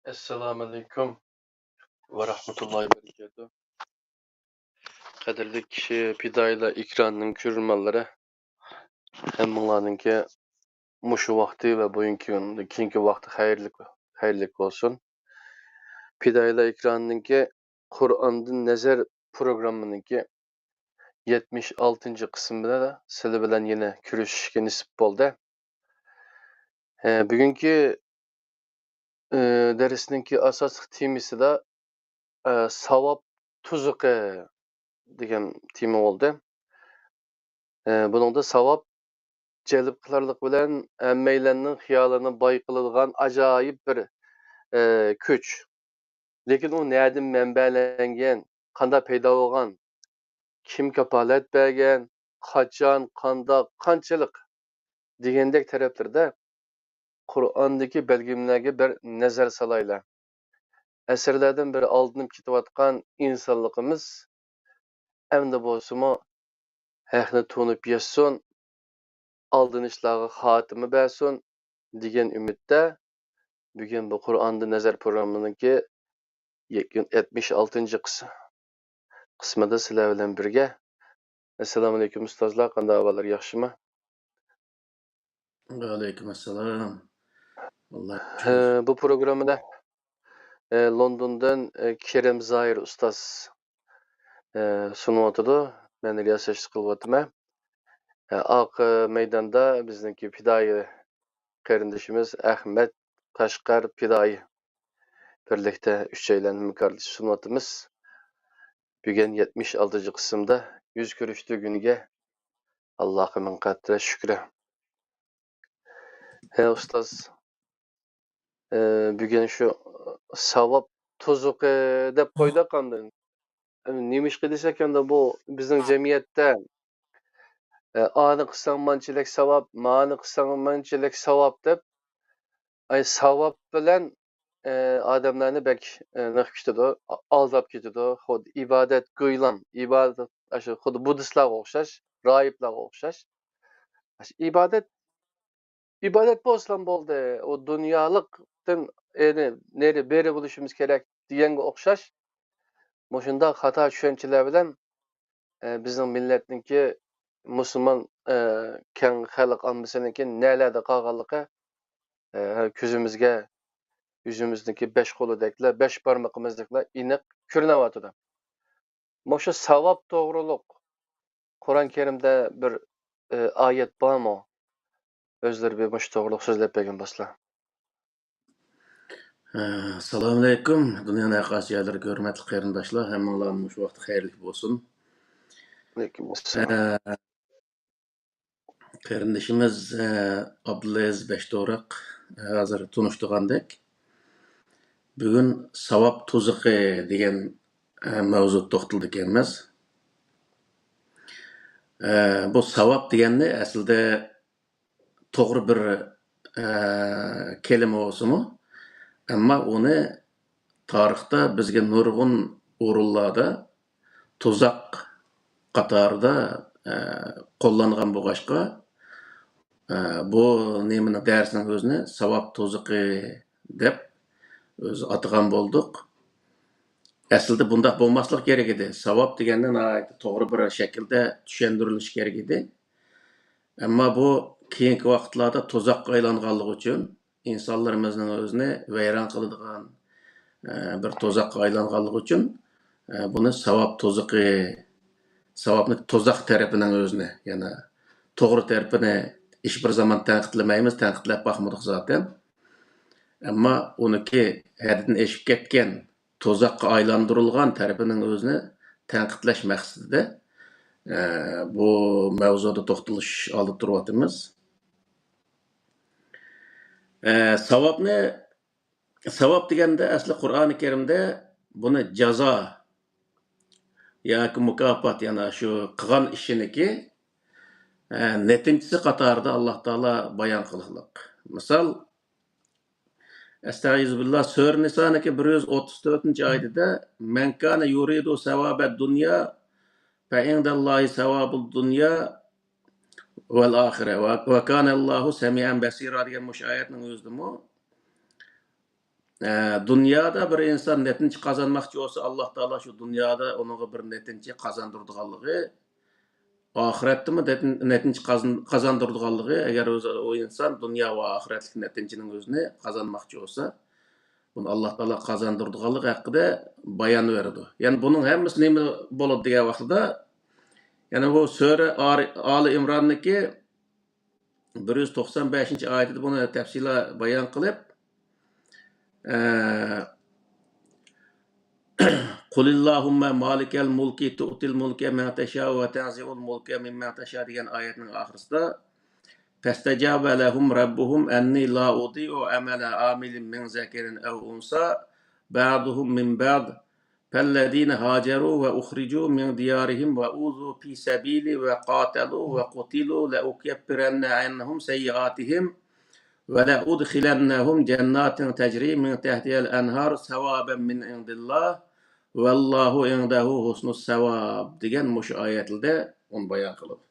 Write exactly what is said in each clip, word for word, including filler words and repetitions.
ئەسسالامۇئەلەيكۇم ۋە رەھمەتۇللاھى ۋە بەرىكاتۇھ. قەدىرلىك پىدائىيلار ئېكرانىنىڭ كۆرۈرمەنلىرى، ھەممىڭلارنىڭكى مۇشۇ ۋاقتى ۋە بۈگۈنكى كۈن، كېيىنكى ۋاقتى خەيرلىك، خەيرلىك بولسۇن. پىدائىيلار ئېكرانىنىڭكى قۇرئاندىن نەزەر پروگراممىنىڭكى يەتمىش ئالتىنچى قىسمىدا سىلەر بىلەن يەنە كۆرۈشۈشكە نېسىپ بولدى. ئە، بۈگۈنكى، ئە، دەرسنىڭكى ئاساسلىق تېمىسىدا، ئە، ساۋاب تۇزىقى دېگەن تېما بولدى. ئە، بۇنىڭدا ساۋاب جەلپ قىلارلىق بىلەن ھەممەيلەننىڭ خىيالىنى باي قىلىدىغان ئاجايىپ بىر، ئە، كۈچ. لېكىن ئۇ نەدىن مەنبەلەنگەن، قانداق پەيدا بولغان، كىم كاپالەت بەرگەن، قاچان، قانداق، قانچىلىق دېگەندەك تەرەپلىرىدە قۇرئاندىكى بەلگىلىمىلەرگە بىر نەزەر سالايلى. ئەسىرلەردىن بېرى ئالدىنىپ كېتىۋاتقان ئىنسانلىقىمىز ئەمدى بولسىمۇ ھەقنى تونۇپ يەتسۇن، ئالدىنىشلارغا خاتىمە بەرسۇن دېگەن ئۈمىدتە، بۈگۈن بۇ قۇرئاندىن نەزەر پروگراممىنىڭكى يەتمىش ئالتىنچى قىس-، قىسمىدا سىلەر بىلەن بىرگە. ئەسسالامۇئەلەيكۇم ئۇستازلار، قانداق ئەھۋاللار، ياخشىمۇ؟ ۋەئەلەيكۇم ئەسسالام. ئاللا ياخشى ئە، بۇ پروگراممىدا، ئە، لوندوندىن، ئە، كېرەم زاھىر ئۇستاز، ئە، سۇنۇۋاتىدۇ. مەن رىياسەتچىلىك قىلىۋاتىمەن. ئە، ئارقا مەيداندا بىزنىڭكى پىدائىي قېرىندىشىمىز ئەخمەت قەشقەر پىدائىي بىرلىكتە ئۈچەيلەن ھەمكارلىشىپ سۇنۇۋاتىمىز. بۈگۈن يەتمىش ئالتىنچى قىسىمدا يۈز كۆرۈشتۈرگىنىگە ئاللاغا مىڭ قەترە شۈكرى. ھە، ئۇستاز، ئە، بۈگۈن شۇ ساۋاب تۇزىقى دەپ قويدۇق ئاندىن. نېمىشقا دېسەك، ئەمدى بۇ بىزنىڭ جەمئىيەتتە، ئە، ئانى قىلساڭ مانچىلىك ساۋاب، مانى قىلساڭ مانچىلىك ساۋاب دەپ، ئاي، ساۋاب بىلەن، ئە، ئادەملەرنى بەك، ئە، نېمە قىلىپ كېتىدۇ، ئا-، ئالداپ كېتىدۇ. خۇددى ئىبادەت گويلام، ئىبادەت، ئاشۇ خۇددى بۇددىستلارغا ئوخشاش، راھىبلارغا ئوخشاش. ئاشۇ ئىبادەت ئىبادەت بولسىلا بولدى، ئۇ دۇنيالىقتىن، يەنى نېرى بېرى بولۇشىمىز كېرەك دېگەنگە ئوخشاش، مۇشۇنداق خاتا چۈشەنچىلەر بىلەن، ئە، بىزنىڭ مىللەتنىڭكى مۇسۇلمان، ئە، كەڭ خەلق ئاممىسىنىڭكى نەلەردە قالغانلىقى، ئە، كۆزىمىزگە، يۈزىمىزنىڭكى بەش قولىدەكلا، بەش بارمىقىمىزدەكلا ئېنىق كۆرۈنۈۋاتىدۇ. مۇشۇ ساۋاب توغرۇلۇق قۇرئان كەرىمدە بىر، ئى، ئايەت بارمۇ؟ ئۆزلىرى بىر مۇشۇ توغرۇلۇق سۆزلەپ بەرگەن بولسىلا. ئە، ئەسسالامۇئەلەيكۇم. دۇنيانىڭ ھەر قايسى يەرلىرىگە ھۆرمەتلىك قېرىنداشلار، ھەممىڭلارنىڭ مۇشۇ ۋاقتى خەيرلىك بولسۇن. ئەلەيكۇم ئەسسالام. ئە، قېرىندىشىمىز، ئە، ئابدۇلئەزىز بەشتوراق، ئە، ھازىر تونۇشتۇرغاندەك، بۈگۈن ساۋاب تۇزىقى دېگەن، ئە، مەۋزۇدا توختىلىدىكەنمىز. ئە، بۇ ساۋاب دېگەننى ئەسلىدە توغرا بىر، ئە، كەلىمە بولسىمۇ، ئەمما ئۇنى تارىختا بىزگە نۇرغۇن ئورۇنلاردا تۇزاق قاتارىدا، ئە، قوللانغان بولغاچقا، ئە، بۇ نېمىنى، دەرسنىڭ ئۆزىنى ساۋاب تۇزىقى دەپ ئۆزى ئاتىغان بولدۇق. ئەسلىدە بۇنداق بولماسلىق كېرەك ئىدى. ساۋاب دېگەننى ناھايىتى توغرا بىر شەكىلدە چۈشەندۈرۈلۈشى كېرەك ئىدى. ئەمما بۇ كېيىنكى ۋاقىتلاردا تۇزاققا ئايلانغانلىقى ئۈچۈن، ئىنسانلىرىمىزنىڭ ئۆزىنى ۋەيران قىلىدىغان، ئە، بىر تۇزاققا ئايلانغانلىقى ئۈچۈن، ئە، بۇنى ساۋاب تۇزىقى، ساۋابنى تۇزاق تەرىپىنىڭ ئۆزىنى، يەنى توغرا تەرىپىنى ھېچ بىر زامان تەنقىدلىمەيمىز، تەنقىدلەپ باقمىدۇق زاتەن. ئەمما ئۇنىڭكى ھەددىدىن ئېشىپ كەتكەن، تۇزاققا ئايلاندۇرۇلغان تەرىپىنىڭ ئۆزىنى تەنقىدلەش مەقسىتىدە، ئە، بۇ مەۋزۇدا توختىلىش ئالدىدا تۇرۇۋاتىمىز. ئە، ساۋابنى، ساۋاب دېگەندە ئەسلى قۇرئانى كەرىمدە بۇنى جازا ياكى مۇكاپات، يەنى شۇ قىلغان ئىشىنىكى، ئە، نەتىجىسى قاتارىدا ئاللا تائالا بايان قىلغانلىق. مىسال، ئەستەئىزۇبىللا، سۈرە نىسانىڭكى بىر يۈز ئوتتۇز تۆتىنچى ئايىتىدە، مەن كانە يۇرىدۇ سەۋابەد دۇنيا فەئىندەللاھى سەۋابۇد دۇنيا ۋەل ئاخىرە ۋە، ۋە كانەللاھۇ سەمىئەن بەسىرا دېگەن مۇشۇ ئايەتنىڭ ئۆزىدىمۇ ئە، دۇنيادا بىر ئىنسان نەتىجە قازانماقچى بولسا، ئاللا تائالا شۇ دۇنيادا ئۇنىڭغا بىر نەتىجە قازاندۇرىدىغانلىقى، ئاخىرەتتىمۇ نەتىن-، نەتىجە قازان-، قازاندۇرىدىغانلىقى، ئەگەر ئۆزى، ئۇ ئىنسان دۇنيا ۋە ئاخىرەتلىك نەتىجىنىڭ ئۆزىنى قازانماقچى بولسا، بۇنى ئاللا تائالا قازاندۇرىدىغانلىقى ھەققىدە بايان بېرىدۇ. يەنى بۇنىڭ ھەممىسى نېمە بولىدۇ دېگەن ۋاقتىدا، يەنى بۇ سۈرە ئارى-، ئالى ئىمراننىڭكى بىر يۈز توقسان بەشىنچى ئايىتىدە بۇنى تەپسىلىي بايان قىلىپ، ئە، قۇلىللاھۇممە مالىكەل مۇلكى تۇئتىل مۇلكە مەن تەشا ۋە تەنزىئۇل مۇلكە مىممەن تەشا دېگەن ئايەتنىڭ ئاخىرىسىدا، فەستەجابە لەھۇم رەببۇھۇم ئەننى لا ئۇدىئۇ ئەمەلە ئامىلىن مىن زەكەرىن ئەۋ ئۇنسا بەئدۇھۇم مىن بەئد فالذين هاجروا وأخرجوا من ديارهم وأوذوا في سبيلي وقاتلوا وقتلوا لأكفرن عنهم سيئاتهم ولأدخلنهم جنات تجري من تحتها الأنهار ثوابا من عند الله والله عنده حسن الثواب دېگەن مۇشۇ ئايەتلەردە ئۇنى بايان قىلىدۇ.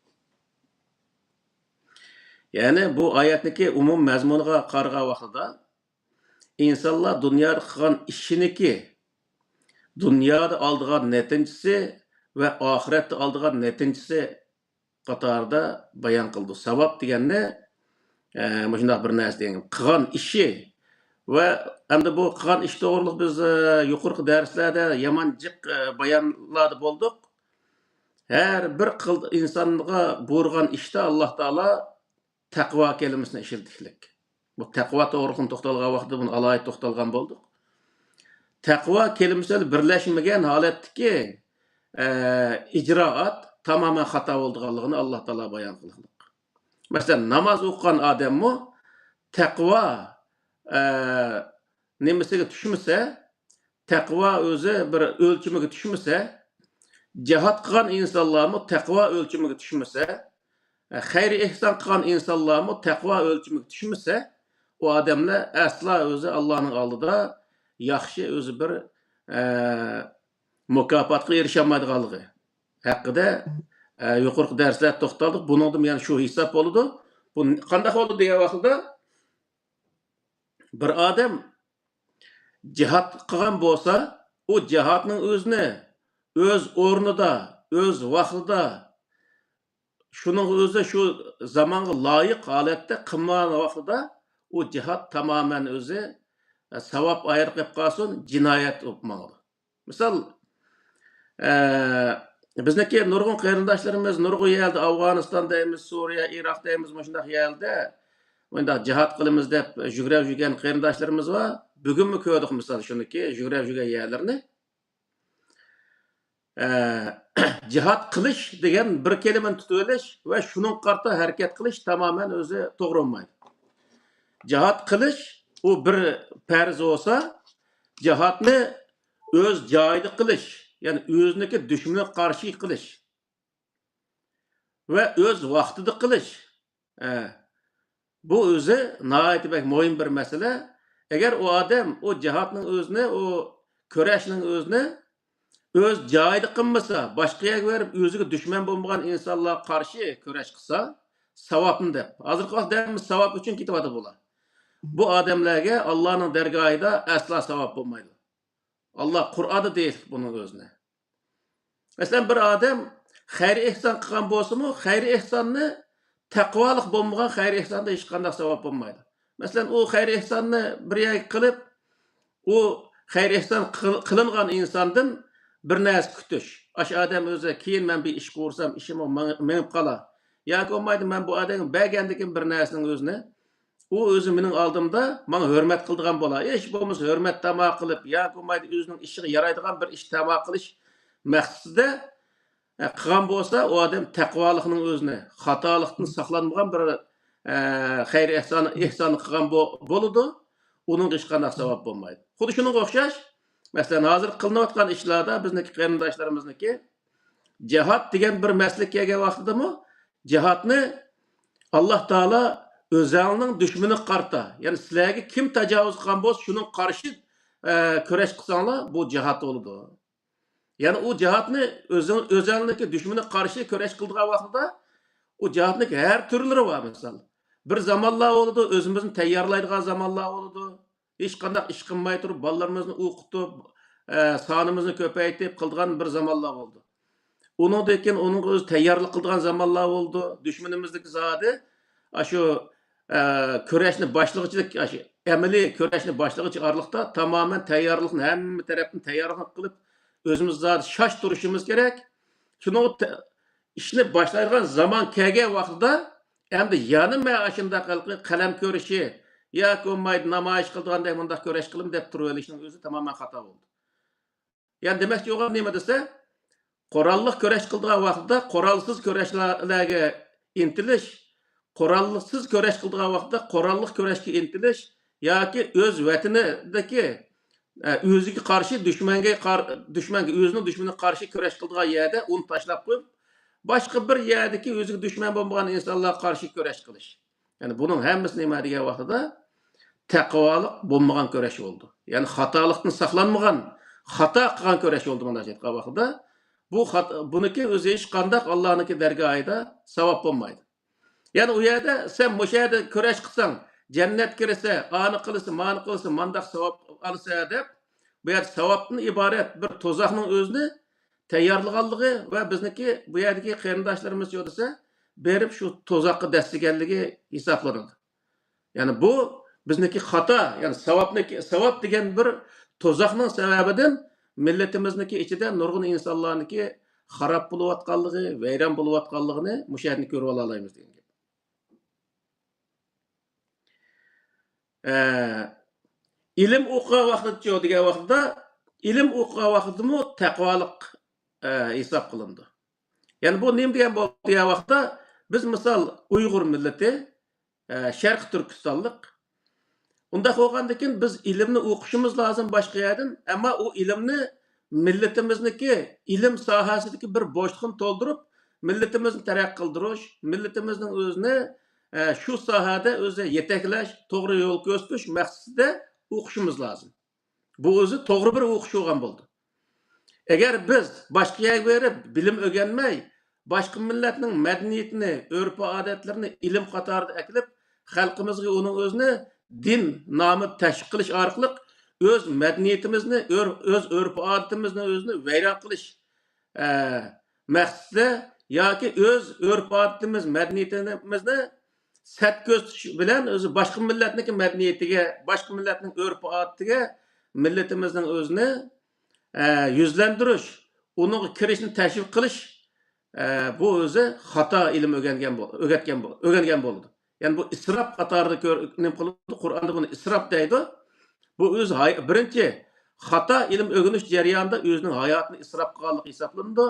يەنى بۇ ئايەتنىڭكى ئومۇم مەزمۇنىغا قارىغان ۋاقتىدا، ئىنسانلار دۇنيادا قىلغان ئىشىنىكى دۇنيادا ئالىدىغان نەتىجىسى ۋە ئاخىرەتتە ئالىدىغان نەتىجىسى قاتارىدا بايان قىلىدۇ. ساۋاب دېگەننى، ئە، مۇشۇنداق بىر نەرسە دېگەن، قىلغان ئىشى ۋە ئەمدى بۇ قىلغان ئىش توغرىلىق بىز، ئە، يۇقىرىقى دەرسلەردە يامان جىق، ئە، بايانلاردا بولدۇق. ھەر بىر قىل-، ئىنسانغا بۇيرۇغان ئىشتا ئاللا تائالا تەقۋا كەلىمىسىنى ئىشلىتىشلىك. بۇ تەقۋا توغرىلىقىمۇ توختالغان ۋاقىتتا بۇنى ئالاھىدە توختالغان بولدۇق. تەقۋا كەلىمىسى بىلەن بىرلەشمىگەن ھالەتتىكى، ئە، ئىجرائات تامامەن خاتا بولىدىغانلىقىنى ئاللا تائالا بايان قىلغان. مەسىلەن، ناماز ئوقۇغان ئادەممۇ تەقۋا، ئە، نېمىسىگە چۈشمىسە، تەقۋا ئۆزى بىر ئۆلچىمىگە چۈشمىسە، جىھاد قىلغان ئىنسانلارمۇ تەقۋا ئۆلچىمىگە چۈشمىسە، خەير ئېھسان قىلغان ئىنسانلارمۇ تەقۋا ئۆلچىمىگە چۈشمىسە، ئۇ ئادەملەر ئەسلا ئۆزى ئاللانىڭ ئالدىدا ياخشى ئۆزى بىر، ئە، مۇكاپاتقا ئېرىشەلمەيدىغانلىقى ھەققىدە، ئە، يۇقىرىقى دەرسلەردە توختالدۇق. بۇنىڭدىمۇ يەنە شۇ ھېساب بولىدۇ. بۇ قانداق بولىدۇ دېگەن ۋاقىتتا، بىر ئادەم جىھاد قىلغان بولسا، ئۇ جىھادنىڭ ئۆزىنى ئۆز ئورنىدا، ئۆز ۋاقتىدا، شۇنىڭ ئۆزى شۇ زامانغا لايىق ھالەتتە قىلمىغان ۋاقتىدا، ئۇ جىھاد تامامەن ئۆزى، ئە، ساۋاب ئايرىپ قېلىپ قالسۇن، جىنايەت بولۇپ ماڭىدۇ. مىسال، ئە، بىزنىڭكى نۇرغۇن قېرىنداشلىرىمىز نۇرغۇن يەردە، ئافغانىستان دەيمىز، سۇرىيە، ئىراق دەيمىز، مۇشۇنداق يەردە مۇنداق جىھاد قىلىمىز دەپ يۈگرەپ يۈرگەن قېرىنداشلىرىمىز بار. بۈگۈنمۇ كۆردۇق، مىسال، شۇنىكى يۈگرەپ يۈرگەن يەرلىرىنى. ئە، جىھاد قىلىش دېگەن بىر كەلىمىنى تۇتۇۋېلىش ۋە شۇنىڭغا قارىتا ھەرىكەت قىلىش تامامەن ئۆزى توغرا بولمايدۇ. جىھاد قىلىش، ئۇ بىر پەرز بولسا، جىھادنى ئۆز جايىدا قىلىش، يەنى ئۆزىنىڭكى دۈشمىنىگە قارشى قىلىش ۋە ئۆز ۋاقتىدا قىلىش، ئە، بۇ ئۆزى ناھايىتى بەك مۇھىم بىر مەسىلە. ئەگەر ئۇ ئادەم ئۇ جىھادنىڭ ئۆزىنى، ئۇ كۈرەشنىڭ ئۆزىنى ئۆز جايىدا قىلمىسا، باشقا يەرگە بېرىپ ئۆزىگە دۈشمەن بولمىغان ئىنسانلارغا قارشى كۈرەش قىلسا، ساۋابنى دەپ. ھازىرقى ۋاقىتتا ھەممىسى ساۋاب ئۈچۈن كېتىۋاتىدۇ بۇلار. بۇ ئادەملەرگە ئاللانىڭ دەرگاھىدا ئەسلا ساۋاب بولمايدۇ. ئاللا قۇرئاندا دېيىشلىك بۇنىڭ ئۆزىنى. مەسىلەن، بىر ئادەم خەير ئېھسان قىلغان بولسىمۇ، خەير ئېھساننى تەقۋالىق بولمىغان خەير ئېھساندا ھېچقانداق ساۋاب بولمايدۇ. مەسىلەن، ئۇ خەير ئېھساننى بىر يەرگە قىلىپ، ئۇ خەير ئېھسان قىل-، قىلىنغان ئىنساندىن بىر نەرسە كۈتۈش. ئاشۇ ئادەم ئۆزى، كېيىن مەن بىر ئىش قۇرسام، ئىشىم مېڭ-، مېڭىپ قالا. ياكى بولمايدۇ، مەن بۇ ئادەمگە بەرگەندىكىن بىر نەرسىنىڭ ئۆزىنى، ئۇ ئۆزى مېنىڭ ئالدىمدا ماڭا ھۆرمەت قىلىدىغان بولا. ھېچ بولمىسا ھۆرمەت تاماقى قىلىپ، ياكى بولمايدۇ ئۆزىنىڭ ئىشىغا يارايدىغان بىر ئىش تاماقى قىلىش مەقسىتىدە، ئە، قىلغان بولسا، ئۇ ئادەم تەقۋالىقنىڭ ئۆزىنى، خاتالىقتىن ساقلانمىغان بىر، ئە، خەير ئېھسان، ئېھسان قىلغان بو-، بولىدۇ. ئۇنىڭغا ھېچقانداق ساۋاب بولمايدۇ. خۇددى شۇنىڭغا ئوخشاش، مەسىلەن، ھازىر قىلىنىۋاتقان ئىشلاردا بىزنىڭكى قېرىنداشلىرىمىزنىڭكى جىھاد دېگەن بىر مەسىلىگە كەلگەن ۋاقتىدىمۇ، جىھادنى ئاللا تائالا ئۆزەڭنىڭ دۈشمىنىگە قارىتا، يەنى سىلەرگە كىم تاجاۋۇز قىلغان بولسا، شۇنىڭغا قارشى، ئە، كۈرەش قىلساڭلار، بۇ جىھاد بولىدۇ. يەنى ئۇ جىھادنى ئۆزۈڭ-، ئۆزەڭنىڭكى دۈشمىنىگە قارشى كۈرەش قىلىدىغان ۋاقتىدا، ئۇ جىھادنىڭكى ھەر تۈرلىرى بار، مىسال. بىر زامانلار بولىدۇ، ئۆزىمىزنى تەييارلايدىغان زامانلار بولىدۇ. ھېچقانداق ئىش قىلماي تۇرۇپ، بالىلىرىمىزنى ئوقۇتۇپ، ئە، سانىمىزنى كۆپەيتىپ قىلىدىغان بىر زامانلار بولدى. ئۇنىڭدىن كېيىن ئۇنىڭغا ئۆزى تەييارلىق قىلىدىغان زامانلار بولدى. دۈشمىنىمىزنىڭكى زادى ئاشۇ، ئە، كۈرەشنى باشلىغۇچىلىك، ئاشۇ ئەمەلىي كۈرەشنى باشلىغۇچى ئارىلىقتا تامامەن تەييارلىقنى، ھەممە تەرەپتىن تەييارلىقنى قىلىپ، ئۆزىمىز زادى شاش تۇرۇشىمىز كېرەك. شۇنىڭغا تە-، ئىشنى باشلايدىغان زامان كەلگەن ۋاقتىدا، ئەمدى يەنە مەن ئاشۇنداق ھېلىقى قەلەم كۆرۈشى ياكى بولمايدۇ نامايىش قىلىدىغاندەك مۇنداق كۈرەش قىلىمەن دەپ تۇرۇۋېلىشنىڭ ئۆزى تامامەن خاتا بولدى. يەنى دېمەكچى بولغان نېمە دېسە، قوراللىق كۈرەش قىلىدىغان ۋاقتىدا قورالسىز كۈرەشلەرگە ئىنتىلىش، قورالسىز كۈرەش قىلىدىغان ۋاقتىدا قوراللىق كۈرەشكە ئىنتىلىش ياكى ئۆز ۋەتىنىدىكى، ئە، ئۆزىگە قارشى دۈشمەنگە قار-، دۈشمەنگە، ئۆزىنىڭ دۈشمىنىگە قارشى كۈرەش قىلىدىغان يەردە ئۇنى تاشلاپ قويۇپ، باشقا بىر يەردىكى ئۆزىگە دۈشمەن بولمىغان ئىنسانلارغا قارشى كۈرەش قىلىش. يەنى بۇنىڭ ھەممىسى نېمە دېگەن ۋاقتىدا، تەقۋالىق بولمىغان كۈرەش بولىدۇ. يەنى خاتالىقتىن ساقلانمىغان، خاتا قىلغان كۈرەش بولىدۇ مۇنداق ئېيتقان ۋاقتىدا. بۇ خات-، بۇنىڭكى ئۆزى ھېچقانداق ئاللانىڭكى دەرگاھىدا ساۋاب بولمايدۇ. يەنى ئۇ يەردە سەن مۇشۇ يەردە كۈرەش قىلساڭ، جەننەتكە كىرىسەن، ئانى قىلىسەن، مانى قىلىسەن، مانداق ساۋاب ئالىسەن دەپ، بۇ يەردە ساۋابتىن ئىبارەت بىر تۇزاقنىڭ ئۆزىنى تەييارلىغانلىقى ۋە بىزنىڭكى بۇ يەردىكى قېرىنداشلىرىمىز يولىسى بېرىپ شۇ تۇزاققا دەسسىگەنلىكى ھېسابلىنىدۇ. يەنى بۇ بىزنىڭكى خاتا، يەنى ساۋابنىكى، ساۋاب دېگەن بىر تۇزاقنىڭ سەۋەبىدىن مىللىتىمىزنىڭكى ئىچىدە نۇرغۇن ئىنسانلارنىڭكى خاراب بولۇۋاتقانلىقى، ۋەيران بولۇۋاتقانلىقىنى مۇشۇ يەردىن كۆرۈۋالالايمىز دېگەن گەپ. ئە، ئىلىم ئوقۇغان ۋاقتىچۇ دېگەن ۋاقتىدا، ئىلىم ئوقۇغان ۋاقتىدىمۇ تەقۋالىق، ئە، ھېساب قىلىنىدۇ. يەنى بۇ نېمە دېگەن بولدى دېگەن ۋاقىتتا، بىز مىسال ئۇيغۇر مىللىتى، ئە، شەرقىي تۈركىستانلىق. ئۇنداق بولغاندىكىن بىز ئىلىمنى ئوقۇشىمىز لازىم باشقا يەردىن، ئەمما ئۇ ئىلىمنى مىللىتىمىزنىڭكى ئىلىم ساھەسىدىكى بىر بوشلۇقنى تولدۇرۇپ، مىللىتىمىزنى تەرەققىي قىلدۇرۇش، مىللىتىمىزنىڭ ئۆزىنى، ئە، شۇ ساھەدە ئۆزى يېتەكلەش، توغرا يول كۆرسىتىش مەقسىتىدە ئوقۇشىمىز لازىم. بۇ ئۆزى توغرا بىر ئوقۇش بولغان بولدى. ئەگەر بىز باشقا يەرگە بېرىپ بىلىم ئۆگەنمەي، باشقا مىللەتنىڭ مەدەنىيىتىنى، ئۆرپ-ئادەتلىرىنى ئىلىم قاتارىدا ئەكېلىپ، خەلقىمىزگە ئۇنىڭ ئۆزىنى دىن نامىدا تەشۋىق قىلىش ئارقىلىق ئۆز مەدەنىيىتىمىزنى، ئۆر-، ئۆز ئۆرپ-ئادىتىمىزنى ئۆزىنى ۋەيران قىلىش، ئە، مەقسىتىدە ياكى ئۆز ئۆرپ-ئادىتىمىز، مەدەنىيىتىمىزنى سەت كۆرسىتىش بىلەن ئۆزى باشقا مىللەتنىڭكى مەدەنىيىتىگە، باشقا مىللەتنىڭ ئۆرپ-ئادىتىگە مىللىتىمىزنىڭ ئۆزىنى، ئە، يۈزلەندۈرۈش، ئۇنىڭغا كىرىشنى تەشۋىق قىلىش، ئە، بۇ ئۆزى خاتا ئىلىم ئۆگەنگەن بول-، ئۆگەتكەن بول-، ئۆگەنگەن بولىدۇ. يەنى بۇ ئىسراپ قاتارىدا كۆر-، نېمە قىلىدۇ؟ قۇرئاندا بۇنى ئىسراپ دەيدۇ. بۇ ئۆز ھاي-، بىرىنچى، خاتا ئىلىم ئۆگىنىش جەريانىدا ئۆزىنىڭ ھاياتىنى ئىسراپ قىلغانلىق ھېسابلىنىدۇ.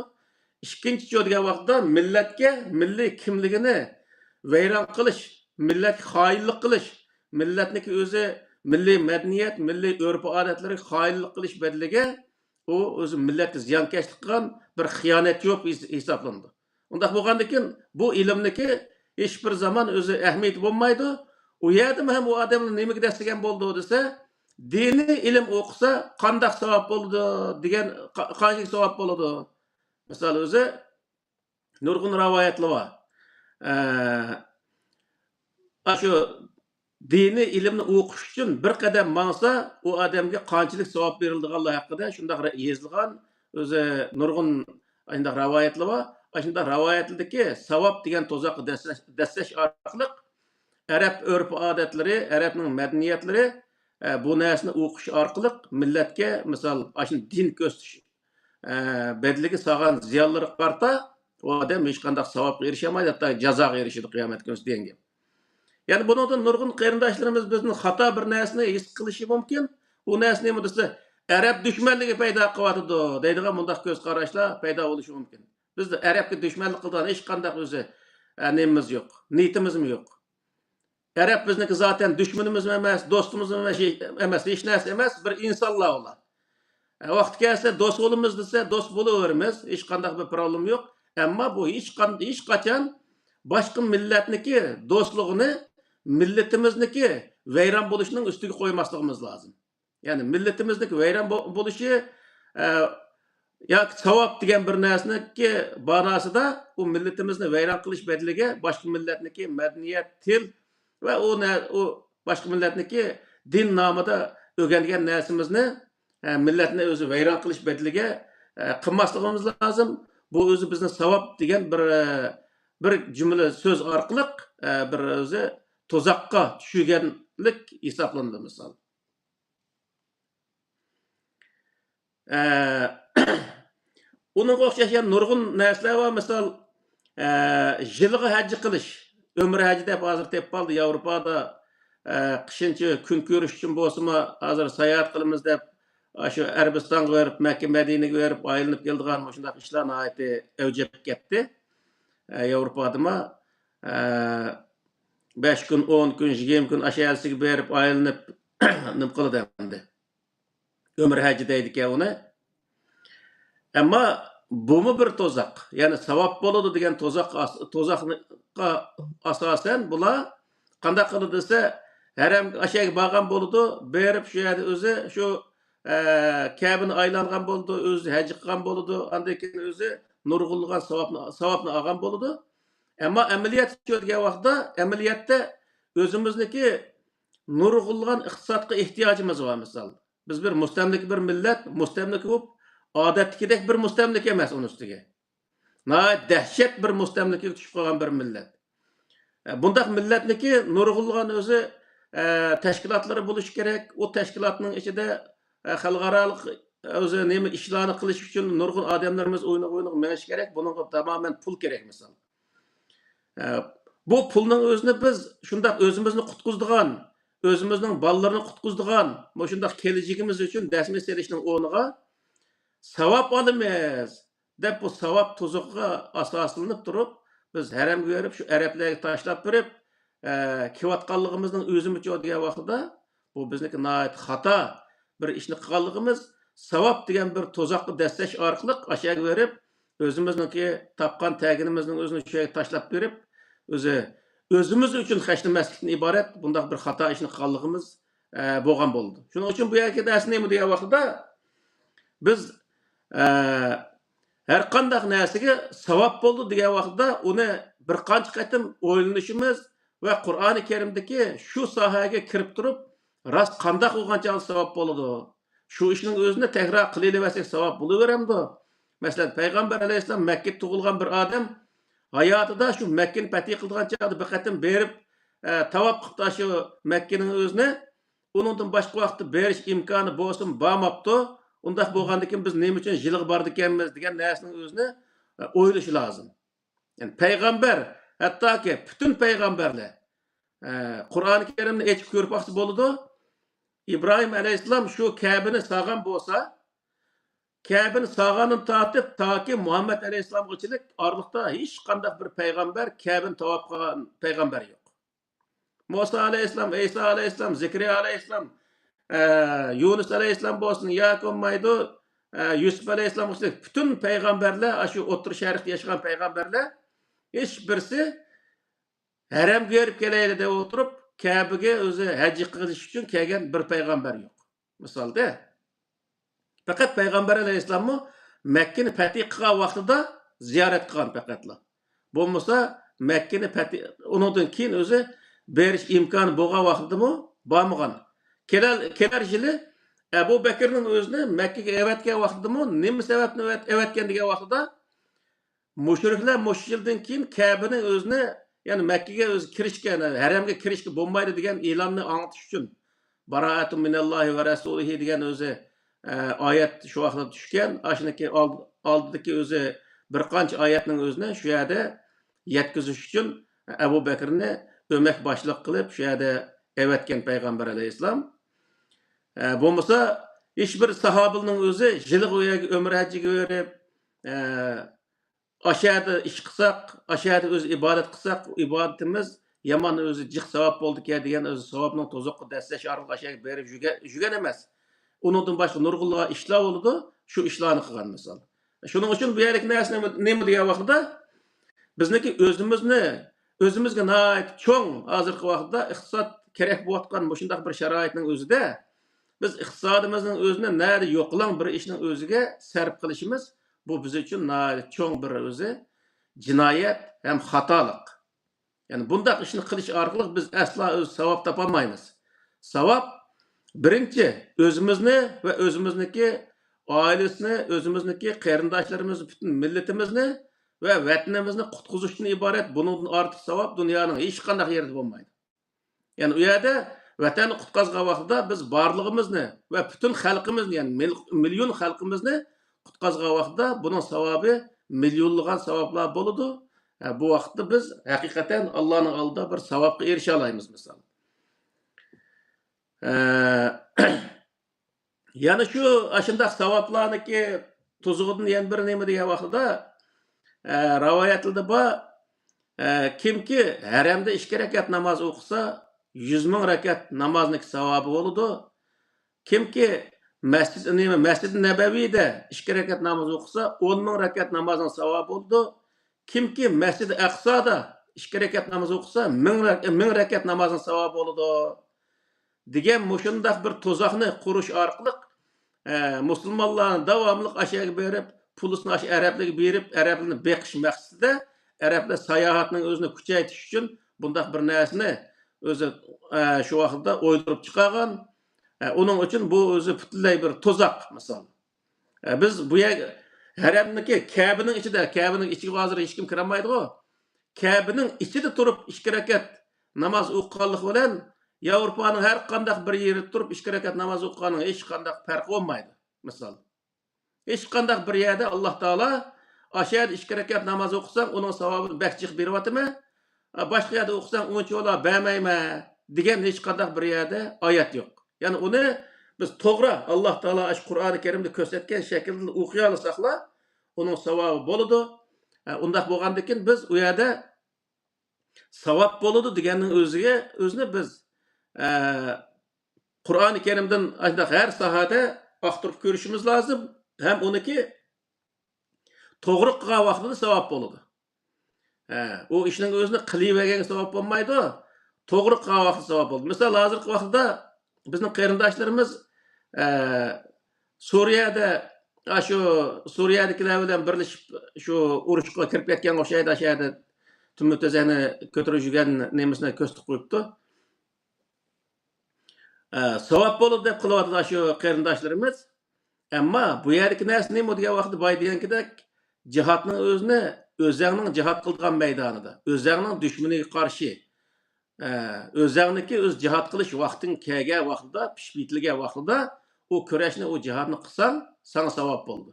ئىككىنچى، دېگەن ۋاقىتتا مىللەتكە مىللىي كىملىكىنى ۋەيران قىلىش، مىللەتكە خائىنلىق قىلىش، مىللەتنىڭكى ئۆزى مىللىي مەدەنىيەت، مىللىي ئۆرپ-ئادەتلىرىگە خائىنلىق قىلىش بەدىلىگە ئۇ ئۆزى مىللەتكە زىيانكەشلىك قىلغان بىر خىيانەتچى بولۇپ ھېس-، ھېسابلىنىدۇ. ئۇنداق بولغاندىكىن بۇ ئىلىمنىكى ھېچبىر زامان ئۆزى ئەھمىيىتى بولمايدۇ. ئۇ يەردىمۇ ھەم ئۇ ئادەملەر نېمىگە دەسسىگەن بولىدۇ دېسە، دىنىي ئىلىم ئوقۇسا قانداق ساۋاب بولىدۇ دېگەن، قا-، قانچىلىك ساۋاب بولىدۇ؟ مىسال ئۆزى نۇرغۇن رىۋايەتلەر بار. ئە، ئاشۇ دىنىي ئىلىمنى ئوقۇش ئۈچۈن بىر قەدەم ماڭسا، ئۇ ئادەمگە قانچىلىك ساۋاب بېرىلىدىغانلىقى ھەققىدە شۇنداق يېزىلغان، ئۆزى نۇرغۇن ئاشۇنداق رىۋايەتلەر بار. ئاشۇنداق رىۋايەتلەردىكى ساۋاب دېگەن تۇزاققا دەسسەش، دەسسەش ئارقىلىق ئەرەب ئۆرپ-ئادەتلىرى، ئەرەبنىڭ مەدەنىيەتلىرى، ئە، بۇ نەرسىنى ئوقۇش ئارقىلىق مىللەتكە، مىسال، ئاشۇ دىن كۆرسىتىش ئە، بەدىلىگە سالغان زىيانلىرىغا قارىتا، ئۇ ئادەم ھېچقانداق ساۋابقا ئېرىشەلمەيدۇ، ھەتتا جازاغا ئېرىشىدۇ قىيامەت كۈنى دېگەن گەپ. يەنى بۇنىڭدىن نۇرغۇن قېرىنداشلىرىمىز بىزدىن خاتا بىر نەرسىنى ھېس قىلىشى مۇمكىن. ئۇ نەرسە نېمە دېسە، ئەرەب دۈشمەنلىكى پەيدا قىلىۋاتىدۇ دەيدىغان مۇنداق كۆز قاراشلار پەيدا بولۇشى مۇمكىن. بىز ئەرەبكە دۈشمەنلىك قىلىدىغان ھېچقانداق ئۆزى، ئە، نېمىمىز يوق، نىيىتىمىزمۇ يوق. ئەرەب بىزنىڭكى زاتەن دۈشمىنىمىزمۇ ئەمەس، دوستىمىزمۇ ئەمەس، ئەمەس، ھېچ نەرسە ئەمەس، بىر ئىنسانلار ئۇلار. ئە، ۋاقتى كەلسە دوست بولىمىز دېسە، دوست بولۇۋېرىمىز، ھېچقانداق بىر پروبلېما يوق. ئەمما بۇ ھېچقان-، ھېچقاچان باشقا مىللەتنىڭكى دوستلۇقىنى مىللىتىمىزنىڭكى ۋەيران بولۇشىنىڭ ئۈستىگە قويماسلىقىمىز لازىم. يەنى مىللىتىمىزنىڭكى ۋەيران بو-، بولۇشى، ئە، ياكى ساۋاب دېگەن بىر نەرسىنىڭكى مەناسىدا ئۇ مىللىتىمىزنى ۋەيران قىلىش بەدىلىگە باشقا مىللەتنىڭكى مەدەنىيەت، تىل ۋە ئۇ نە-، ئۇ باشقا مىللەتنىڭكى دىن نامىدا ئۆگەنگەن نەرسىمىزنى، ئە، مىللەتنى ئۆزى ۋەيران قىلىش بەدىلىگە، ئە، قىلماسلىقىمىز لازىم. بۇ ئۆزى بىزنى ساۋاب دېگەن بىر، ئە، بىر جۈملە سۆز ئارقىلىق، ئە، بىر ئۆزى تۇزاققا چۈشۈرگەنلىك ھېسابلىنىدۇ، مىسال. ئە، ئۇنىڭغا ئوخشاش يەنە نۇرغۇن نەرسىلەر بار. مىسال، ئە، يىلغا ھەج قىلىش، ئۆمرە ھەج دەپ ھازىر تېپىپ قالدى ياۋروپادا. ئە، قىشىنچە كۈن كۆرۈش ئۈچۈن بولسىمۇ، ھازىر ساياھەت قىلىمىز دەپ، ئاشۇ ئەرەبىستانغا بېرىپ، مەككە مەدىنىگە بېرىپ ئايلىنىپ كېلىدىغان مۇشۇنداق ئىشلار ناھايىتى ئەۋج ئېلىپ كەتتى. ئە، ياۋروپادىمۇ، ئە، بەش كۈن، ئون كۈن، يىگىرمە كۈن ئاشۇ يەرسىگە بېرىپ ئايلىنىپ نېمە قىلىدۇ ئەمدى. ئۆمرە ھەجى دەيدىكەن ئۇنى. ئەمما بۇمۇ بىر تۇزاق. يەنى ساۋاب بولىدۇ دېگەن تۇزاق، تۇزاققا ئاساسەن بۇلار قانداق قىلىدۇ دېسە، ھەرەم ئاشەگە بارغان بولىدۇ، بېرىپ شۇ يەردە ئۆزى شۇ، ئە، كەبىنى ئايلانغان بولىدۇ، ئۆزى ھەج قىلغان بولىدۇ، ئاندىن كېيىن ئۆزى نۇرغۇنلىغان ساۋابنى، ساۋابنى ئالغان بولىدۇ. ئەمما ئەمەلىيەتتە شۇ دېگەن ۋاقىتتا، ئەمەلىيەتتە ئۆزىمىزنىڭكى نۇرغۇنلىغان ئىقتىسادقا ئېھتىياجىمىز بار، مىسال. بىز بىر مۇستەملىكە بىر مىللەت، مۇستەملىكە بولۇپ، ئادەتتىكىدەك بىر مۇستەملىكە ئەمەس ئۇنىڭ ئۈستىگە. ناھايىتى دەھشەت بىر مۇستەملىكىگە چۈشۈپ قالغان بىر مىللەت. ئە، بۇنداق مىللەتنىكى نۇرغۇنلىغان ئۆزى، ئە، تەشكىلاتلىرى بولۇشى كېرەك. ئۇ تەشكىلاتنىڭ ئىچىدە، ئە، خەلقئارالىق ئۆزى نېمە ئىشلارنى قىلىش ئۈچۈن نۇرغۇن ئادەملىرىمىز ئويۇنغا ئويۇنغا مېڭىشى كېرەك. بۇنىڭغا تامامەن پۇل كېرەك، مىسال. ئە، بۇ پۇلنىڭ ئۆزىنى بىز شۇنداق ئۆزىمىزنى قۇتقۇزىدىغان، ئۆزىمىزنىڭ بالىلىرىنى قۇتقۇزىدىغان، مۇشۇنداق كېلىچىكىمىز ئۈچۈن دەسمە سېلىشنىڭ ئورنىغا ساۋاب ئالىمىز دەپ، بۇ ساۋاب تۇزىقىغا ئاساسلىنىپ تۇرۇپ، بىز ھەرەمگە بېرىپ، شۇ ئەرەبلەرگە تاشلاپ بېرىپ، ئە، كېلىۋاتقانلىقىمىزنىڭ ئۆزىمۇچۇ دېگەن ۋاقتىدا، بۇ بىزنىڭكى ناھايىتى خاتا بىر ئىشنى قىلغانلىقىمىز، ساۋاب دېگەن بىر تۇزاققا دەسسەش ئارقىلىق ئاشۇ يەرگە بېرىپ، ئۆزىمىزنىڭكى تاپقان تەگىنىمىزنىڭ ئۆزىنى شۇ يەرگە تاشلاپ بېرىپ، ئۆزى، ئۆزىمىز ئۈچۈن خەجلىمەسلىكتىن ئىبارەت بۇنداق بىر خاتا ئىشنى قىلغانلىقىمىز، ئە، بولغان بولىدۇ. شۇنىڭ ئۈچۈن بۇ يەردىكى نەرسە نېمە دېگەن ۋاقتىدا، بىز، ئە، ھەر قانداق نەرسىگە ساۋاب بولىدۇ دېگەن ۋاقتىدا ئۇنى بىر قانچە قېتىم ئويلىنىشىمىز ۋە قۇرئانى كەرىمدىكى شۇ ساھەگە كىرىپ تۇرۇپ، راست قانداق بولغان چاغدا ساۋاب بولىدۇ؟ شۇ ئىشنىڭ ئۆزىنى تەكرار قىلىۋەرسەك ساۋاب بولۇۋېرەمدۇ؟ مەسىلەن، پەيغەمبەر ئەلەيھىسسالام مەككىدە تۇغۇلغان بىر ئادەم ھاياتىدا شۇ مەككىنى پەتھى قىلىدىغان چاغدا بىر قېتىم بېرىپ، ئە، تاۋاپ قىپتۇ شۇ مەككىنىڭ ئۆزىنى. ئۇنىڭدىن باشقا ۋاقىتتا بېرىش ئىمكانى بولسىمۇ بارماپتۇ. ئۇنداق بولغاندىكىن بىز نېمە ئۈچۈن يىلغا بارىدىكەنمىز دېگەن نەرسىنىڭ ئۆزىنى، ئە، ئويلىشى لازىم. يەنى پەيغەمبەر، ھەتتاكى پۈتۈن پەيغەمبەرلەر، ئە، قۇرئانى كەرىمنى ئېچىپ كۆرۈپ باقسا بولىدۇ. ئىبراھىم ئەلەيھىسسالام شۇ كەبىنى سالغان بولسا، كەبىنى سالغاندىن تارتىپ تاكى مۇھەممەد ئەلەيھىسسالامغىچىلىك ئارىلىقتا ھېچقانداق بىر پەيغەمبەر كەبىنى تاۋاپ قىلغان پەيغەمبەر يوق. مۇسا ئەلەيھىسسالام، ئەيسا ئەلەيھىسسالام، زەكەرىيا ئەلەيھىسسالام، ئە، يۇنۇس ئەلەيھىسسالام بولسۇن ياكى بولمايدۇ، ئە، يۈسۈپ ئەلەيھىسسالام بولسۇن، پۈتۈن پەيغەمبەرلەر، ئاشۇ ئوتتۇرا شەرقتە ياشىغان پەيغەمبەرلەر ھېچ بىرسى ھەرەمگە بېرىپ كېلەيلى دەپ ئولتۇرۇپ، كەبىگە ئۆزى ھەج قىلىش ئۈچۈن كەلگەن بىر پەيغەمبەر يوق. مىسالدا، پەقەت پەيغەمبەر ئەلەيھىسسالاممۇ مەككىنى پەتھى قىلغان ۋاقتىدا زىيارەت قىلغان پەقەتلا. بولمىسا، مەككىنى پەتھى، ئۇنىڭدىن كېيىن ئۆزى بېرىش ئىمكانى بولغان ۋاقتىدىمۇ بارمىغان. كېلەر، كېلەر يىلى ئەبۇ بەكرىنىڭ ئۆزىنى مەككىگە ئەۋەتكەن ۋاقتىدىمۇ، نېمە سەۋەبتىن ئەۋەت-، ئەۋەتكەن دېگەن ۋاقتىدا، مۇشرىكلار مۇشۇ يىلدىن كېيىن كەبىنى ئۆزىنى، يەنى مەككىگە ئۆزى كىرىشكە، ھەرەمگە كىرىشكە بولمايدۇ دېگەن ئېلاننى ئاڭلىتىش ئۈچۈن، بارائەتۇن مىنەللاھى ۋە رەسۇلىھى دېگەن ئۆزى، ئە، ئايەت شۇ ۋاقىتتا چۈشكەن. ئاشۇنىڭكى ئالد-، ئالدىدىكى ئۆزى بىر قانچە ئايەتنىڭ ئۆزىنى شۇ يەردە يەتكۈزۈش ئۈچۈن ئەبۇ بەكرىنى ئۆمەك باشلىق قىلىپ شۇ يەردە ئەۋەتكەن پەيغەمبەر ئەلەيھىسسالام. ئە، بولمىسا، ھېچ بىر ساھابىنىڭ ئۆزى يىلىغا ئۇ يەرگە ئۆمرە ھەججىگە بېرىپ، ئە، ئاشۇ يەردە ئىش قىلساق، ئاشۇ يەردە ئۆزى ئىبادەت قىلساق، ئۇ ئىبادىتىمىز يامان ئۆزى جىق ساۋاب بولىدىكەن دېگەن ئۆزى ساۋابنىڭ توزۇققا دەسسەش ئارقىلىق ئاشۇ يەرگە بېرىپ يۈرگەن، يۈرگەن ئەمەس. ئۇنىڭدىن باشقا نۇرغۇنلىغان ئىشلار بولىدۇ، شۇ ئىشلارنى قىلغان مىسال. شۇنىڭ ئۈچۈن بۇ يەردىكى نەرسە نېمە، نېمە دېگەن ۋاقتىدا، بىزنىڭكى ئۆزىمىزنى، ئۆزىمىزگە ناھايىتى چوڭ ھازىرقى ۋاقىتتا ئىقتىساد كېرەك بولۇۋاتقان مۇشۇنداق بىر شارائىتنىڭ ئۆزىدە، بىز ئىقتىسادىمىزنىڭ ئۆزىنى نەدە يوقىلاڭ بىر ئىشنىڭ ئۆزىگە سەرپ قىلىشىمىز، بۇ بىز ئۈچۈن ناھايىتى چوڭ بىر ئۆزى جىنايەت ھەم خاتالىق. يەنى بۇنداق ئىشنى قىلىش ئارقىلىق بىز ئەسلا ئۆز ساۋاب تاپالمايمىز. ساۋاب بىرىنچى، ئۆزىمىزنى ۋە ئۆزىمىزنىڭكى ئائىلىسىنى، ئۆزىمىزنىڭكى قېرىنداشلىرىمىزنى، پۈتۈن مىللىتىمىزنى ۋە ۋەتىنىمىزنى قۇتقۇزۇشتىن ئىبارەت. بۇنىڭدىن ئارتۇق ساۋاب دۇنيانىڭ ھېچقانداق يېرىدە بولمايدۇ. يەنى ئۇ يەردە ۋەتەننى قۇتقازغان ۋاقتىدا بىز بارلىقىمىزنى ۋە پۈتۈن خەلقىمىزنى، يەنى مىل-، مىليون خەلقىمىزنى قۇتقازغان ۋاقتىدا بۇنىڭ ساۋابى مىليونلىغان ساۋابلار بولىدۇ. ھە، بۇ ۋاقىتتا بىز ھەقىقەتەن ئاللانىڭ ئالدىدا بىر ساۋابقا ئېرىشەلەيمىز، مىسال. ھە، يەنە شۇ ئاشۇنداق ساۋابلارنىڭكى تۇزىغىدىن يەنە بىر نېمە دېگەن ۋاقتىدا، ئە، رىۋايەتلەردە بار، ئە، كىمكى ھەرەمدە ئىككى رەكەت ناماز ئوقۇسا، يۈز مىڭ رەكەت نامازنىڭكى ساۋابى بولىدۇ. كىمكى مەسچىد، نېمە، مەسچىدى نەبەۋىدە ئىككى رەكەت ناماز ئوقۇسا، ئون مىڭ رەكەت نامازنىڭ ساۋابى بولىدۇ. كىمكى مەسچىدى ئەقسادا ئىككى رەكەت ناماز ئوقۇسا، مىڭ رەك-، مىڭ رەكەت نامازنىڭ ساۋابى بولىدۇ. دېگەن مۇشۇنداق بىر تۇزاقنى قۇرۇش ئارقىلىق، ئە، مۇسۇلمانلارنى داۋاملىق ئاشۇ يەرگە بېرىپ، پۇلىسىنى ئاشۇ ئەرەبلەرگە بېرىپ، ئەرەبلەرنى بېقىش مەقسىتىدە، ئەرەبلەر ساياھەتنىڭ ئۆزىنى كۈچەيتىش ئۈچۈن بۇنداق بىر نەرسىنى ئۆزى، ئە، شۇ ۋاقىتتا ئويدۇرۇپ چىقارغان. ئە، ئۇنىڭ ئۈچۈن بۇ ئۆزى پۈتۈنلەي بىر تۇزاق، مىسال. ئە، بىز بۇ يەرگە، ھەرەمنىڭكى، كەبىنىڭ ئىچىدە، كەبىنىڭ ئىچىگە ھازىر ھېچكىم كىرەلمەيدىغۇ. كەبىنىڭ ئىچىدە تۇرۇپ ئىككى رەكەت ناماز ئوقۇغانلىقى بىلەن ياۋروپانىڭ ھەر قانداق بىر يېرىدە تۇرۇپ ئىككى رەكەت ناماز ئوقۇغاننىڭ ھېچقانداق پەرقى بولمايدۇ. مىسال، ھېچقانداق بىر يەردە ئاللا تائالا، «ئاشۇ يەردە ئىككى رەكەت ناماز ئوقۇساڭ، ئۇنىڭ ساۋابىنى بەك جىق بېرىۋاتىمەن، باشقا يەردە ئوقۇساڭ، ئۇنچىۋالا بەرمەيمەن» دېگەن ھېچقانداق بىر يەردە ئايەت يوق. يەنى ئۇنى بىز توغرا ئاللا تائالا ئاشۇ قۇرئانى كەرىمدە كۆرسەتكەن شەكىلدە ئوقۇيالىساقلا، ئۇنىڭ ساۋابى بولىدۇ. ئە، ئۇنداق بولغاندىكىن بىز ئۇ يەردە ساۋاب بولىدۇ دېگەننىڭ ئۆزىگە، ئۆزىنى بىز، ئە، قۇرئانى كەرىمدىن ئاشۇنداق ھەر ساھەدە ئاختۇرۇپ كۆرۈشىمىز لازىم. ھەم ئۇنىڭكى توغرا قىلغان ۋاقتىدا ساۋاب بولىدۇ. ھە، ئۇ ئىشنىڭ ئۆزىنى قىلىۋەرگەنگە ساۋاب بولمايدۇ. توغرا قىلغان ۋاقتىدا ساۋاب بولىدۇ. مىسال، ھازىرقى ۋاقىتتا بىزنىڭ قېرىنداشلىرىمىز، ئە، سۈرىيەدە، ئاشۇ سۈرىيەدىكىلەر بىلەن بىرلىشىپ شۇ ئۇرۇشقا كىرىپ كەتكەنگە ئوخشايدۇ، ئاشۇ يەردە تۈمۈر تۆزەكنى كۆتۈرۈپ يۈرگەن نېمىسىنى كۆرسىتىپ قويۇپتۇ. ئە، ساۋاب بولىدۇ دەپ قىلىۋاتىدۇ شۇ قېرىنداشلىرىمىز. ئەمما بۇ يەردىكى نەرسە نېمە دېگەن ۋاقىتتا بايا دېگەنكىدەك، جىھادنىڭ ئۆزىنى ئۆزەڭنىڭ جىھاد قىلىدىغان مەيدانىدا، ئۆزەڭنىڭ دۈشمىنىگە قارشى، ئە، ئۆزەڭنىڭكى ئۆز جىھاد قىلىش ۋاقتىڭ كەلگەن ۋاقتىدا، پىشىپ يېتىلگەن ۋاقتىدا ئۇ كۈرەشنى، ئۇ جىھادنى قىلساڭ، ساڭا ساۋاب بولىدۇ.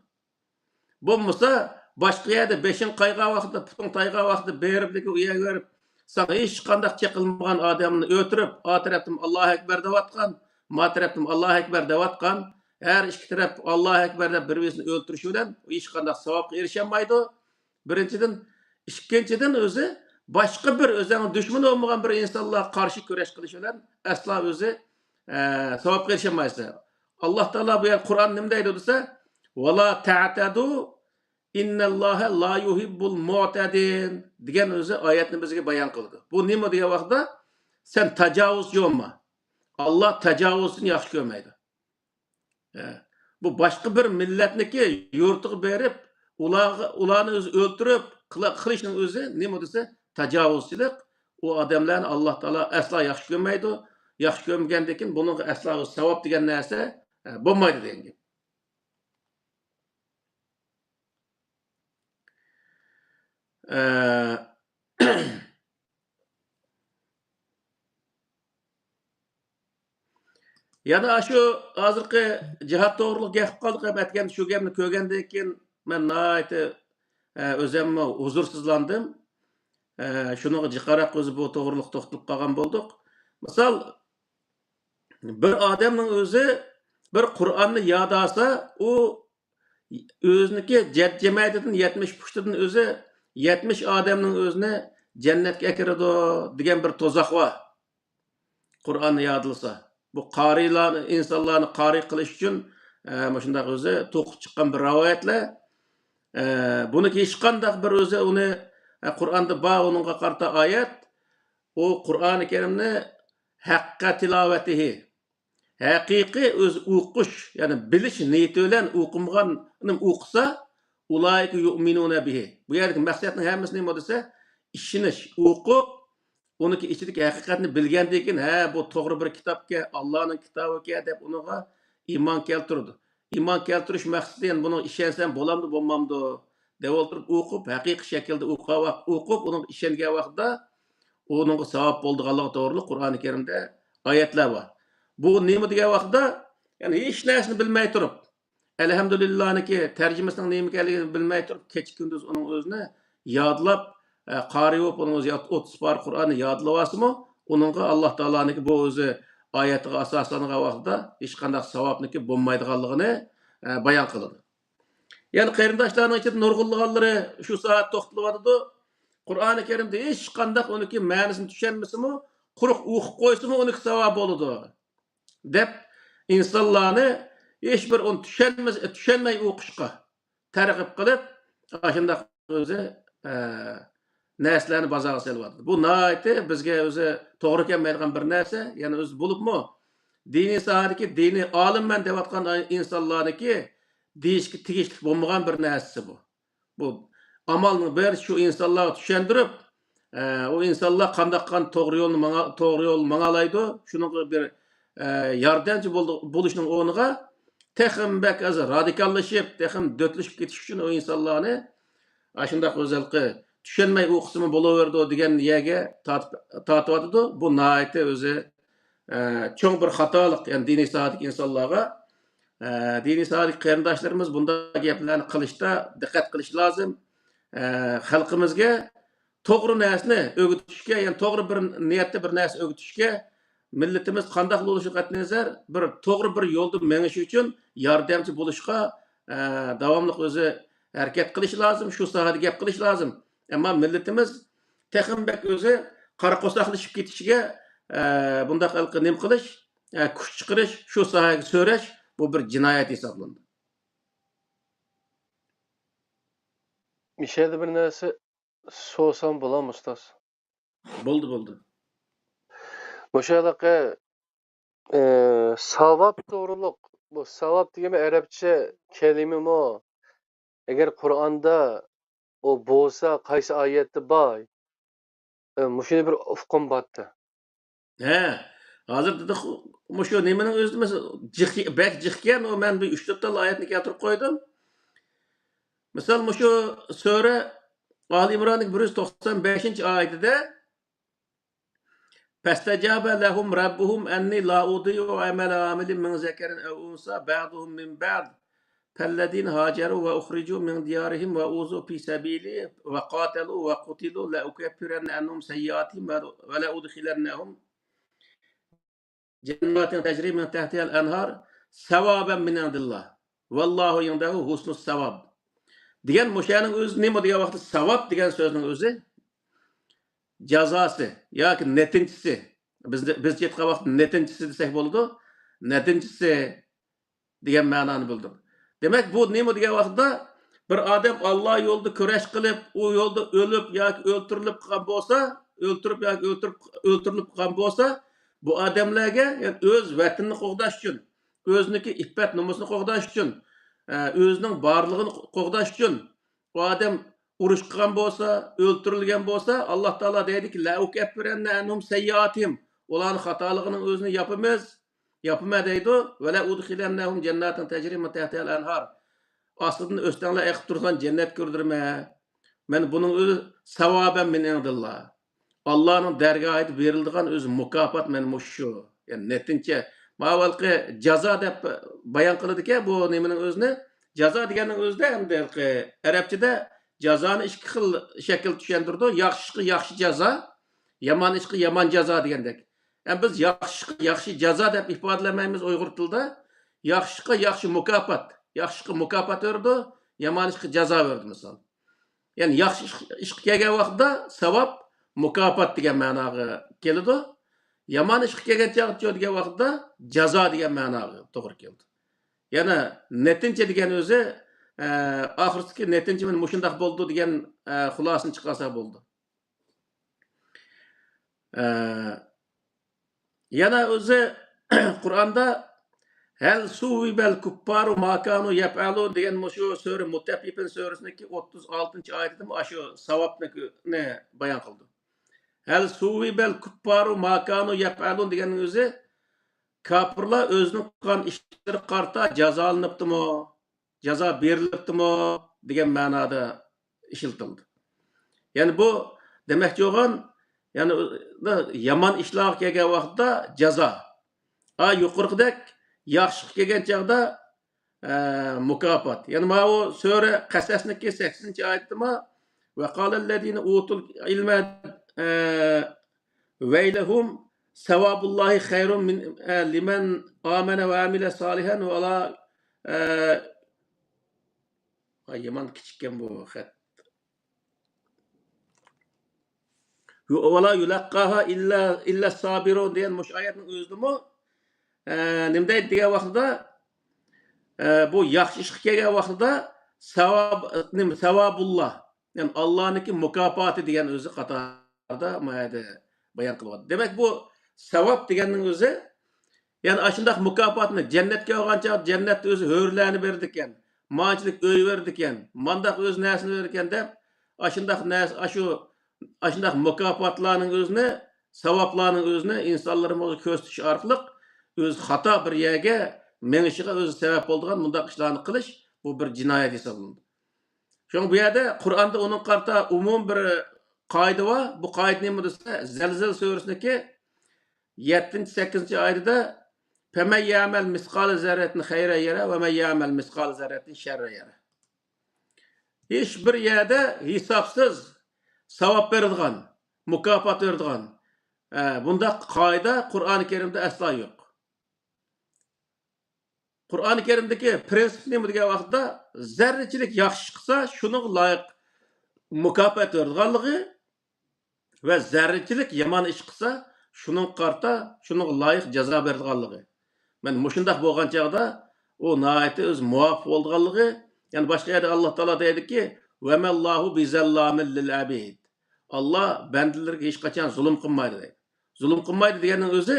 بولمىسا، باشقا يەردە بېشىڭ قايغان ۋاقتىدا، پۇتۇڭ تايغان ۋاقتىدا بېرىپ، ئۇ يەرگە بېرىپ، ساڭا ھېچقانداق چېقىلمىغان ئادەمنى ئۆلتۈرۈپ، ئا تەرەپتىن ئاللاھۇ ئەكبەر دەۋاتقان، ما تەرەپتىن ئاللاھۇ ئەكبەر دەۋاتقان، ھەر ئىككى تەرەپ ئاللاھۇ ئەكبەر دەپ بىر-بىرسىنى ئۆلتۈرۈشى بىلەن ھېچقانداق ساۋابقا ئېرىشەلمەيدۇ. بىرىنچىدىن، ئىككىنچىدىن، ئۆزى باشقا بىر ئۆزەڭ دۈشمىنى بولمىغان بىر ئىنسانلارغا قارشى كۈرەش قىلىش بىلەن ئەسلا ئۆزى، ئە، ساۋابقا ئېرىشەلمەيسەن. ئاللاھ تائالا بۇ يەردە قۇرئان نېمە دەيدۇ دېسە، «ۋەلا تەتەدۇ، ئىننەللاھە لا يۇھىببۇل مۇتەدىن» دېگەن ئۆزى ئايەتنى بىزگە بايان قىلىدۇ. بۇ نېمە دېگەن ۋاقىتتا، سەن تاجاۋۇزچى بولما. ئاللاھ تاجاۋۇزچىنى ياخشى كۆرمەيدۇ. ئە، بۇ باشقا بىر مىللەتنىكى يۇرتىغا بېرىپ، ئۇلارغا، ئۇلارنى ئۆزى ئۆلتۈرۈپ قىلا-، قىلىشنىڭ ئۆزى نېمە دېسە، تاجاۋۇزچىلىق. ئۇ ئادەملەرنى ئاللاھ تائالا ئەسلا ياخشى كۆرمەيدۇ. ياخشى كۆرمىگەندىن كېيىن بۇنىڭغا ئەسلا ساۋاب دېگەن نەرسە، ئە، بولمايدۇ دېگەن گەپ. ئە، يەنە شۇ ھازىرقى جىھاد توغرۇلۇق گەپ قىلىپ قالدۇق، ھەم ئەتىگەندە شۇ گەپنى كۆرگەندىن كېيىن مەن ناھايىتى، ئە، ئۆزۈممۇ ھۇزۇرسىزلاندىم. ئە، شۇنىڭغا جىقراق ئۆزى بۇ توغرۇلۇق توختىلىپ قالغان بولدۇق. مىسال، بىر ئادەمنىڭ ئۆزى بىر قۇرئاننى ياد ئالسا، ئۇ ئۆزىنىڭكى جەمەتىدىن يەتمىش پۇشتىدىن ئۆزى يەتمىش ئادەمنىڭ ئۆزىنى جەننەتكە ئەكىرىدۇ دېگەن بىر تۇزاق بار. قۇرئاننى يادلىسا. بۇ قارىيلارنى، ئىنسانلارنى قارىي قىلىش ئۈچۈن، ئە، مۇشۇنداق ئۆزى توقۇپ چىققان بىر رىۋايەتلەر. ئە، بۇنىڭكى ھېچقانداق بىر ئۆزى ئۇنى، ئە، قۇرئاندا بار ئۇنىڭغا قارىتا ئايەت. ئۇ قۇرئانى كەرىمنى ھەققە تىلاۋەتىھى، ھەقىقىي ئۆزى ئوقۇش، يەنى بىلىش نىيىتى بىلەن ئوقۇمىغان ئوقۇسا، ئۇلائىكە يۇئمىنۇنە بىھى. بۇ يەردىكى مەقسەتنىڭ ھەممىسى نېمە دېسە، ئىشىنىش، ئوقۇپ، ئۇنىڭكى ئىچىدىكى ھەقىقەتنى بىلگەندىن كېيىن، ھە، بۇ توغرا بىر كىتابكەن، ئاللانىڭ كىتابىكەن دەپ ئۇنىڭغا ئىمان كەلتۈرىدۇ. ئىمان كەلتۈرۈش مەقسىتى، يەنى بۇنىڭغا ئىشەنسەم بولامدۇ، بولمامدۇ دەپ ئولتۇرۇپ ئوقۇپ، ھەقىقىي شەكىلدە ئوقۇغان ۋاق-، ئوقۇپ، ئۇنىڭغا ئىشەنگەن ۋاقىتتا ئۇنىڭغا ساۋاب بولىدىغانلىقى توغرىلىق قۇرئانى كەرىمدە ئايەتلەر بار. بۇ نېمە دېگەن ۋاقىتتا، يەنى ھېچ نەرسىنى بىلمەي تۇرۇپ، ئەلھەمدۇلىللانىڭكى تەرجىمىسىنىڭ نېمە ئىكەنلىكىنى بىلمەي تۇرۇپ، كېچە-كۈندۈز ئۇنىڭ ئۆزىنى يادلاپ، ئە، قارىي بولۇپ، ئۇنىڭ ئۆزى ياد-، ئوتتۇز پارە قۇرئاننى يادلىۋالسىمۇ، ئۇنىڭغا ئاللا تائالانىڭكى بۇ ئۆزى ئايەتىگە ئاساسلانغان ۋاقتىدا ھېچقانداق ساۋابنىڭكى بولمايدىغانلىقىنى، ئە، بايان قىلىدۇ. يەنى قېرىنداشلارنىڭ ئىچىدە نۇرغۇنلىغانلىرى شۇ سائەت توختىلىۋاتىدۇ. قۇرئانى كەرىمدە ھېچقانداق ئۇنىڭكى مەنىسىنى چۈشەنمىسىمۇ، قۇرۇق ئوقۇپ قويسىمۇ ئۇنىڭكى ساۋابى بولىدۇ، دەپ ئىنسانلارنى ھېچبىر ئۇنى چۈشەنمىس-، چۈشەنمەي ئوقۇشقا تەرغىب قىلىپ، ئاشۇنداق ئۆزى، ئە، نەرسىلەرنى بازارغا سېلىۋاتىدۇ. بۇ ناھايىتى بىزگە ئۆزى توغرا كەلمەيدىغان بىر نەرسە. يەنى ئۆزى بولۇپمۇ دىنىي ساھەدىكى دىنىي ئالىممەن دەۋاتقان ئىنسانلارنىڭكى دېيىشكە تېگىشلىك بولمىغان بىر نەرسىسى بۇ. بۇ ئامالنىڭ بىرى شۇ ئىنسانلارغا چۈشەندۈرۈپ، ئە، ئۇ ئىنسانلار قانداق قىلغان توغرا يولنى ماڭا-، توغرا يول ماڭالايدۇ، شۇنىڭغا بىر، ئە، ياردەمچى بولدى-، بولۇشنىڭ ئورنىغا تېخىمۇ بەك ھازىر رادىكاللىشىپ، تېخىمۇ دۆتلىشىپ كېتىش ئۈچۈن ئۇ ئىنسانلارنى ئاشۇنداق ئۆزەلقى چۈشەنمەي ئوقۇسىمۇ بولۇۋېرىدۇ دېگەن يەرگە تارتىپ، تارتىۋاتىدۇ. بۇ ناھايىتى ئۆزى، ئە، چوڭ بىر خاتالىق، يەنى دىنىي ساھەدىكى ئىنسانلارغا، ئە، دىنىي ساھەدىكى قېرىنداشلىرىمىز بۇنداق گەپلەرنى قىلىشتا دىققەت قىلىش لازىم. ئە، خەلقىمىزگە توغرا نەرسىنى ئۆگىتىشكە، يەنى توغرا بىر نىيەتتە بىر نەرسە ئۆگىتىشكە، مىللىتىمىز قانداق بولۇشىغا قەتئىينەزەر، بىر توغرا بىر يولدا مېڭىش ئۈچۈن ياردەمچى بولۇشقا، ئە، داۋاملىق ئۆزى ھەرىكەت قىلىش لازىم، شۇ ساھەدە گەپ قىلىش لازىم. ئەمما مىللىتىمىز تېخىمۇ بەك ئۆزى قارا قورساقلىشىپ كېتىشىگە، ئە، بۇنداق ھېلىقى نېمە قىلىش، ئە، كۈچ چىقىرىش، شۇ ساھەگە سۆرەش، بۇ بىر جىنايەت ھېسابلىنىدۇ. مۇشۇ يەردە بىر نەرسە سورىسام بولامدۇ، ئۇستاز؟ بولدى، بولدى. مۇشۇ ھېلىقى، ئى، ساۋاب توغرۇلۇق، بۇ ساۋاب دېگەن ئەرەبچە كەلىمىمۇ؟ ئەگەر قۇرئاندا ئۇ بولسا، قايسى ئايەتتە بار؟ ئى، مۇشۇنى بىر ئۇققۇم بارتى. ھە، ھازىر دېدۇق، مۇشۇ نېمىنىڭ ئۆزىدە مەسىلەن، جىق، بەك جىقكەن، ئۇ مەن بىر ئۈچ تۆت تال ئايەتنى كەلتۈرۈپ قويدۇم. مىسال، مۇشۇ سۈرە ئالى ئىمراننىڭ بىر يۈز توقسان بەشىنچى ئايىتىدە، فاستجاب لهم ربهم أني لا أضيع عمل عامل من ذكر أو أنثى بعضهم من بعض فالذين هاجروا وأخرجوا من ديارهم وأوذوا في سبيلي وقاتلوا وقتلوا لأكفرن عنهم سيئاتهم ولأدخلنهم جنات تجري من تحتها الأنهار ثوابا من عند الله والله عنده حسن الثواب دېگەن. مۇشۇنىڭ ئۆزى نېمە دېگەن ۋاقىتتا، ساۋاب دېگەن سۆزنىڭ ئۆزى جازاسى ياكى نەتىجىسى. بىز، بىزچە ئېيتقان ۋاقىتتا نەتىجىسى دېسەك بولىدۇ. نەتىجىسى دېگەن مەنانى بىلدۈرىدۇ. دېمەك، بۇ نېمە دېگەن ۋاقىتتا، بىر ئادەم ئاللا يولىدا كۈرەش قىلىپ، ئۇ يولدا ئۆلۈپ ياكى ئۆلتۈرۈلۈپ قالغان بولسا، ئۆلتۈرۈپ ياكى ئۆلتۈرۈپ، ئۆلتۈرۈلۈپ قالغان بولسا، بۇ ئادەملەرگە، يەنى ئۆز ۋەتىنىنى قوغداش ئۈچۈن، ئۆزىنىڭكى ئىپپەت نومۇسىنى قوغداش ئۈچۈن، ئە، ئۆزىنىڭ بارلىقىنى قوغداش ئۈچۈن، ئۇ ئادەم ئۇرۇش قىلغان بولسا، ئۆلتۈرۈلگەن بولسا، ئاللا تائالا دەيدۇكى، لەئۇكەففىرەننە ئەنھۇم سەييئاتىھىم، ئۇلارنىڭ خاتالىقىنىڭ ئۆزىنى ياپىمىز، ياپىمەن دەيدۇ. ۋەلەئۇدخىلەننەھۇم جەنناتىن تەجرى مىن تەھتىھەل ئەنھار، ئاستىدىن ئۆستەڭلەر ئېقىپ تۇرىدىغان جەننەت كىردۈرىمەن. مەن بۇنىڭ ئۆزى ساۋابەن مىن ئىندىللا، ئاللانىڭ دەرگاھىدا بېرىلىدىغان ئۆزى مۇكاپات مەن مۇشۇ. يەنى نەتىجە. ماۋۇ ھېلىقى جازا دەپ بايان قىلىدىكەن بۇ نېمىنىڭ ئۆزىنى. جازا دېگەننىڭ ئۆزىدە ئەمدى ھېلىقى ئەرەبچىدە جازانى ئىككى خىل شەكىلدە چۈشەندۈرىدۇ. ياخشى ئىشقا ياخشى جازا، يامان ئىشقا يامان جازا دېگەندەك. ئەمما بىز ياخشى ئىشقا ياخشى جازا دەپ ئىپادىلىمەيمىز ئۇيغۇر تىلىدا. ياخشى ئىشقا ياخشى مۇكاپات. ياخشى ئىشقا مۇكاپات بېرىدۇ، يامان ئىشقا جازا بېرىدۇ مىسال. يەنى ياخشى ئىش، ئىشقا كەلگەن ۋاقىتتا ساۋاب، مۇكاپات دېگەن مەناغا كېلىدۇ. يامان ئىشقا كەلگەن چاغ دېگەن ۋاقىتتا جازا دېگەن مەناغا توغرا كېلىدۇ. يەنى نەتىجە دېگەن ئۆزى، ئە، ئاخىرىدىكى نەتىجە مانا مۇشۇنداق بولىدۇ دېگەن، ئە، خۇلاسىنى چىقارسا بولىدۇ. ئە، يەنە ئۆزى قۇرئاندا ھەل سۇۋۋىبەل كۇففارۇ ما كانۇ يەپئەلۇن دېگەن مۇشۇ سۈرە مۇتەففىفىن سۈرىسىنىڭكى ئوتتۇز ئالتىنچى ئايىتىدىمۇ ئاشۇ ساۋابنى بايان قىلدى. ھەل سۇۋىبەل كۇپپارۇ ما كانۇ يەپئەلۇن دېگەننىڭ ئۆزى، كاپىرلار ئۆزىنىڭ قىلغان ئىشلىرىغا قارىتا جازالىنىپتىمۇ، جازا بېرىلىپتىمۇ دېگەن مەنادا ئىشلىتىلدى. يەنى بۇ دېمەكچى بولغان، يەنى يامان ئىشلارغا كەلگەن ۋاقىتتا جازا. ئا، يۇقىرىقىدەك ياخشىلىققا كەلگەن چاغدا، ئە، مۇكاپات. يەنى ماۋۇ سۈرە قەسەسنىڭكى سەكسىنىنچى ئايىتىدىمۇ، ۋەقالەللەزىنە ئۇتۇل ئىلمە، ئە، ۋەيلەھۇم سەۋابۇللاھى خەيرۇن مىن، ئە، لىمەن ئامەنە ۋە ئەمىلە سالىھەن ۋەلا، ئە، ۋاي، يامان كىچىككەن بۇ خەت. ۋەلا يۇلەققاھا ئىللا، ئىللا سابىرۇن دېگەن مۇشۇ ئايەتنىڭ ئۆزىدىمۇ، ئە، نېمە دەيدۇ دېگەن ۋاقتىدا، ئە، بۇ ياخشى ئىشقا كەلگەن ۋاقتىدا ساۋاب، نېمە، ساۋابۇللا، يەنى ئاللانىڭكى مۇكاپاتى دېگەن ئۆزى قاتارىدا ما يەردە بايان قىلىۋاتىدۇ. دېمەك، بۇ ساۋاب دېگەننىڭ ئۆزى، يەنى ئاشۇنداق مۇكاپاتنى جەننەتكە ئالغان چاغدا جەننەتتە ئۆزى ھۆرلەرنى بېرىدىكەن، مانچىلىك ئۆي بېرىدىكەن، مانداق ئۆز نەرسىنى بېرىدىكەن دەپ، ئاشۇنداق نەرسە، ئاشۇ، ئاشۇنداق مۇكاپاتلارنىڭ ئۆزىنى، ساۋابلارنىڭ ئۆزىنى ئىنسانلىرىمىزغا كۆرسىتىش ئارقىلىق ئۆزى خاتا بىر يەرگە مېڭىشىغا ئۆزى سەۋەب بولىدىغان مۇنداق ئىشلارنى قىلىش، بۇ بىر جىنايەت ھېسابلىنىدۇ. شۇڭا بۇ يەردە قۇرئاندا ئۇنىڭغا قارىتا ئومۇمىي بىر قائىدە بار. بۇ قائىدە نېمە دېسە، زەلزەلە سۈرىسىنىڭكى يەتتىنچى، سەككىزىنچى ئايىتىدە، فَمَنْ يَعْمَلْ مِثْقَالَ ذَرَّةٍ خَيْرًا يَرَهُ وَمَنْ يَعْمَلْ مِثْقَالَ ذَرَّةٍ شَرًّا يَرَهُ. ھېچ بىر يەردە ھېسابسىز ساۋاب بېرىدىغان، مۇكاپات بېرىدىغان، ئە، بۇنداق قائىدە قۇرئانى كەرىمدە ئەسلا يوق. قۇرئانى كەرىمدىكى پرىنسىپ نېمە دېگەن ۋاقىتتا، زەررىچىلىك ياخشى ئىش قىلسا، شۇنىڭغا لايىق مۇكاپات بېرىدىغانلىقى ۋە زەررىچىلىك يامان ئىش قىلسا، شۇنىڭغا قارىتا، شۇنىڭغا لايىق جازا بېرىدىغانلىقى. مانا مۇشۇنداق بولغان چاغدا ئۇ ناھايىتى ئۆزى مۇۋاپىق بولىدىغانلىقى، يەنى باشقا يەردە ئاللا تائالا دەيدۇكى، ۋەمەللاھۇ بىزەللامىل لىل ئەبىد. ئاللا بەندىلىرىگە ھېچقاچان زۇلۇم قىلمايدۇ دەيدۇ. زۇلۇم قىلمايدۇ دېگەننىڭ ئۆزى،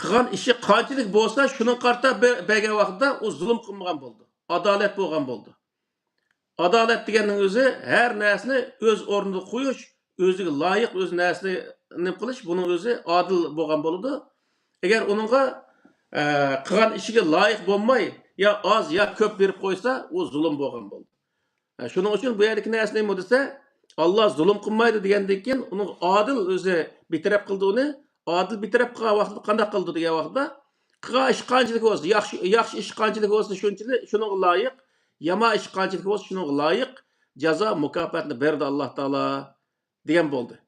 قىلغان ئىشى قانچىلىك بولسا، شۇنىڭغا قارىتا بە-، بەرگەن ۋاقتىدا ئۇ زۇلۇم قىلمىغان بولىدۇ. ئادالەت بولغان بولىدۇ. ئادالەت دېگەننىڭ ئۆزى ھەر نەرسىنى ئۆز ئورنىدا قويۇش، ئۆزىگە لايىق ئۆز نەرسىنى نېمە قىلىش، بۇنىڭ ئۆزى ئادىل بولغان بولىدۇ. ئەگەر ئۇنىڭغا، ئە، قىلغان ئىشىگە لايىق بولماي، يا ئاز، يا كۆپ بېرىپ قويسا، ئۇ زۇلۇم بولغان بولىدۇ. ھە، شۇنىڭ ئۈچۈن بۇ يەردىكى نەرسە نېمە دېسە، ئاللا زۇلۇم قىلمايدۇ دېگەندىن كېيىن، ئۇنىڭ ئادىل ئۆزى بىر تەرەپ قىلدى ئۇنى. ئادىل بىر تەرەپ قىلغان ۋاقتىدا قانداق قىلدى دېگەن ۋاقتىدا، قىلغان ئىش قانچىلىك بولسا، ياخشى، ياخشى ئىش قانچىلىك بولسا شۇنچىلىك، شۇنىڭغا لايىق، يامان ئىش قانچىلىك بولسا شۇنىڭغا لايىق جازا، مۇكاپاتنى بەردى ئاللا تائالا دېگەن بولدى.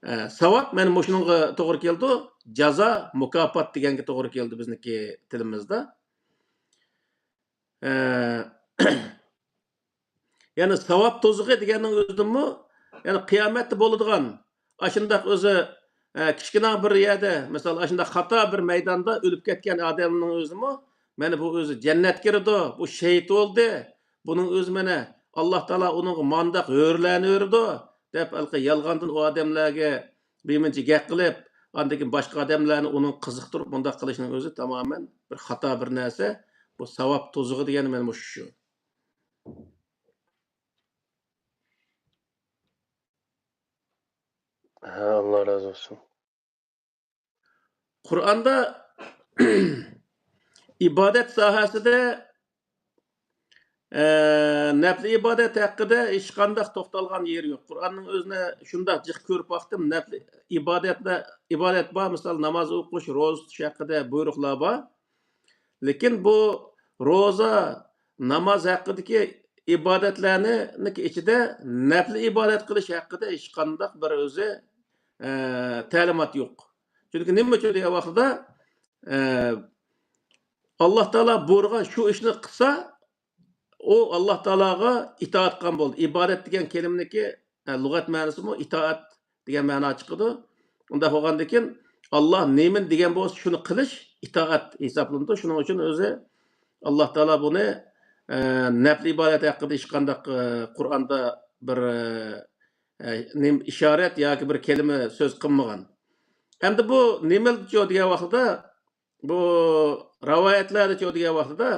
ئە، ساۋاب مانا مۇشۇنىڭغا توغرا كېلىدۇ، جازا، مۇكاپات دېگەنگە توغرا كېلىدۇ بىزنىڭكى تىلىمىزدا. ئە، يەنى ساۋاب تۇزىقى دېگەننىڭ ئۆزىدىنمۇ، يەنى قىيامەتتە بولىدىغان ئاشۇنداق ئۆزى، ئە، كىچىككىنە بىر يەردە، مىسال، ئاشۇنداق خاتا بىر مەيداندا ئۆلۈپ كەتكەن ئادەمنىڭ ئۆزىمۇ، مانا بۇ ئۆزى جەننەتكە كىرىدۇ، بۇ شېھىت بولدى، بۇنىڭ ئۆزى مانا ئاللا تائالا ئۇنىڭغا مانداق ھۆرلەرنى بېرىدۇ، دەپ ھېلىقى يالغاندىن ئۇ ئادەملەرگە بىرمۇنچە گەپ قىلىپ، ئاندىن كېيىن باشقا ئادەملەرنى ئۇنىڭ قىزىقتۇرۇپ مۇنداق قىلىشنىڭ ئۆزى تامامەن بىر خاتا بىر نەرسە. بۇ ساۋاب تۇزىقى دېگەن مانا مۇشۇ شۇ. ھە، ئاللا رازى بولسۇن. قۇرئاندا ئىبادەت ساھەسىدە، ئە، نەپلى ئىبادەت ھەققىدە ھېچقانداق توختالغان يېرى يوق. قۇرئاننىڭ ئۆزىنى شۇنداق جىق كۆرۈپ باقتىم. نەپلى ئىبادەتلەر، ئىبادەت بار، مىسال، ناماز ئوقۇش، روزا تۇتۇش ھەققىدە بۇيرۇقلار بار. لېكىن بۇ روزا، ناماز ھەققىدىكى ئىبادەتلەرنىڭ ئىچىدە نەپلى ئىبادەت قىلىش ھەققىدە ھېچقانداق بىر ئۆزى، ئە، تەلىمات يوق. چۈنكى نېمە ئۈچۈن دېگەن ۋاقتىدا، ئە، ئاللا تائالا بۇيرۇغان شۇ ئىشنى قىلسا، ئۇ ئاللا تائالاغا ئىتائەت قىلغان بولدى. ئىبادەت دېگەن كەلىمىنىڭكى، ئە، لۇغەت مەنىسىمۇ ئىتائەت دېگەن مەنا چىقىدۇ. ئۇنداق بولغاندىن كېيىن، ئاللا نېمىنى دېگەن بولسا، شۇنى قىلىش ئىتائەت ھېسابلىنىدۇ. شۇنىڭ ئۈچۈن ئۆزى ئاللا تائالا بۇنى، ئە، نەپلى ئىبادەت ھەققىدە ھېچقانداق، ئە، قۇرئاندا بىر، ئە، ئە، نېمە ئىشارەت ياكى بىر كەلىمە سۆز قىلمىغان. ئەمدى بۇ نېمىلىچۇ دېگەن ۋاقتىدا، بۇ رىۋايەتلەردىچۇ دېگەن ۋاقتىدا،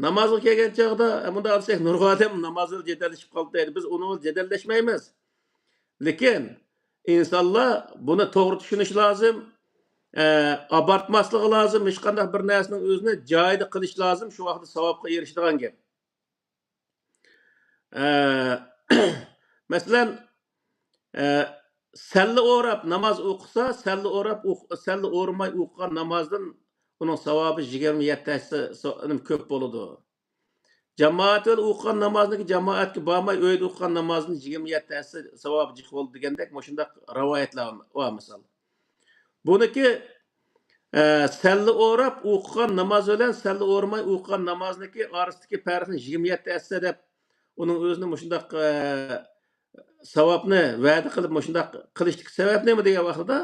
نامازغا كەلگەن چاغدا، ئە، مۇنداق دېسەك، نۇرغۇن ئادەم ناماز بىلەن جېدەللىشىپ قالدى دەيدۇ. بىز ئۇنىڭ بىلەن جېدەللەشمەيمىز. لېكىن ئىنسانلار بۇنى توغرا چۈشىنىشى لازىم. ئە، ئابارتماسلىقى لازىم. ھېچقانداق بىر نەرسىنىڭ ئۆزىنى جايىدا قىلىش لازىم. شۇ ۋاقىتتا ساۋابقا ئېرىشىدىغان گەپ. ئە، مەسىلەن، ئە، سەللە ئوراپ ناماز ئوقۇسا، سەللە ئوراپ ئوق-، سەللە ئورىماي ئوقۇغان نامازدىن ئۇنىڭ ساۋابى يىگىرمە يەتتە ھەسسە سو-، كۆپ بولىدۇ. جامائەت بىلەن ئوقۇغان نامازنىڭكى جامائەتكە بارماي ئۆيدە ئوقۇغان نامازدىن يىگىرمە يەتتە ھەسسە ساۋابى جىق بولىدۇ دېگەندەك مۇشۇنداق رىۋايەتلەر بار مىسال. بۇنىڭكى، ئە، سەللە ئوراپ ئوقۇغان ناماز بىلەن سەللە ئورىماي ئوقۇغان نامازنىڭكى ئارىسىدىكى پەرقنى يىگىرمە يەتتە ھەسسە دەپ، ئۇنىڭ ئۆزىنى مۇشۇنداق، ئە، ساۋابنى ۋەدە قىلىپ مۇشۇنداق قىلىشتىكى سەۋەب نېمە دېگەن ۋاقتىدا،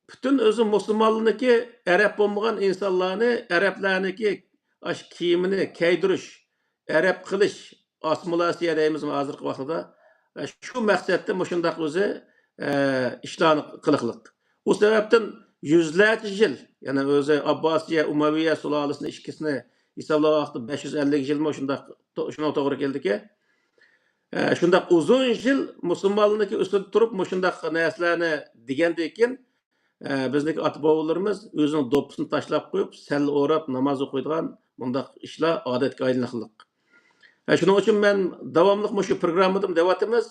پۈتۈن ئۆزى مۇسۇلمانلىرىنىڭكى ئەرەب بولمىغان ئىنسانلارنى، ئەرەبلەرنىڭكى ئاشۇ كىيىمىنى كىيدۈرۈش، ئەرەب قىلىش، ئاسسىمىلياتسىيە دەيمىزمۇ ھازىرقى ۋاقتىدا، شۇ مەقسەتتە مۇشۇنداق ئۆزى، ئە، ئىشلارنى قىلىقلىق. ئۇ سەۋەبتىن يۈزلەرچە يىل، يەنى ئۆزى ئابباسىيە، ئۇمەۋىيە سۇلالىسىنى ئىككىسىنى ھېسابلىغان ۋاقىتتا بەش يۈز ئەللىك يىلمۇ شۇنداق، شۇنىڭغا توغرا كېلىدىكەن. ئە، شۇنداق ئۇزۇن يىل مۇسۇلمانلارنىڭكى ئۈستىدە تۇرۇپ، مۇشۇنداق نەرسىلەرنى دېگەندىن كېيىن، ئە، بىزنىڭكى ئاتا-بوۋىلىرىمىز ئۆزىنىڭ دوپپىسىنى تاشلاپ قويۇپ، سەللە ئوراپ ناماز ئوقۇيدىغان مۇنداق ئىشلار ئادەتكە ئايلىنىقلىق. ئە، شۇنىڭ ئۈچۈن مەن داۋاملىق مۇشۇ پروگراممىدىمۇ دەۋاتىمىز.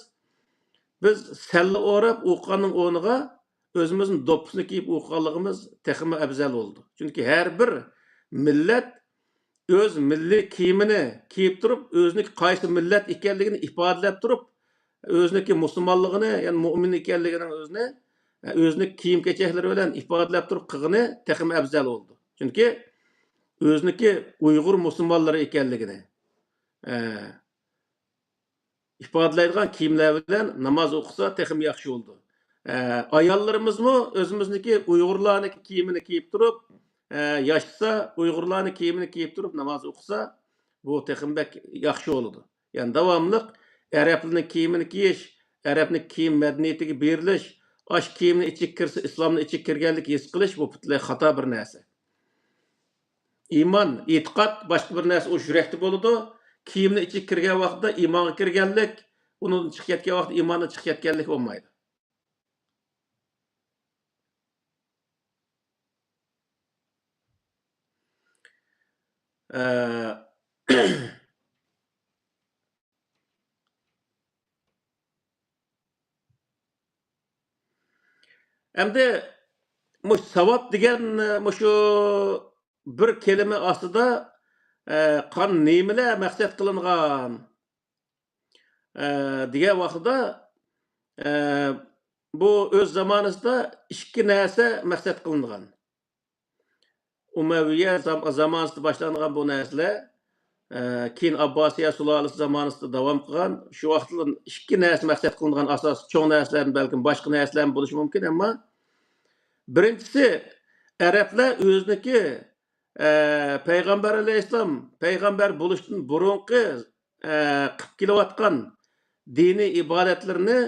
بىز سەللە ئوراپ ئوقۇغاننىڭ ئورنىغا ئۆزىمىزنىڭ دوپپىسىنى كىيىپ ئوقۇغانلىقىمىز تېخىمۇ ئەۋزەل بولىدۇ. چۈنكى ھەر بىر مىللەت ئۆز مىللىي كىيىمىنى كىيىپ تۇرۇپ، ئۆزىنىڭ قايسى مىللەت ئىكەنلىكىنى ئىپادىلەپ تۇرۇپ، ئۆزىنىڭكى مۇسۇلمانلىقىنى، يەنى مۇئمىن ئىكەنلىكىنىڭ ئۆزىنى، ئۆزىنىڭ كىيىم-كېچەكلىرى بىلەن ئىپادىلەپ تۇرۇپ قىلغىنى تېخىمۇ ئەۋزەل بولىدۇ. چۈنكى ئۆزىنىڭكى ئۇيغۇر مۇسۇلمانلىرى ئىكەنلىكىنى، ئە، ئىپادىلەيدىغان كىيىملەر بىلەن ناماز ئوقۇسا تېخىمۇ ياخشى بولىدۇ. ئە، ئاياللىرىمىزمۇ ئۆزىمىزنىڭكى ئۇيغۇرلارنىڭكى كىيىمىنى كىيىپ تۇرۇپ، ئە، ياشىسا، ئۇيغۇرلارنىڭ كىيىمىنى كىيىپ تۇرۇپ ناماز ئوقۇسا، بۇ تېخىمۇ بەك ياخشى بولىدۇ. يەنى داۋاملىق ئەرەبلەرنىڭ كىيىمىنى كىيىش، ئەرەبنىڭ كىيىم مەدەنىيىتىگە بېرىلىش، ئاشۇ كىيىمنىڭ ئىچىگە كىرسە، ئىسلامنىڭ ئىچىگە كىرگەنلىك ھېس قىلىش، بۇ پۈتۈنلەي خاتا بىر نەرسە. ئىمان، ئېتىقاد باشقا بىر نەرسە، ئۇ يۈرەكتە بولىدۇ. كىيىمنىڭ ئىچىگە كىرگەن ۋاقىتتا ئىمانغا كىرگەنلىك، ئۇنىڭدىن چىقىپ كەتكەن ۋاقىتتا ئىماندىن چىقىپ كەتكەنلىك بولمايدۇ. ئە، ئەمدى مۇشۇ ساۋاب دېگەن، مۇشۇ بىر كەلىمە ئاستىدا، ئە، قان نېمىلەر مەقسەت قىلىنغان، ئە، دېگەن ۋاقتىدا، ئە، بۇ ئۆز زامانىسىدا ئىككى نەرسە مەقسەت قىلىنغان. ئۇمەۋىيە زام-، زامانىسىدا باشلانغان بۇ نەرسىلەر، ئە، كېيىن ئابباسىيە سۇلالىسى زامانىسىدا داۋام قىلغان. شۇ ۋاقىتتا ئىككى نەرسە مەقسەت قىلىنغان ئاساسىي چوڭ نەرسىلەردىن، بەلكىم باشقا نەرسىلەرمۇ بولۇشى مۇمكىن، ئەمما بىرىنچىسى، ئەرەبلەر ئۆزىنىڭكى، ئە، پەيغەمبەر ئەلەيھىسسالام پەيغەمبەر بولۇشتىن بۇرۇنقى، ئە، قىلىپ كېلىۋاتقان دىنىي ئىبادەتلىرىنى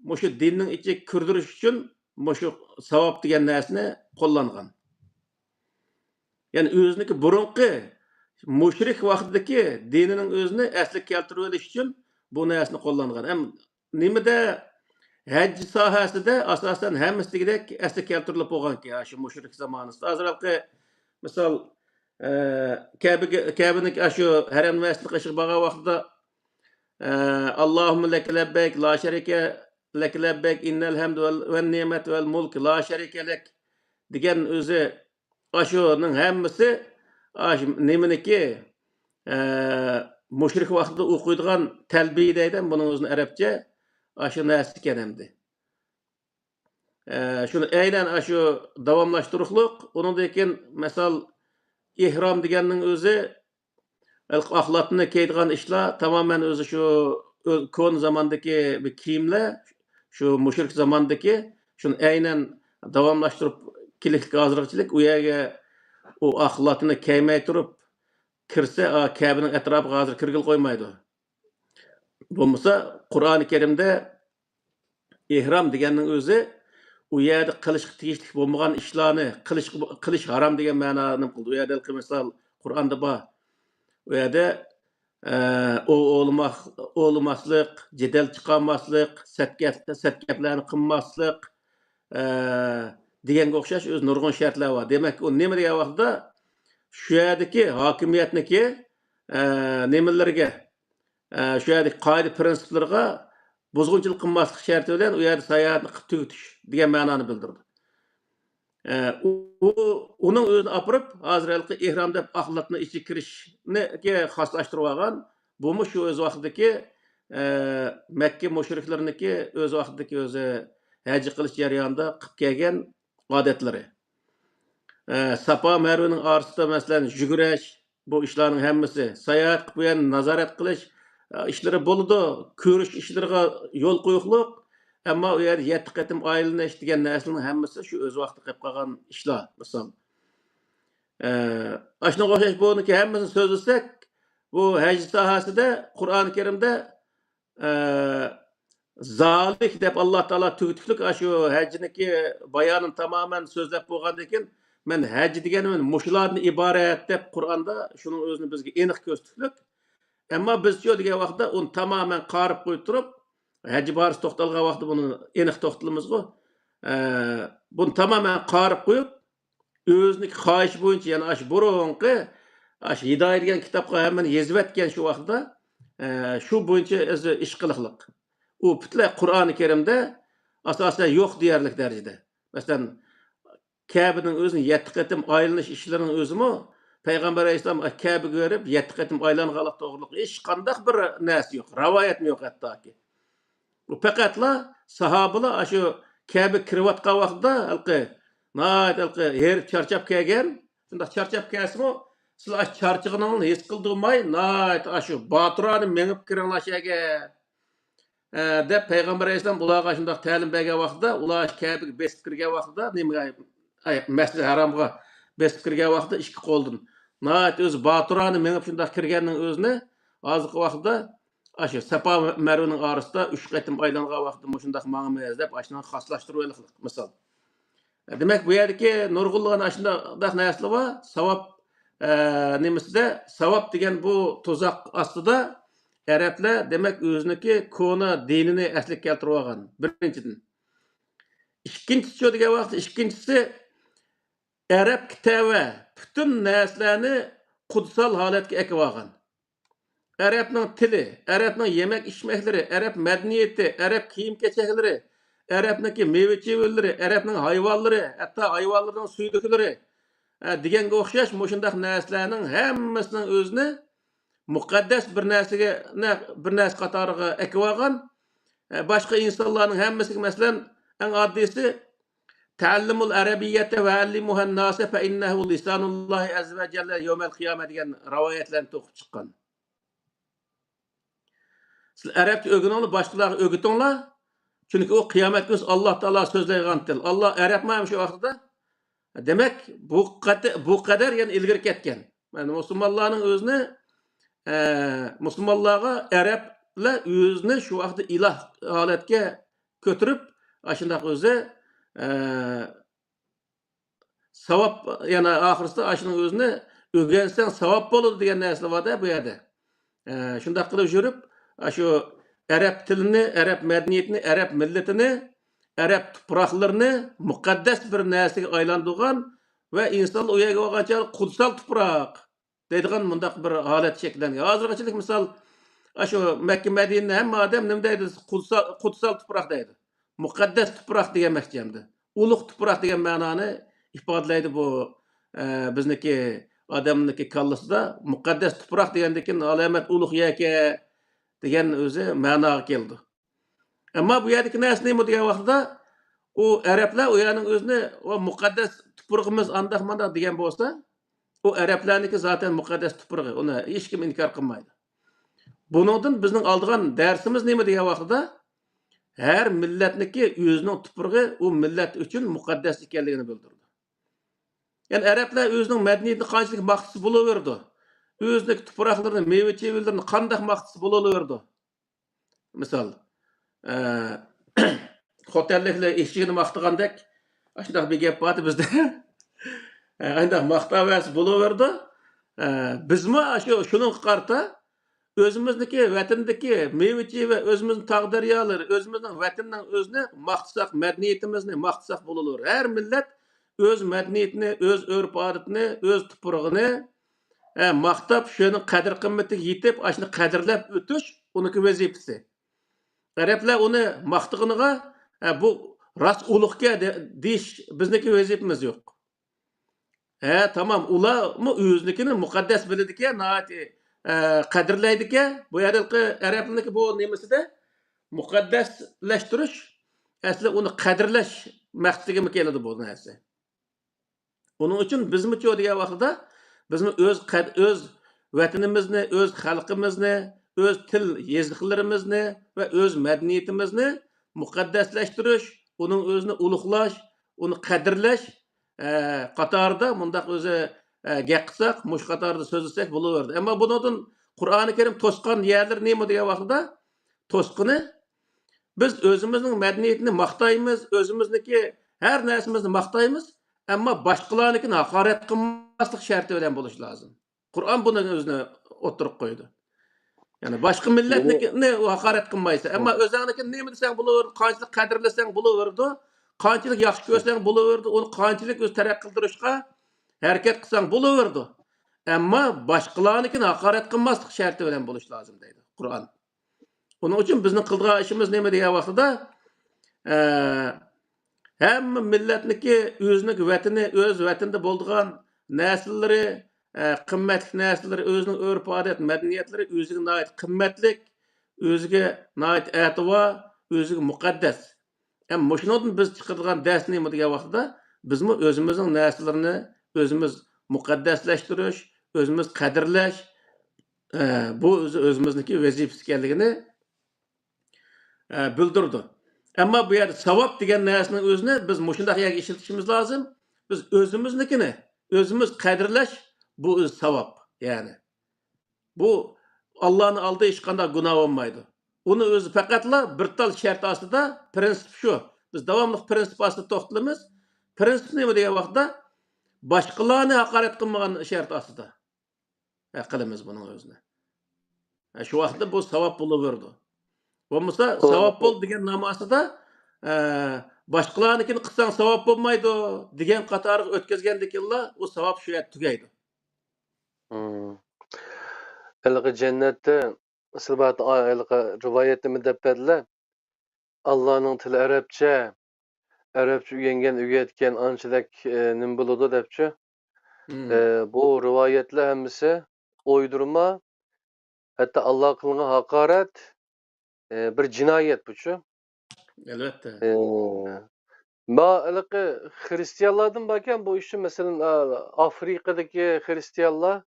مۇشۇ دىننىڭ ئىچىگە كىردۈرۈش ئۈچۈن مۇشۇ ساۋاب دېگەن نەرسىنى قوللانغان. يەنى ئۆزىنىڭكى بۇرۇنقى مۇشرىك ۋاقتىدىكى دىنىنىڭ ئۆزىنى ئەسلىگە كەلتۈرۈۋېلىش ئۈچۈن بۇ نەرسىنى قوللانغان. ھەم نېمىدە ھەج ساھەسىدە ئاساسەن ھەممىسى دېگۈدەك ئەسلىگە كەلتۈرۈلۈپ بولغانكەن، شۇ مۇشرىك زامانىسىدا. ھازىر ھېلىقى مىسال، ئە، كەبىگە، كەبىنىڭ ئاشۇ ھەرەم مەسچىتىنىڭ قېشىغا بارغان ۋاقتىدا، ئە، «ئاللاھۇممە لەكە لەببەيك، لا شەرىكە لەكە لەببەيك، ئىننەل ھەمدۇ ۋەل، ۋەن نىئمەتۇ ۋەل مۇلك، لا شەرىكە لەك» دېگەن ئۆزى ئاشۇنىڭ ھەممىسى، ئاشۇ نېمىنىكى، ئە، مۇشرىك ۋاقتىدا ئوقۇيدىغان تەلبىيە دەيدۇ، بۇنىڭ ئۆزىنى ئەرەبچە، ئاشۇ نەرسە ئىكەن ئەمدى. ئە، شۇنى ئەينەن ئاشۇ داۋاملاشتۇرۇقلۇق، ئۇنىڭدىن كېيىن، مىسال، ئېھرام دېگەننىڭ ئۆزى، ئاق لاتىنى كىيىدىغان ئىشلار تامامەن ئۆزى شۇ ئۆ-، كونا زاماندىكى بىر كىيىملەر، شۇ مۇشرىك زاماندىكى، شۇنى ئەينەن داۋاملاشتۇرۇپ كېلىشلىك ھازىرغىچىلىك ئۇ يەرگە ئۇ ئاق لاتىنى كىيمەي تۇرۇپ كىرسە، ئا، كەبىنىڭ ئەتراپىغا ھازىر كىرگىلى قويمايدۇ. بولمىسا، قۇرئانى كەرىمدە ئېھرام دېگەننىڭ ئۆزى ئۇ يەردە قىلىشقا تېگىشلىك بولمىغان ئىشلارنى، قىلىش، قىلىش ھارام دېگەن مەنانى نېمە قىلدى. ئۇ يەردە ھېلىقى مىسال قۇرئاندا بار. ئۇ يەردە، ئە، ئوۋ ئوۋلىماق-، ئوۋلىماسلىق، جېدەل چىقارماسلىق، سەت گەپ-، سەت گەپلەرنى قىلماسلىق، ئە، دېگەنگە ئوخشاش ئۆزى نۇرغۇن شەرتلەر بار. دېمەك، ئۇ نېمە دېگەن ۋاقىتتا، شۇ يەردىكى ھاكىمىيەتنىكى، ئە، نېمىلىرىگە، ئە، شۇ يەردىكى قائىدە پىرىنسىپلىرىغا بۇزغۇنچىلىق قىلماسلىق شەرتى بىلەن ئۇ يەردە ساياھەتنى قىلىپ تۈگىتىش دېگەن مەنانى بىلدۈرىدۇ. ئە، ئۇ، ئۇنىڭ ئۆزىنى ئاپىرىپ، ھازىر ھېلىقى ئېھرام دەپ ئاق لاتنىڭ ئىچىگە كىرىشنىكى خاسلاشتۇرۇۋالغان. بۇمۇ شۇ ئۆز ۋاقتىدىكى، ئە، مەككە مۇشرىكلىرىنىڭكى ئۆز ۋاقتىدىكى ئۆزى ھەج قىلىش جەريانىدا قىلىپ كەلگەن ئادەتلىرى. ئە، ساپا مەرۋىنىڭ ئارىسىدا، مەسىلەن، يۈگۈرۈش، بۇ ئىشلارنىڭ ھەممىسى، ساياھەت قىلىپ، بۇ يەرنى نازارەت قىلىش، ئە، ئىشلىرى بولىدۇ، كۆرۈش ئىشلىرىغا يول قويۇقلۇق، ئەمما ئۇ يەردە يەتتە قېتىم ئايلىنىش دېگەن نەرسىنىڭ ھەممىسى شۇ ئۆز ۋاقتىدا قېلىپ قالغان ئىشلار، مىسال. ئە، ئاشۇنىڭغا ئوخشاش بۇنىڭكى ھەممىسىنى سۆزلىسەك، بۇ ھەج ساھەسىدە قۇرئان كەرىمدە، ئە، زالىك دەپ ئاللا تائالا تۈگۈتۈكلۈك ئاشۇ ھەجنىكى بايانىنى تامامەن سۆزلەپ بولغاندىن كېيىن، مەن ھەج دېگەنمەن مۇشۇلاردىن ئىبارەت دەپ قۇرئاندا شۇنىڭ ئۆزىنى بىزگە ئېنىق كۆرسىتىكلىك. ئەمما بىزچۇ دېگەن ۋاقىتتا ئۇنى تامامەن قارىپ قويۇپ تۇرۇپ، ھەج بارىسى توختالغان ۋاقىتتا بۇنى ئېنىق توختىلىمىزغۇ. ئە، بۇنى تامامەن قارىپ قويۇپ، ئۆزىنىڭ خاھىشى بويىچە، يەنى ئاشۇ بۇرۇنقى، ئاشۇ ھىدايە دېگەن كىتابقا ھەممىنى يېزىۋەتكەن شۇ ۋاقىتتا، ئە، شۇ بويىچە ئۆزى ئىش قىلىقلىق. ئۇ پۈتۈنلەي قۇرئانى كەرىمدە ئاساسەن يوق دېيەرلىك دەرىجىدە. مەسىلەن، كەبىنىڭ ئۆزىنى يەتتە قېتىم ئايلىنىش ئىشلىرىنىڭ ئۆزىمۇ پەيغەمبەر ئەلەيھىسسالام كەبىگە بېرىپ يەتتە قېتىم ئايلانغانلىق توغرىلىق ھېچقانداق بىر نەرسە يوق، رىۋايەتمۇ يوق ھەتتاكى. ئۇ پەقەتلا ساھابىلار ئاشۇ كەبىگە كىرىۋاتقان ۋاقتىدا ھېلىقى ناھايىتى ھېلىقى ھېرىپ چارچاپ كەلگەن، شۇنداق چارچاپ كەلسىمۇ، سىلەر ئاشۇ چارچىغىنىڭلارنى ھېس قىلدۇرماي، ناھايىتى ئاشۇ باتۇرانە مېڭىپ كىرىڭلار شۇ يەرگە، ئە، دەپ پەيغەمبەر ئەلەيھىسسالام ئۇلارغا شۇنداق تەلىم بەرگەن ۋاقتىدا، ئۇلار كەبىگە بېسىپ كىرگەن ۋاقتىدا، نېمىگە، ئاي، مەسجىدى ھارامغا بېسىپ كىرگەن ۋاقتىدا ئىككى قولدىن ناھايىتى ئۆزى باتۇرانە مېڭىپ شۇنداق كىرگەننىڭ ئۆزىنى ھازىرقى ۋاقىتتا ئاشۇ ساپا مەرۋىنىڭ ئارىسىدا ئۈچ قېتىم ئايلانغان ۋاقتىدا مۇشۇنداق ماڭىمىز دەپ ئاشۇنى خاسلاشتۇرۇۋېلىقلىق مىسال. دېمەك، بۇ يەردىكى نۇرغۇنلىغان ئاشۇنداق نەرسىلەر بار. ساۋاب، ئە، نېمىسىدە، ساۋاب دېگەن بۇ تۇزاق ئاستىدا ئەرەبلەر، دېمەك، ئۆزىنىڭكى كونا دىنىنى ئەسلىگە كەلتۈرۈۋالغان، بىرىنچىدىن. ئىككىنچىسى دېگەن ۋاقىت، ئىككىنچىسى، ئەرەبكە تەۋە پۈتۈن نەرسىلەرنى قۇتسال ھالەتكە ئەكىۋالغان. ئەرەبنىڭ تىلى، ئەرەبنىڭ يېمەك-ئىچمەكلىرى، ئەرەب مەدەنىيىتى، ئەرەب كىيىم-كېچەكلىرى، ئەرەبنىڭكى مېۋە-چېۋىلىرى، ئەرەبنىڭ ھايۋانلىرى، ھەتتا ھايۋانلىرىنىڭ سۈيدۈكلىرى، ئە، دېگەنگە ئوخشاش مۇشۇنداق نەرسىلەرنىڭ ھەممىسىنىڭ ئۆزىنى مۇقەددەس بىر نەرسىگە، نە-، بىر نەرسە قاتارىغا ئەكىۋالغان. ئە، باشقا ئىنسانلارنىڭ ھەممىسىگە، مەسىلەن، ئەڭ ئاددىيسى، تەئەللىمۇل ئەرەبىييەتە ۋە ئەللىمۇھەن ناسە فە ئىننەھۇ لىسانۇللاھى ئەززە ۋە جەللە يەۋمەل قىيامە دېگەن رىۋايەتلەرنى توقۇپ چىققان. سىلەر ئەرەبچە ئۆگىنىڭلار، باشقىلارغا ئۆگىتىڭلار. چۈنكى ئۇ قىيامەت كۈنى ئاللا تائالا سۆزلەيدىغان تىل. ئاللا ئەرەبمۇ ھەم شۇ ۋاقتىدا. دېمەك، بۇ قەدە-، بۇ قەدەر يەنە ئىلگىرى كەتكەن. يەنى مۇسۇلمانلارنىڭ ئۆزىنى، ئە، مۇسۇلمانلارغا ئەرەبلەر ئۆزىنى شۇ ۋاقىتتا ئىلاھ ھالەتكە كۆتۈرۈپ، ئاشۇنداق ئۆزى، ئە، ساۋاب، يەنى ئاخىرسىدا ئاشۇنىڭ ئۆزىنى ئۆگەنسەڭ ساۋاب بولىدۇ دېگەن نەرسىلەر بار-دە بۇ يەردە. ئە، شۇنداق قىلىپ يۈرۈپ، ئاشۇ ئەرەب تىلىنى، ئەرەب مەدەنىيىتىنى، ئەرەب مىللىتىنى، ئەرەب تۇپراقلىرىنى مۇقەددەس بىر نەرسىگە ئايلاندۇرغان ۋە ئىنسانلار ئۇ يەرگە بارغانچە قۇتسال تۇپراق دەيدىغان مۇنداق بىر ھالەت شەكىللەنگەن. ھازىرغىچىلىك مىسال، ئاشۇ مەككە مەدىنىنى ھەممە ئادەم نېمە دەيدۇ؟ قۇتسال، قۇتسال تۇپراق دەيدۇ. مۇقەددەس تۇپراق دېگەنمەكچى ئەمدى. ئۇلۇغ تۇپراق دېگەن مەنانى ئىپادىلەيدۇ بۇ، ئە، بىزنىكى ئادەمنىكى كاللىسىدا. مۇقەددەس تۇپراق دېگەندىن كېيىن ئالامەت ئۇلۇغ يەركەن دېگەن ئۆزى مەناغا كېلىدۇ. ئەمما بۇ يەردىكى نەرسە نېمە دېگەن ۋاقتىدا، ئۇ ئەرەبلەر ئۇ يەرنىڭ ئۆزىنى، «ئۇ مۇقەددەس تۇپرىقىمىز ئانداق مانداق» دېگەن بولسا، ئۇ ئەرەبلەرنىڭكى زاتەن مۇقەددەس تۇپرىقى، ئۇنى ھېچكىم ئىنكار قىلمايدۇ. بۇنىڭدىن بىزنىڭ ئالىدىغان دەرسىمىز نېمە دېگەن ۋاقتىدا، ھەر مىللەتنىڭكى ئۆزىنىڭ تۇپرىقى ئۇ مىللەت ئۈچۈن مۇقەددەس ئىكەنلىكىنى بىلدۈرىدۇ. يەنى ئەرەبلەر ئۆزىنىڭ مەدەنىيىتىنى قانچىلىك ماختىسا بولۇۋېرىدۇ، ئۆزىنىڭكى تۇپراقلىرىنى، مېۋە-چېۋىلىرىنى قانداق ماختىسا بولۇۋېرىدۇ. مىسال، ئە، خوتەنلىكلەر ئىشىكىنى ماختىغاندەك، ئاشۇنداق بىر گەپ بار بىزدە. ئە، ئانداق ماختاۋەرسە بولۇۋېرىدۇ. ئە، بىزمۇ ئاشۇ شۇنىڭغا قارىتا ئۆزىمىزنىڭكى ۋەتىنىدىكى مېۋىچى ۋە ئۆزىمىزنىڭ تاغ دەريالىرى، ئۆزىمىزنىڭ ۋەتىنىنىڭ ئۆزىنى ماختىساق، مەدەنىيىتىمىزنى ماختىساق بولىدۇ. ھەر مىللەت ئۆز مەدەنىيىتىنى، ئۆز ئۆرپ-ئادىتىنى، ئۆز تۇپرىقىنى، ھە، ماختاپ، شۇنىڭ قەدىر-قىممىتىگە يېتىپ، ئاشۇنى قەدىرلەپ ئۆتۈش ئۇنىڭكى ۋەزىپىسى. ئەرەبلەر ئۇنى ماختىغىنىغا، ھە، بۇ راست ئۇلۇغكەن دە-، دېيىش بىزنىڭكى ۋەزىپىمىز يوق. ھە، تامام، ئۇلارمۇ ئۆزىنىڭكىنى مۇقەددەس بىلىدىكەن، ناھايىتى، ئە، قەدىرلەيدىكەن. بۇ يەردىكى ئەرەبلەرنىڭكى بۇ نېمىسىدە مۇقەددەسلەشتۈرۈش، ئەسلى ئۇنى قەدىرلەش مەقسىتىگىمۇ كېلىدۇ بۇ نەرسە. ئۇنىڭ ئۈچۈن بىزمۇچۇ دېگەن ۋاقتىدا، بىزمۇ ئۆز قەد-، ئۆز ۋەتىنىمىزنى، ئۆز خەلقىمىزنى، ئۆز تىل يېزىقلىرىمىزنى ۋە ئۆز مەدەنىيىتىمىزنى مۇقەددەسلەشتۈرۈش، ئۇنىڭ ئۆزىنى ئۇلۇغلاش، ئۇنى قەدىرلەش، ئە، قاتارىدا مۇنداق ئۆزى، ئە، گەپ قىلساق، مۇشۇ قاتاردا سۆزلىسەك بولۇۋېرىدۇ. ئەمما بۇنىڭدىن قۇرئانى كەرىم توسقان يەرلىرى نېمە دېگەن ۋاقتىدا، توسقىنى، بىز ئۆزىمىزنىڭ مەدەنىيىتىنى ماختايمىز، ئۆزىمىزنىڭكى ھەر نەرسىمىزنى ماختايمىز، ئەمما باشقىلارنىڭكىنى ھاقارەت قىلماسلىق شەرتى بىلەن بولۇش لازىم. قۇرئان بۇنى ئۆزىنى ئوتتۇرىغا قويىدۇ. يەنى باشقا مىللەتنىڭكىنى ھاقارەت قىلمايسەن، ئەمما ئۆزۈڭنىڭكىنى نېمە دېسەڭ بولۇۋېرىدۇ، قانچىلىك قەدىرلىسەڭ بولۇۋېرىدۇ، قانچىلىك ياخشى كۆرسەڭ بولۇۋېرىدۇ، ئۇنى قانچىلىك ئۆزى تەرەققىي قىلدۇرۇشقا ھەرىكەت قىلساڭ بولۇۋېرىدۇ. ئەمما باشقىلارنىڭكىنى ھاقارەت قىلماسلىق شەرتى بىلەن بولۇش لازىم دەيدۇ قۇرئان. ئۇنىڭ ئۈچۈن بىزنىڭ قىلىدىغان ئىشىمىز نېمە دېگەن ۋاقتىدا، ئە، ھەممە مىللەتنىڭكى ئۆزىنىڭكى ۋەتىنى، ئۆز ۋەتىنىدە بولىدىغان نەرسىلىرى، ئە، قىممەتلىك نەرسىلىرى، ئۆزىنىڭ ئۆرپ-ئادەت، مەدەنىيەتلىرى ئۆزىگە ناھايىتى قىممەتلىك، ئۆزىگە ناھايىتى ئەتىۋار، ئۆزىگە مۇقەددەس. ھەم مۇشۇنىڭدىن بىز چىقىدىغان دەرس نېمە دېگەن ۋاقتىدا، بىزمۇ ئۆزىمىزنىڭ نەرسىلىرىنى ئۆزىمىز مۇقەددەسلەشتۈرۈش، ئۆزىمىز قەدىرلەش، ئە، بۇ ئۆزى ئۆزىمىزنىڭكى ۋەزىپىسى ئىكەنلىكىنى، ئە، بىلدۈرىدۇ. ئەمما بۇ يەردە ساۋاب دېگەن نەرسىنىڭ ئۆزىنى بىز مۇشۇنداق يەرگە ئىشلىتىشىمىز لازىم. بىز ئۆزىمىزنىڭكىنى ئۆزىمىز قەدىرلەش، بۇ ئۆزى ساۋاب، يەنى. بۇ ئاللانىڭ ئالدىدا ھېچقانداق گۇناھ بولمايدۇ. ئۇنى ئۆزى پەقەتلا بىر تال شەرت ئاستىدا، پرىنسىپ شۇ. بىز داۋاملىق پرىنسىپ ئاستىدا توختىلىمىز. پرىنسىپ نېمە دېگەن ۋاقىتتا، باشقىلارنى ھاقارەت قىلمىغان شەرت ئاستىدا، ھە، قىلىمىز بۇنىڭ ئۆزىنى. ھە، شۇ ۋاقىتتا بۇ ساۋاب بولۇۋېرىدۇ. بولمىسا، ساۋاب بول دېگەن نام ئاستىدا، ئە، باشقىلارنىڭكىنى قىلساڭ ساۋاب بولمايدۇ دېگەن قاتارغا ئۆتكۈزگەندىكىنلا، ئۇ ساۋاب شۇ يەردە تۈگەيدۇ. مم. ھېلىقى جەننەتتە سىلبات، ھېلىقى رىۋايەتنىمۇ دەپ بەردىلە. ئاللانىڭ تىلى ئەرەبچە، ئەرەبچە ئۆگەنگەن، ئۆگەتكەن ئانچىلىك، ئە، نېمە بولىدۇ دەپچۇ. مم. ئە، بۇ رىۋايەتلەر ھەممىسى ئويدۇرما، ھەتتا ئاللاغا قىلىنغان ھاقارەت، ئە، بىر جىنايەت بۇچۇ. ئەلۋەتتە. ئە، ما، ھېلىقى خرىستىيانلاردىن باركەن بۇ ئىشتا، مەسىلەن، ئا، ئافرىقىدىكى خرىستىيانلار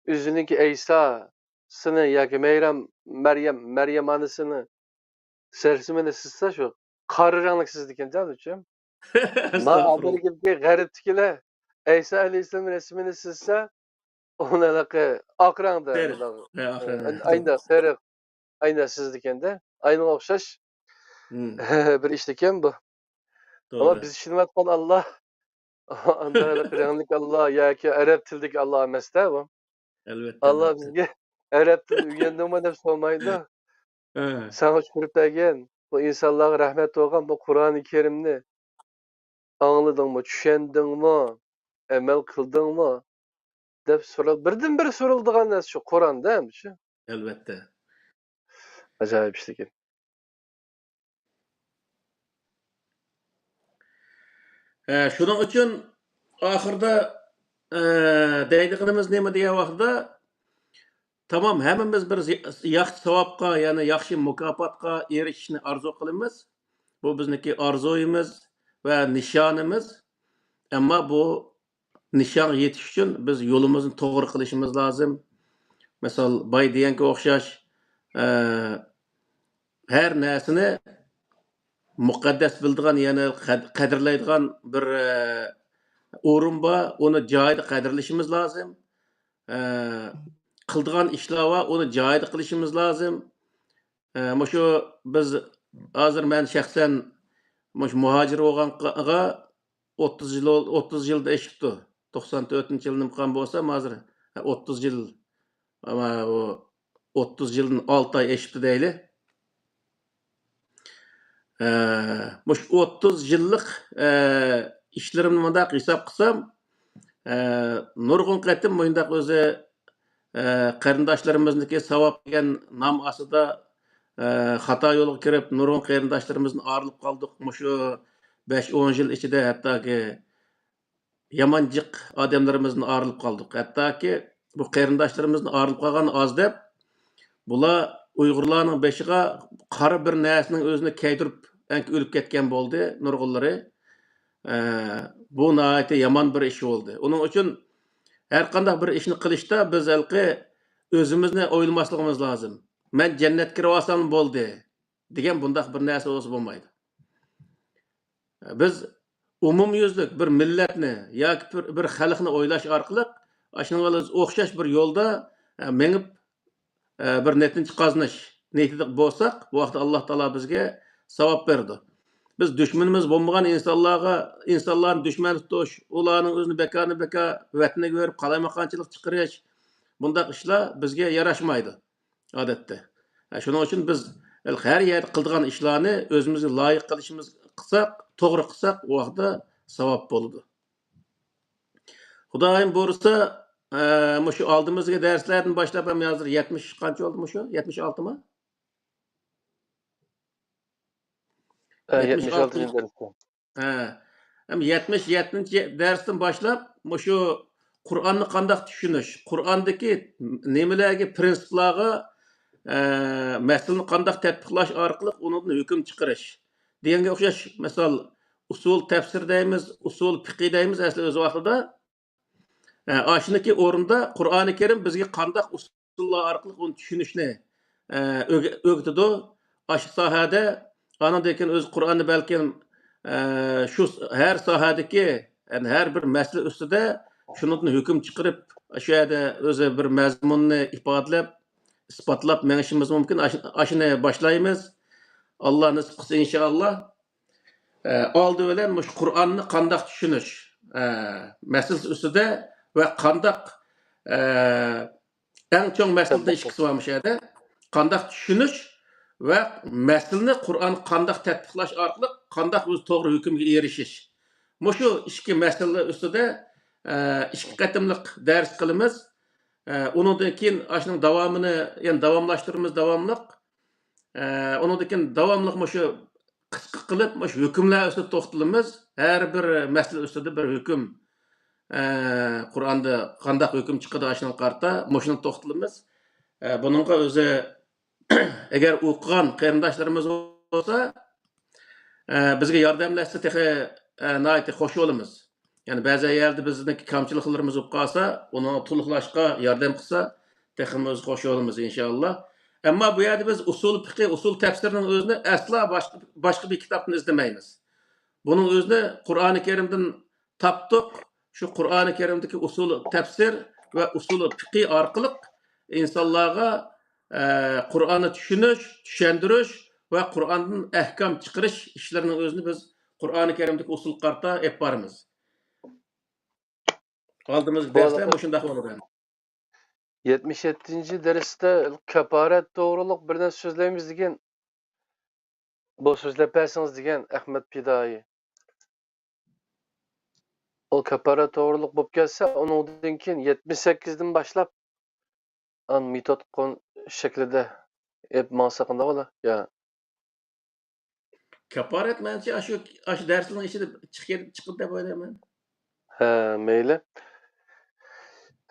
ئۆزىنىڭكى ئەيساسىنى ياكى مەيرەم، مەريەم، مەريەم ئانىسىنى رەسىمىنى سىزسا، شۇ قارا رەڭلىك سىزىدىكەن جانىچىم. ما ئەستەغپۇرۇللا. ئامېرىكىدىكى غەربتىكىلەر ئەيسا ئەلەيھىسسالام رەسىمىنى سىزسا، ئۇنى ھېلىقى ئاق رەڭدە سېرىق. ھە، ئاق رەڭ. ئاينى سېرىق. ئاينى سىزىدىكەندە. ئاينىغا ئوخشاش مم. بىر ئىشتىكەن بۇ. ئەمما توغرا. بىز ئىشىنىۋاتقان ئاللا، ئانداق رەڭلىك ئاللا ياكى ئەرەب تىلىدىكى ئاللا ئەمەستە بۇ. ئەلۋەتتە، ئاللا ئەلۋەتتە. بىزگە ئەرەب تىلىنى ئۆگەندىڭمۇ دەپ سورىمايدۇ. ھە. ساڭا چۈشۈرۈپ بەرگەن، بۇ ئىنسانلارغا رەھمەت بولغان بۇ قۇرئانى كەرىمنى ئاڭلىدىڭمۇ، چۈشەندىڭمۇ، ئەمەل قىلدىڭمۇ دەپ سورا-، بىردىنبىر سورىلىدىغان نەرسە شۇ قۇرئاندا، ھەمدە شۇ. ئەلۋەتتە. ئاجايىپ ئىشلىكىن. ھە، شۇنىڭ ئۈچۈن ئاخىرىدا، ئە، دەيدىغىنىمىز نېمە دېگەن ۋاقتىدا، تامام، ھەممىمىز بىر زى-، ياخشى ساۋابقا، يەنى ياخشى مۇكاپاتقا ئېرىشىشنى ئارزۇ قىلىمىز. بۇ بىزنىڭكى ئارزۇيىمىز ۋە نىشانىمىز. ئەمما بۇ نىشانغا يېتىش ئۈچۈن بىز يولىمىزنى توغرا قىلىشىمىز لازىم. مىسال، باي دېگەنگە ئوخشاش، ئە، ھەر نەرسىنى مۇقەددەس بىلىدىغان، يەنى قەد-، قەدىرلەيدىغان بىر، ئە، ئورۇن بار. ئۇنى جايىدا قەدىرلىشىمىز لازىم. ئە، قىلىدىغان ئىشلار بار، ئۇنى جايىدا قىلىشىمىز لازىم. ئە، مۇشۇ بىز ھازىر، مەن شەخسەن مۇشۇ مۇھاجىر بولغانغا ئوتتۇز يىل، ئوتتۇز يىلدىن ئېشىپتۇ. توقسان تۆتىنچى يىلى نېمە قىلغان بولسام ھازىر، ھە، ئوتتۇز يىل، ئەمما ئۇ ئوتتۇز يىلدىن ئالتە ئاي ئېشىپتۇ دەيلى. ئە، مۇشۇ ئوتتۇز يىللىق، ئە، ئىشلىرىمنى مۇنداق ھېساب قىلسام، ئە، نۇرغۇن قېتىم مۇنداق ئۆزى، ئە، قېرىنداشلىرىمىزنىڭكى ساۋاب دېگەن نام ئاستىدا، ئە، خاتا يولغا كىرىپ، نۇرغۇن قېرىنداشلىرىمىزدىن ئايرىلىپ قالدۇق. مۇشۇ بەش ئون يىل ئىچىدە ھەتتاكى يامان جىق ئادەملىرىمىزدىن ئايرىلىپ قالدۇق. ھەتتاكى بۇ قېرىنداشلىرىمىزدىن ئايرىلىپ قالغان ئاز دەپ، بۇلار ئۇيغۇرلارنىڭ بېشىغا قارا بىر نەرسىنىڭ ئۆزىنى كەيدۈرۈپ، ئەنكى ئۆلۈپ كەتكەن بولدى نۇرغۇنلىرى. ئە، بۇ ناھايىتى يامان بىر ئىش بولدى. ئۇنىڭ ئۈچۈن ھەر قانداق بىر ئىشنى قىلىشتا بىز ھېلىقى ئۆزىمىزنى ئويلىماسلىقىمىز لازىم. مەن جەننەتكە كىرىۋالسام بولدى دېگەن بۇنداق بىر نەرسە بولسا بولمايدۇ. بىز ئومۇميۈزلۈك بىر مىللەتنى ياكى بىر، بىر خەلقنى ئويلاش ئارقىلىق ئاشۇنىڭغا ئوخشاش بىر يولدا، ئە، مېڭىپ، ئە، بىر نەتىجە قازىنىش نىيىتىدە بولساق، بۇ ۋاقىتتا ئاللا تائالا بىزگە ساۋاب بېرىدۇ. بىز دۈشمىنىمىز بولمىغان ئىنسانلارغا، ئىنسانلارنى دۈشمەن تۇتۇش، ئۇلارنىڭ ئۆزىنى بىكارنى بىكار ۋەتىنىگە بېرىپ قالايمىقانچىلىق چىقىرىش، بۇنداق ئىشلار بىزگە ياراشمايدۇ ئادەتتە. ھە، شۇنىڭ ئۈچۈن بىز ھەر يەردە قىلىدىغان ئىشلارنى ئۆزىمىزگە لايىق قىلىشىمىز، قىلساق، توغرا قىلساق، ئۇ ۋاقىتتا ساۋاب بولىدۇ. خۇدايىم بۇيرۇسا، ئە، مۇشۇ ئالدىمىزدىكى دەرسلەردىن باشلاپ ھەم ھازىر يەتمىش قانچە بولدى مۇشۇ؟ يەتمىش ئالتىمۇ؟ ئە، يەتمىش ئالتىنچى دەرستە. ھە. ھەم يەتمىش يەتتىنچى دەرستىن باشلاپ مۇشۇ قۇرئاننى قانداق چۈشىنىش، قۇرئاندىكى نېمىلەرگە، پىرىنسىپلارغا، ئە، مەسىلىنى قانداق تەتبىقلاش ئارقىلىق ئۇنىڭدىن ھۆكۈم چىقىرىش دېگەنگە ئوخشاش، مىسال، ئۇسۇل تەپسىر دەيمىز، ئۇسۇل پىقى دەيمىز ئەسلى ئۆز ۋاقتىدا. ئە، ئاشۇنىڭكى ئورنىدا قۇرئانى كەرىم بىزگە قانداق ئۇسۇللار ئارقىلىق ئۇنى چۈشىنىشنى، ئە، ئۆگە-، ئۆگىتىدۇ. ئاشۇ ساھەدە ئانىڭدىن كېيىن ئۆزى قۇرئاننى بەلكىم، ئە، شۇ س-، ھەر ساھەدىكى، يەنى ھەر بىر مەسىلە ئۈستىدە شۇنىڭدىن ھۆكۈم چىقىرىپ، شۇ يەردە ئۆزى بىر مەزمۇننى ئىپادىلەپ، ئىسپاتلاپ مېڭىشىمىز مۇمكىن. ئاش-، ئاشۇنى باشلايمىز. ئاللا نېسىپ قىلسا، ئىنشائاللا. ئە، ئالدى بىلەن مۇشۇ قۇرئاننى قانداق چۈشىنىش، ئە، مەسىلىسى ئۈستىدە ۋە قانداق، ئە، ئەڭ چوڭ مەسىلىدىن ئىككىسى بار مۇشۇ يەردە. قانداق چۈشىنىش ۋە مەسىلىنى قۇرئانغا قانداق تەتبىقلاش ئارقىلىق قانداق ئۆزى توغرا ھۆكۈمگە ئېرىشىش. مۇشۇ ئىككى مەسىلە ئۈستىدە، ئە، ئىككى قېتىملىق دەرس قىلىمىز. ئە، ئۇنىڭدىن كېيىن ئاشۇنىڭ داۋامىنى يەنە داۋاملاشتۇرىمىز داۋاملىق. ئە، ئۇنىڭدىن كېيىن داۋاملىق مۇشۇ قىسقا قىلىپ، مۇشۇ ھۆكۈملەر ئۈستىدە توختىلىمىز. ھەر بىر مەسىلە ئۈستىدە بىر ھۆكۈم، ئە، قۇرئاندا قانداق ھۆكۈم چىقىدۇ، ئاشۇنىڭغا قارىتا مۇشۇنى توختىلىمىز. ئە، بۇنىڭغا ئۆزى ئەگەر ئوقۇغان قېرىنداشلىرىمىز بولسا، ئە، بىزگە ياردەملەشسە تېخى، ئە، ناھايىتى خوش بولىمىز. يەنى بەزى يەردە بىزنىڭكى كەمچىلىكلىرىمىز بولۇپ قالسا، ئۇنى تولۇقلاشقا ياردەم قىلسا، تېخىمۇ بىز خوش بولىمىز، ئىنشائاللا. ئەمما بۇ يەردە بىز ئۇسۇل پىقى، ئۇسۇل تەپسىرىنىڭ ئۆزىنى ئەسلا باشقا، باشقا بىر كىتابتىن ئىزدىمەيمىز. بۇنىڭ ئۆزىنى قۇرئانى كەرىمدىن تاپتۇق. شۇ قۇرئانى كەرىمدىكى ئۇسۇل تەپسىر ۋە ئۇسۇل پىقى ئارقىلىق ئىنسانلارغا، ئە، قۇرئاننى چۈشىنىش، چۈشەندۈرۈش ۋە قۇرئاندىن ئەھكام چىقىرىش ئىشلىرىنىڭ ئۆزىنى بىز قۇرئانى كەرىمدىكى ئۇسۇلغا قارىتا ئېلىپ بارىمىز. ئالدىمىزدىكى دەرسلەر مۇشۇنداق بولىدۇ. يەتمىش يەتتىنچى دەرستە كاپارەت توغرۇلۇق بىر نەرسە سۆزلەيمىز دېگەن، بۇ سۆزلەپ بەرسىڭىز دېگەن ئەخمەت پىدائىي. ئۇ كاپارەت توغرۇلۇق بولۇپ كەتسە، ئۇنىڭدىن كېيىن يەتمىش سەككىزدىن باشلاپ، ئان مېتود قون-، شەكلىدە ئېلىپ ماڭسا قانداق بولا؟ يا. كاپارەت مەنچە ئاشۇ، ئاشۇ دەرسنىڭ ئىچىدە چىقىپ، چىقىدۇ دەپ ئويلايمەن. ھە، مەيلى.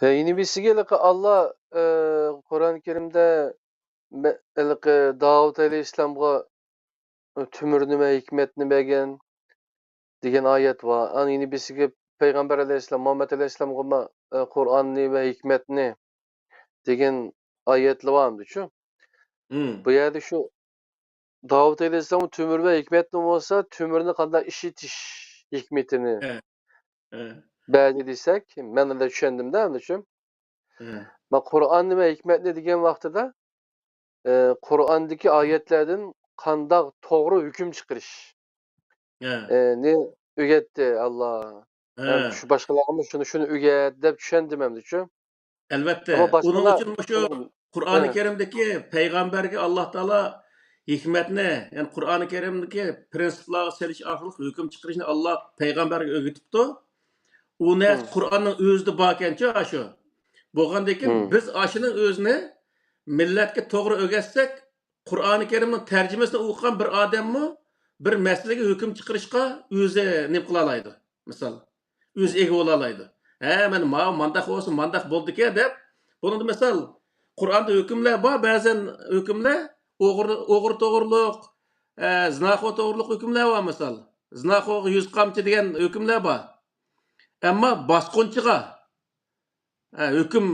ھە، يەنە بىرسىگە ھېلىقى ئاللا، ئە، قۇرئان كەرىمدە مە-، ھېلىقى داۋۇت ئەلەيھىسسالامغا تۆمۈرنى ۋە ھېكمەتنى بەرگەن دېگەن ئايەت بار. ئانا يەنە بىرسىگە پەيغەمبەر ئەلەيھىسسالام، مۇھەممەد ئەلەيھىسسالامغىمۇ، ئە، قۇرئاننى ۋە ھېكمەتنى دېگەن ئايەتلەر بارمىدۇچۇ؟ مم. بۇ يەردە شۇ داۋۇت ئەلەيھىسسالام تۆمۈر ۋە ھېكمەتنى بولسا، تۆمۈرنى قانداق ئىشلىتىش ھېكمىتىنى ھە. ھە. بەردى دېسەك، مەن ئۇنداق چۈشەندىم-دە، ئەمدىچۇ. ھە. مانا قۇرئاننى ۋە ھېكمەتنى دېگەن ۋاقتىدا، ئە، قۇرئاندىكى ئايەتلەردىن قانداق توغرا ھۆكۈم چىقىرىش، ھە. ئە، نى ئۆگەتتى ئاللا. ھە. ھەم شۇ باشقىلارغىمۇ شۇنى، شۇنى ئۆگەت دەپ چۈشەندىم ئەمدىچۇ. ئەلۋەتتە. ئەمما ئۇنىڭ باشقىلار ئۈچۈن مۇشۇ، قۇرئانى كەرىمدىكى پەيغەمبەرگە ئاللا تائالا ھېكمەتنى، يەنى قۇرئانى كەرىمدىكى پرىنسىپلارغا سېلىش ئارقىلىق ھۆكۈم چىقىرىشنى ئاللا پەيغەمبەرگە ئۆگىتىپتۇ. ئۇ نەرسە قۇرئاننىڭ ئۆزىدە باركەنچۇ ئاشۇ. بولغاندىكىن بىز ئاشۇنىڭ ئۆزىنى مىللەتكە توغرا ئۆگەتسەك، قۇرئانى كەرىمنىڭ تەرجىمىسىنى ئوقۇغان بىر ئادەممۇ بىر مەسىلىگە ھۆكۈم چىقىرىشقا ئۆزى نېمە قىلالايدۇ. مىسال، ئۆزى ئىگە بولالايدۇ. ھە، مانا ماۋۇ مانداق بولسا مانداق بولىدىكەن دەپ، بۇنىڭدا مىسال، قۇرئاندا ھۆكۈملەر بار، بەزەن ھۆكۈملەر ئوغرى، ئوغرى توغرۇلۇق، ئە، زىناخور توغرۇلۇق ھۆكۈملەر بار مىسال. زىناخورغا يۈز قامچا دېگەن ھۆكۈملەر بار. ئەمما باسقۇنچىغا، ئە، ھۆكۈم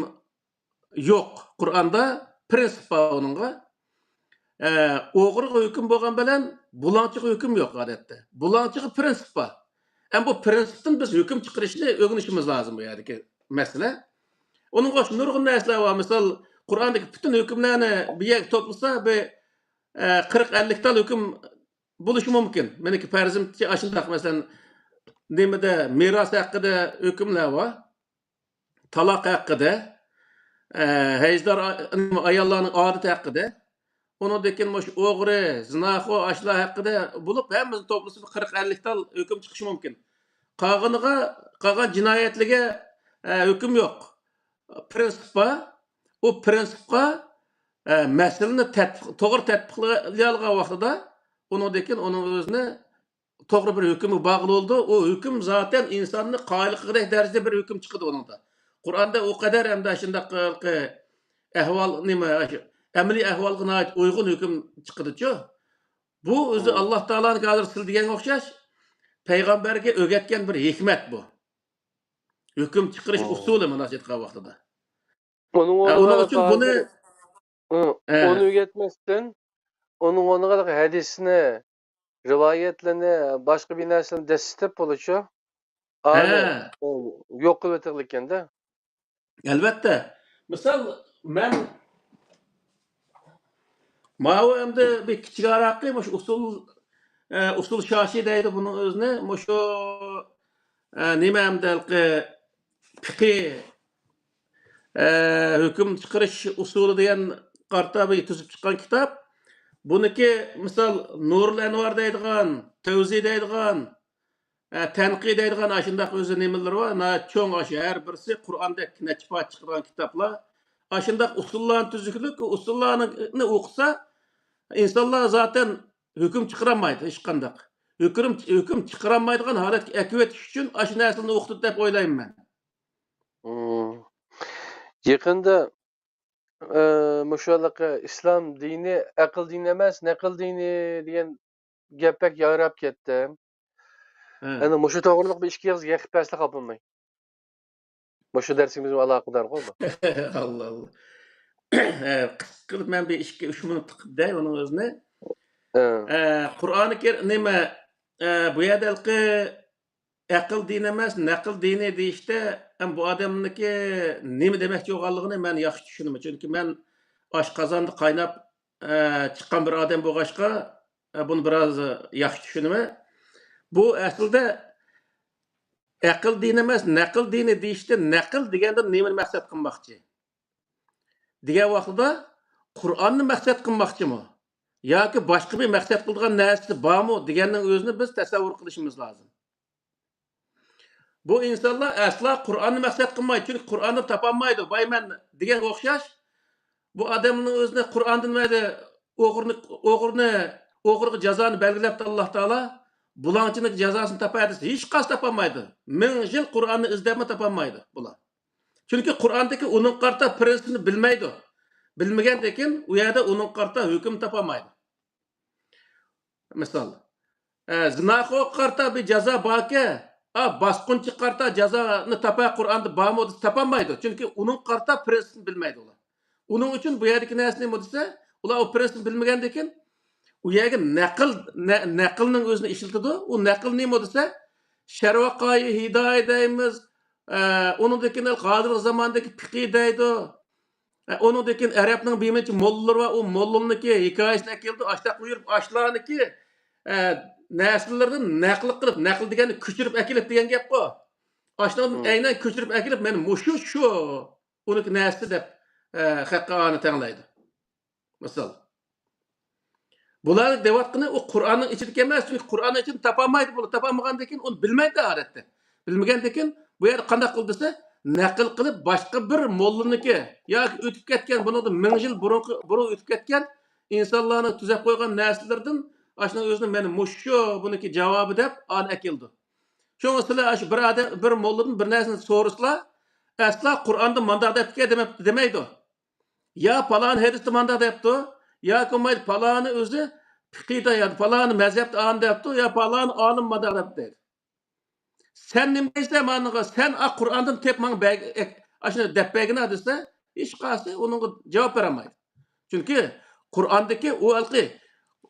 يوق. قۇرئاندا پرىنسىپ بار ئۇنىڭغا. ئە، ئوغرىغا ھۆكۈم بولغان بىلەن بۇلاڭچىغا ھۆكۈم يوق ئادەتتە. بۇلاڭچىغا پرىنسىپ بار. ئەمما بۇ پرىنسىپتىن بىز ھۆكۈم چىقىرىشنى ئۆگىنىشىمىز لازىم بۇ يەردىكى مەسىلە. ئۇنىڭغا ئوخشاش نۇرغۇن نەرسىلەر بار. مىسال، قۇرئاندىكى پۈتۈن ھۆكۈملەرنى بىر يەرگە توپلىسا، بىر، ئە، قىرىق ئەللىك تال ھۆكۈم بولۇشى مۇمكىن. مېنىڭكى پەرزىمچە ئاشۇنداق، مەسىلەن، نېمىدە، مىراس ھەققىدە ھۆكۈملەر بار. تالاق ھەققىدە، ئە، ھەيزدار ئا-، ئاياللارنىڭ ئادىتى ھەققىدە، ئۇنىڭدىن كېيىن مۇشۇ ئوغرى، زىناخور، ئاشۇلار ھەققىدە بولۇپ، ھەممىسىنى توپلىسا بىر قىرىق ئەللىك تال ھۆكۈم چىقىشى مۇمكىن. قالغىنىغا، قالغان جىنايەتلىرىگە، ئە، ھۆكۈم يوق. پرىنسىپ بار. ئۇ پرىنسىپقا، ئە، مەسىلىنى تەتبىق-، توغرا تەتبىقلىيالىغان ۋاقتىدا، ئۇنىڭدىن كېيىن ئۇنىڭ ئۆزىنى توغرا بىر ھۆكۈمگە بارغىلى بولىدۇ. ئۇ ھۆكۈم زاتەن ئىنساننى قايىل قىلغۇدەك دەرىجىدە بىر ھۆكۈم چىقىدۇ ئۇنىڭدا. قۇرئاندا ئۇ قەدەر ھەمدە شۇنداق ئەھۋال، نېمە، ئەمەلىي ئەھۋالغا ناھايىتى ئۇيغۇن ھۆكۈم چىقىدىچۇ. بۇ ئۆزى ئاللا تائالانىڭ ھازىر سىز دېگەنگە ئوخشاش پەيغەمبەرگە ئۆگەتكەن بىر ھېكمەت بۇ. ھۆكۈم چىقىرىش ئۇسۇلى مۇنداق ئېيتقان ۋاقتىدا. ئۇنىڭ ھە، ئۇنىڭ ئورنىغا ئۈچۈن بۇنى، ھازىر، ئۇ، ھە. ئۇنى ئۆگەتمەستىن، ئۇنىڭ ئورنىغا ھەدىسنى، رىۋايەتلىرىنى، باشقا بىر نەرسىلەرنى دەسسىتىپ بولىدۇ. ھە. ئانى، ئۇ، يوق قىلىۋېتىدىكەن-دە. ئەلۋەتتە. مىسال، مەن ماۋۇ ئەمدى بىر كىچىك ئاراقى، مۇشۇ ئۇسۇل، ئە، ئۇسۇل شاشى دەيدۇ بۇنىڭ ئۆزىنى. مۇشۇ، ئە، نېمە ئەمدى ھېلىقى پىقى، ئە، ھۆكۈم چىقىرىش ئۇسۇلى دېگەن قارىتا بىر تۈزۈپ چىققان كىتاب. بۇنىڭكى مىسال نۇرۇل ئەنۋار دەيدىغان، تەۋزى دەيدىغان، ئە، تەنقىي دەيدىغان ئاشۇنداق ئۆزى نېمىلىرى بار، ناھايىتى چوڭ، ئاشۇ ھەر بىرسى قۇرئاندەك نەچچە پارچە چىقىدىغان كىتابلار. ئاشۇنداق ئۇسۇللارنى تۈزۈكلۈك، ئۇسۇللارنى ئوقۇسا، ئىنسانلار زاتەن ھۆكۈم چىقىرالمايدۇ ھېچقانداق. ھۆكۈم، ھۆكۈم چىقىرالمايدىغان ھالەتكە ئەكىۋېتىش ئۈچۈن ئاشۇ نەرسىلەرنى ئوقۇتىدۇ دەپ ئويلايمەن مەن. مم. يېقىندا، ئە، مۇشۇ ھېلىقى ئىسلام دىنى ئەقىل دىنى ئەمەس، نەقىل دىنى دېگەن گەپ بەك يايراپ كەتتى. ھە. ئەنە مۇشۇ توغرىلىق بىر ئىككى ئېغىز گەپ قىلىپ بەرسە خاپا بولماي. مۇشۇ دەرسىمىزگە ئالاقىدارغۇ بۇ. ئاللا، ئاللا. ھە، قىسقا قىلىپ مەن بىر ئىككى، ئۈچ مىنۇت قىلىپ دەي ئۇنىڭ ئۆزىنى. ھە. ھە، قۇرئانى كەر-، نېمە، ھە، بۇ يەردە ھېلىقى ئەقىل دىنى ئەمەس، نەقىل دىنى دېيىشتە، ھەم بۇ ئادەمنىڭكى نېمە دېمەكچى بولغانلىقىنى مەن ياخشى چۈشىنىمەن. چۈنكى مەن ئاشقازاندا قايناپ، ئە، چىققان بىر ئادەم بولغاچقا، ئە، بۇنى بىراز ياخشى چۈشىنىمەن. بۇ ئەسلىدە ئەقىل دىنى ئەمەس، نەقىل دىنى دېيىشتە، نەقىل دېگەندىن نېمىنى مەقسەت قىلماقچى؟ دېگەن ۋاقتىدا قۇرئاننى مەقسەت قىلماقچىمۇ؟ ياكى باشقا بىر مەقسەت قىلىدىغان نەرسىسى بارمۇ دېگەننىڭ ئۆزىنى بىز تەسەۋۋۇر قىلىشىمىز لازىم. بۇ ئىنسانلار ئەسلا قۇرئاننى مەقسەت قىلمايدۇ، چۈنكى قۇرئاننى تاپالمايدۇ. باي مەن دېگەنگە ئوخشاش، بۇ ئادەمنىڭ ئۆزىنى قۇرئاندىن مەيلى ئوغرىنى، ئوغرىنى، ئوغرىغا جازانى بەلگىلەپتۇ ئاللا تائالا، بۇلاڭچىنىڭ جازاسىنى تاپاي دېسە، ھېچقايسى تاپالمايدۇ. مىڭ يىل قۇرئاننى ئىزدەپمۇ تاپالمايدۇ بۇلار. چۈنكى قۇرئاندىكى ئۇنىڭغا قارىتا پرىنسىپنى بىلمەيدۇ. بىلمىگەندىن كېيىن ئۇ يەردە ئۇنىڭغا قارىتا ھۆكۈم تاپالمايدۇ. مىسال، ئە، زىناخورغا قارىتا بىر جازا باركەن، ئا، باسقۇنچىغا قارىتا جازانى تاپاي قۇرئاندا بارمۇ دېسە تاپالمايدۇ. چۈنكى ئۇنىڭغا قارىتا پرىنسىپنى بىلمەيدۇ ئۇلار. ئۇنىڭ ئۈچۈن بۇ يەردىكى نەرسە نېمە دېسە، ئۇلار ئۇ پرىنسىپنى بىلمىگەندىن كېيىن ئۇ يەرگە نەقىل، نە-، نەقىلنىڭ ئۆزىنى ئىشلىتىدۇ. ئۇ نەقىل نېمە دېسە، شەرۋەقايى ھىدايە دەيمىز، ئە، ئۇنىڭدىن كېيىن ھازىرقى زاماندىكى پىقى دەيدۇ. ئە، ئۇنىڭدىن كېيىن ئەرەبنىڭ بىر نەچچە موللىلىرى بار، ئۇ موللىنىڭكى ھېكايىسىنى ئەكېلىدۇ. ئاشۇنداق يۈرۈپ، ئاشۇلارنىڭكى، ئە، نەرسىلىرىدىن نەقىل قىلىپ، نەقىل دېگەننى كۆچۈرۈپ ئەكېلىپ دېگەن گەپقۇ. ئاشۇنىڭدىن ئەينەن كۆچۈرۈپ ئەكېلىپ، مەن مۇشۇ شۇ ئۇنىڭكى نەرسىسى دەپ، ئە، خەققە ئانى تەڭلەيدۇ. مىسال. بۇلار دەۋاتقىنى ئۇ قۇرئاننىڭ ئىچىدىكى ئەمەس، چۈنكى قۇرئاننىڭ ئىچىدىن تاپالمايدۇ بۇلار، تاپالمىغاندىن كېيىن ئۇنى بىلمەيدۇ ئادەتتە. بىلمىگەندىن كېيىن بۇ يەردە قانداق قىلدى دېسە، نەقىل قىلىپ باشقا بىر موللىنىڭكى ياكى ئۆتۈپ كەتكەن، بۇنىڭدىن مىڭ يىل بۇرۇنقى، بۇرۇن ئۆتۈپ كەتكەن ئىنسانلارنىڭ تۈزەپ قويغان نەرسىلىرىدىن ئاشۇنىڭ ئۆزىنى مانا مۇشۇ بۇنىڭكى جاۋابى دەپ ئانى ئەكېلىدۇ. شۇڭا سىلەر ئاشۇ بىر ئادەم، بىر موللىدىن بىر نەرسىنى سورىسىلا، ئەسلا قۇرئاندا مانداق دەپتىكەن دېمەپتۇ، دېمەيدۇ. يا پالان ھەدىستە مانداق دەپتۇ، ياكى بولمايدۇ پالانى ئۆزى پىقىدا يا پالانى مەزھەپتە ئانى دەپتۇ، يا پالانى ئالىم مانداق دەپتۇ دەيدۇ. سەن نېمە دەيسەن مانىغا؟ سەن ئا قۇرئاندىن تېپ ماڭا بەگ-، ئەك-، ئاشۇنى دەپ بەرگىنە دېسە، ھېچقايسى ئۇنىڭغا جاۋاب بېرەلمەيدۇ. چۈنكى قۇرئاندىكى ئۇ ھېلىقى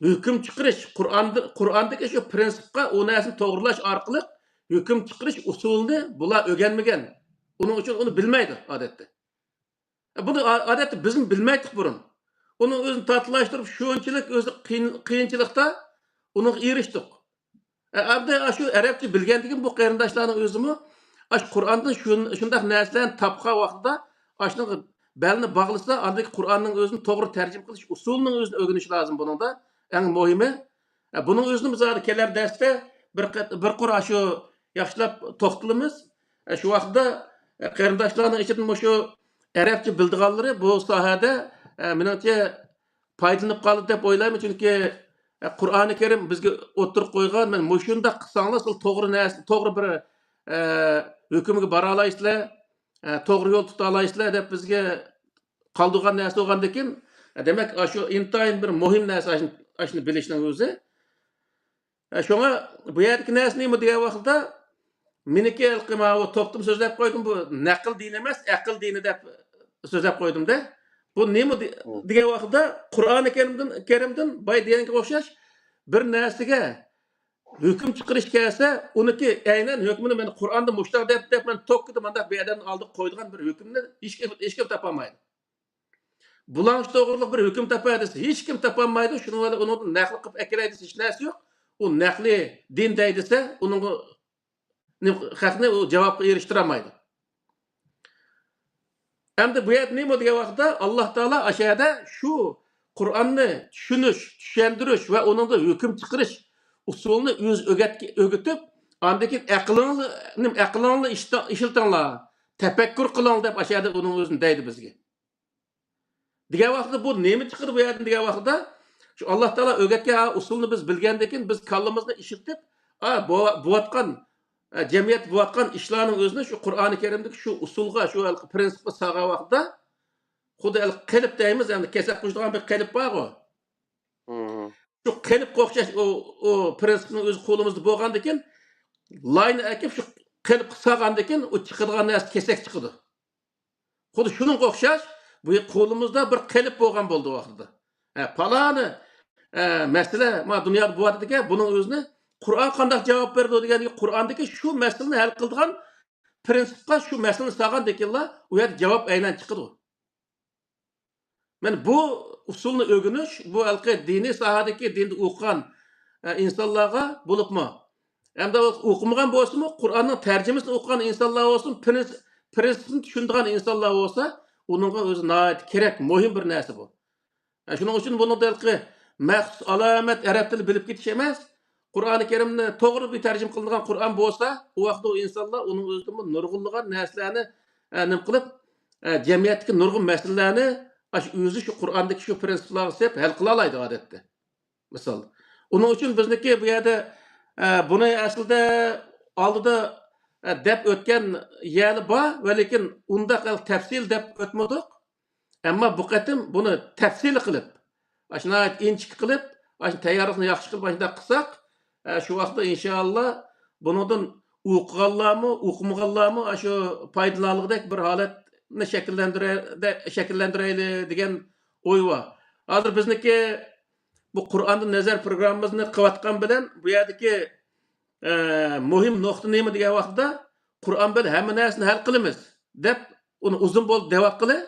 ھۆكۈم چىقىرىش، قۇرئاندا، قۇرئاندىكى شۇ پرىنسىپقا ئۇ نەرسىنى توغرىلاش ئارقىلىق ھۆكۈم چىقىرىش ئۇسۇلىنى بۇلار ئۆگەنمىگەن. ئۇنىڭ ئۈچۈن ئۇنى بىلمەيدۇ ئادەتتە. بۇنى ئا-، ئادەتتە بىزمۇ بىلمەيتتۇق بۇرۇن. ئۇنىڭ ئۆزىنى تاتلاشتۇرۇپ، شۇنچىلىك ئۆزى قىيىن، قىيىنچىلىقتا ئۇنىڭغا ئېرىشتۇق. ئە، ئەمدى ئاشۇ ئەرەبچە بىلگەندىكىن بۇ قېرىنداشلارنىڭ ئۆزىمۇ ئاشۇ قۇرئاندىن شۇن-، شۇنداق نەرسىلەرنى تاپقان ۋاقتىدا ئاشۇنىڭغا بەلنى باغلىسا، ئاندىن كېيىن قۇرئاننىڭ ئۆزىنى توغرا تەرجىمە قىلىش ئۇسۇلىنىڭ ئۆزىنى ئۆگىنىش لازىم بۇنىڭدا. ئەڭ مۇھىمى، ئە، بۇنىڭ ئۆزىنى بىز ھازىر كېلەر دەرستە بىر قەت-، بىر قۇر ئاشۇ ياخشىلاپ توختىلىمىز. ئە، شۇ ۋاقىتتا، ئە، قېرىنداشلارنىڭ ئىچىدىن مۇشۇ ئەرەبچە بىلىدىغانلىرى بۇ ساھەدە، ئە، مېنىڭچە پايدىلىنىپ قالدى دەپ ئويلايمەن. چۈنكى، ئە، قۇرئانى كەرىم بىزگە ئوتتۇرىغا قويغان، مانا مۇشۇنداق قىلساڭلار سىز توغرا نەرسە، توغرا بىر، ئە، ھۆكۈمگە بارالايسىلەر، ئە، توغرا يول تۇتالايسىلەر دەپ بىزگە قالدۇرغان نەرسە بولغاندىكىن، ئە، دېمەك، ئاشۇ ئىنتايىن بىر مۇھىم نەرسە، ئاشۇنى، ئاشۇنى بىلىشنىڭ ئۆزى. ئە، شۇڭا بۇ يەردىكى نەرسە نېمە دېگەن ۋاقىتتا، مېنىڭكى ھېلىقى ماۋۇ توختىمۇ سۆزلەپ قويدۇم، بۇ نەقىل دىنى ئەمەس، ئەقىل دىنى دەپ سۆزلەپ قويدۇم-دە. بۇ نېمە دې-، دېگەن ۋاقىتتا، قۇرئانى كەرىمدىن، كەرىمدىن بايا دېگەنگە ئوخشاش بىر نەرسىگە ھۆكۈم چىقىرىش كەلسە، ئۇنىڭكى ئەينەن ھۆكمىنى مەن قۇرئاندا مۇشۇنداق دەپ، دەپ مەن توككىدا مانداق بىر ئادەمنىڭ ئالدىغا قويىدىغان بىر ھۆكۈمنى ھېچكىم، ھېچكىم تاپالمايدۇ. بۇلارنىڭ توغرىلىق بىر ھۆكۈم تاپاي دېسە، ھېچكىم تاپالمايدۇ. شۇنىڭ بىلەن ئۇنىڭدىن نەقىل قىلىپ ئەكىرەي دېسە، ھېچ نەرسە يوق. ئۇ نەقلى دىن دەي دېسە، ئۇنىڭغا نېمە، خەقنى ئۇ جاۋابقا ئېرىشتۈرەلمەيدۇ. ئەمدى بۇ يەردە نېمە دېگەن ۋاقىتتا، ئاللا تائالا ئاشۇ يەردە شۇ قۇرئاننى چۈشىنىش، چۈشەندۈرۈش ۋە ئۇنىڭدا ھۆكۈم چىقىرىش ئۇسۇلىنى ئۆزى ئۆگەتكە-، ئۆگىتىپ، ئاندىن كېيىن ئەقلىڭلار، نېمە، ئەقلىڭلارنى ئىشتا-، ئىشلىتىڭلار، تەپەككۇر قىلىڭلار دەپ ئاشۇ يەردە ئۇنىڭ ئۆزىنى دەيدۇ بىزگە. دېگەن ۋاقىتتا بۇ نېمە چىقىدۇ بۇ يەردىن دېگەن ۋاقىتتا، شۇ ئاللا تائالا ئۆگەتكەن ھە ئۇسۇلنى بىز بىلگەندىن كېيىن، بىز كاللىمىزنى ئىشلىتىپ، ئا، بو-، بوۋاتقان، ئە، جەمئىيەت بوۋاتقان ئىشلارنىڭ ئۆزىنى شۇ قۇرئانى كەرىمدىكى شۇ ئۇسۇلغا، شۇ ھېلىقى پرىنسىپقا سالغان ۋاقىتتا، خۇددى ھېلىقى قېلىپ دەيمىز، ئەمدى كېسەك قوشىدىغان بىر قېلىپ بارغۇ. مم. شۇ قېلىپقا ئوخشاش ئۇ، ئۇ پرىنسىپنىڭ ئۆزى قولىمىزدا بولغاندىكىن، لاينى ئەكىپ شۇ قېلىپقا سالغاندىكىن، ئۇ چىقىدىغان نەرسە كېسەك چىقىدۇ. خۇددى شۇنىڭغا ئوخشاش، بۇ قولىمىزدا بىر قېلىپ بولغان بولدى ۋاقتىدا. ھە، پالانى، ئە، مەسىلە ما دۇنيادا بولۇۋاتىدىكەن، بۇنىڭ ئۆزىنى قۇرئان قانداق جاۋاب بېرىدۇ دېگەندىكى، قۇرئاندىكى شۇ مەسىلىنى ھەل قىلىدىغان پرىنسىپقا شۇ مەسىلىنى سالغاندىكىنلا، ئۇ يەردە جاۋاب ئەينەن چىقىدۇ. مانا بۇ ئۇسۇلنى ئۆگىنىش، بۇ ھېلىقى دىنىي ساھەدىكى دىندا ئوقۇغان، ئە، ئىنسانلارغا بولۇپمۇ، ھەمدە ئوقۇمىغان بولسىمۇ، قۇرئاننىڭ تەرجىمىسىنى ئوقۇغان ئىنسانلار بولسۇن، پرىنس-، پرىنسىپنى چۈشىنىدىغان ئىنسانلار بولسا، ئۇنىڭغا ئۆزى ناھايىتى كېرەك، مۇھىم بىر نەرسە بۇ. ئە، شۇنىڭ ئۈچۈن بۇنىڭدا ھېلىقى مەخسۇس ئالامەت ئەرەب تىلى بىلىپ كېتىش ئەمەس، قۇرئانى كەرىمنى توغرا بىر تەرجىمە قىلىنغان قۇرئان بولسا، ئۇ ۋاقىتتا ئۇ ئىنسانلار ئۇنىڭ ئۆزىدىنمۇ نۇرغۇنلىغان نەرسىلەرنى، ئە، نېمە قىلىپ، ئە، جەمئىيەتتىكى نۇرغۇن مەسىلىلەرنى ئاشۇ ئۆزى شۇ قۇرئاندىكى شۇ پرىنسىپلارغا سېلىپ ھەل قىلالايدۇ ئادەتتە. مىسال. ئۇنىڭ ئۈچۈن بىزنىڭكى بۇ يەردە، ئە، بۇنى ئەسلىدە ئالدىدا، ئە، دەپ ئۆتكەن يەرلەر بار، ۋە لېكىن ئۇنداق تەپسىل دەپ ئۆتمىدۇق. ئەمما بۇ قېتىم بۇنى تەپسىلىي قىلىپ، ئاشۇ ناھايىتى ئىنچىكە قىلىپ، ئاشۇ تەييارلىقنى ياخشى قىلىپ، ئاشۇنداق قىلساق، ئە، شۇ ۋاقىتتا ئىنشائاللا بۇنىڭدىن ئوقۇغانلارمۇ، ئوقۇمىغانلارمۇ ئاشۇ پايدىلىنالىغۇدەك بىر ھالەتنى شەكىللەندۈرە-، دە-، شەكىللەندۈرەيلى دېگەن ئوي بار. ھازىر بىزنىڭكى بۇ قۇرئاندىن نەزەر پروگراممىمىزنى قىلىۋاتقان بىلەن بۇ يەردىكى، ئە، مۇھىم نۇقتا نېمە دېگەن ۋاقىتتا، قۇرئان بىلەن ھەممە نەرسىنى ھەل قىلىمىز دەپ، ئۇنى ئۇزۇن بولدى دەۋاتقىلى.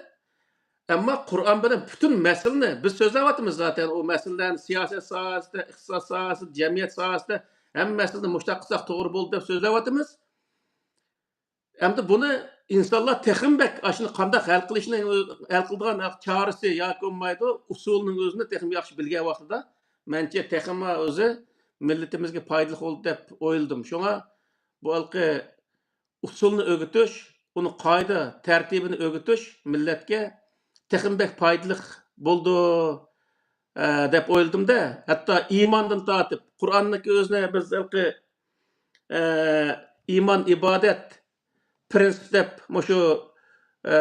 ئەمما قۇرئان بىلەن پۈتۈن مەسىلىنى بىز سۆزلەۋاتىمىز زاتەن. ئۇ مەسىلىلەرنى سىياسەت ساھەسىدە، ئىقتىساد ساھەسىدە، جەمئىيەت ساھەسىدە ھەممە مەسىلىنى مۇشۇنداق قىلساق توغرا بولدى دەپ سۆزلەۋاتىمىز. ئەمدى بۇنى ئىنسانلار تېخىمۇ بەك ئاشۇنى قانداق ھەل قىلىشنى، ھەل قىلىدىغان چارىسى ياكى بولمايدۇ، ئۇسۇلىنىڭ ئۆزىنى تېخىمۇ ياخشى بىلگەن ۋاقتىدا، مەنچە تېخىمۇ ئۆزى مىللىتىمىزگە پايدىلىق بولىدۇ دەپ ئويلىدىم. شۇڭا بۇ ھالقى ئۇسۇلنى ئۆگىتىش، ئۇنى قائىدە تەرتىبىنى ئۆگىتىش مىللەتكە تېخىمۇ بەك پايدىلىق بولىدۇ، ئە، دەپ ئويلىدىم-دە. ھەتتا ئىماندىن تارتىپ، قۇرئاننىڭكى ئۆزىنى بىز ھېلىقى، ئە، ئىمان، ئىبادەت، پىرىنسىپ دەپ مۇشۇ، ئە،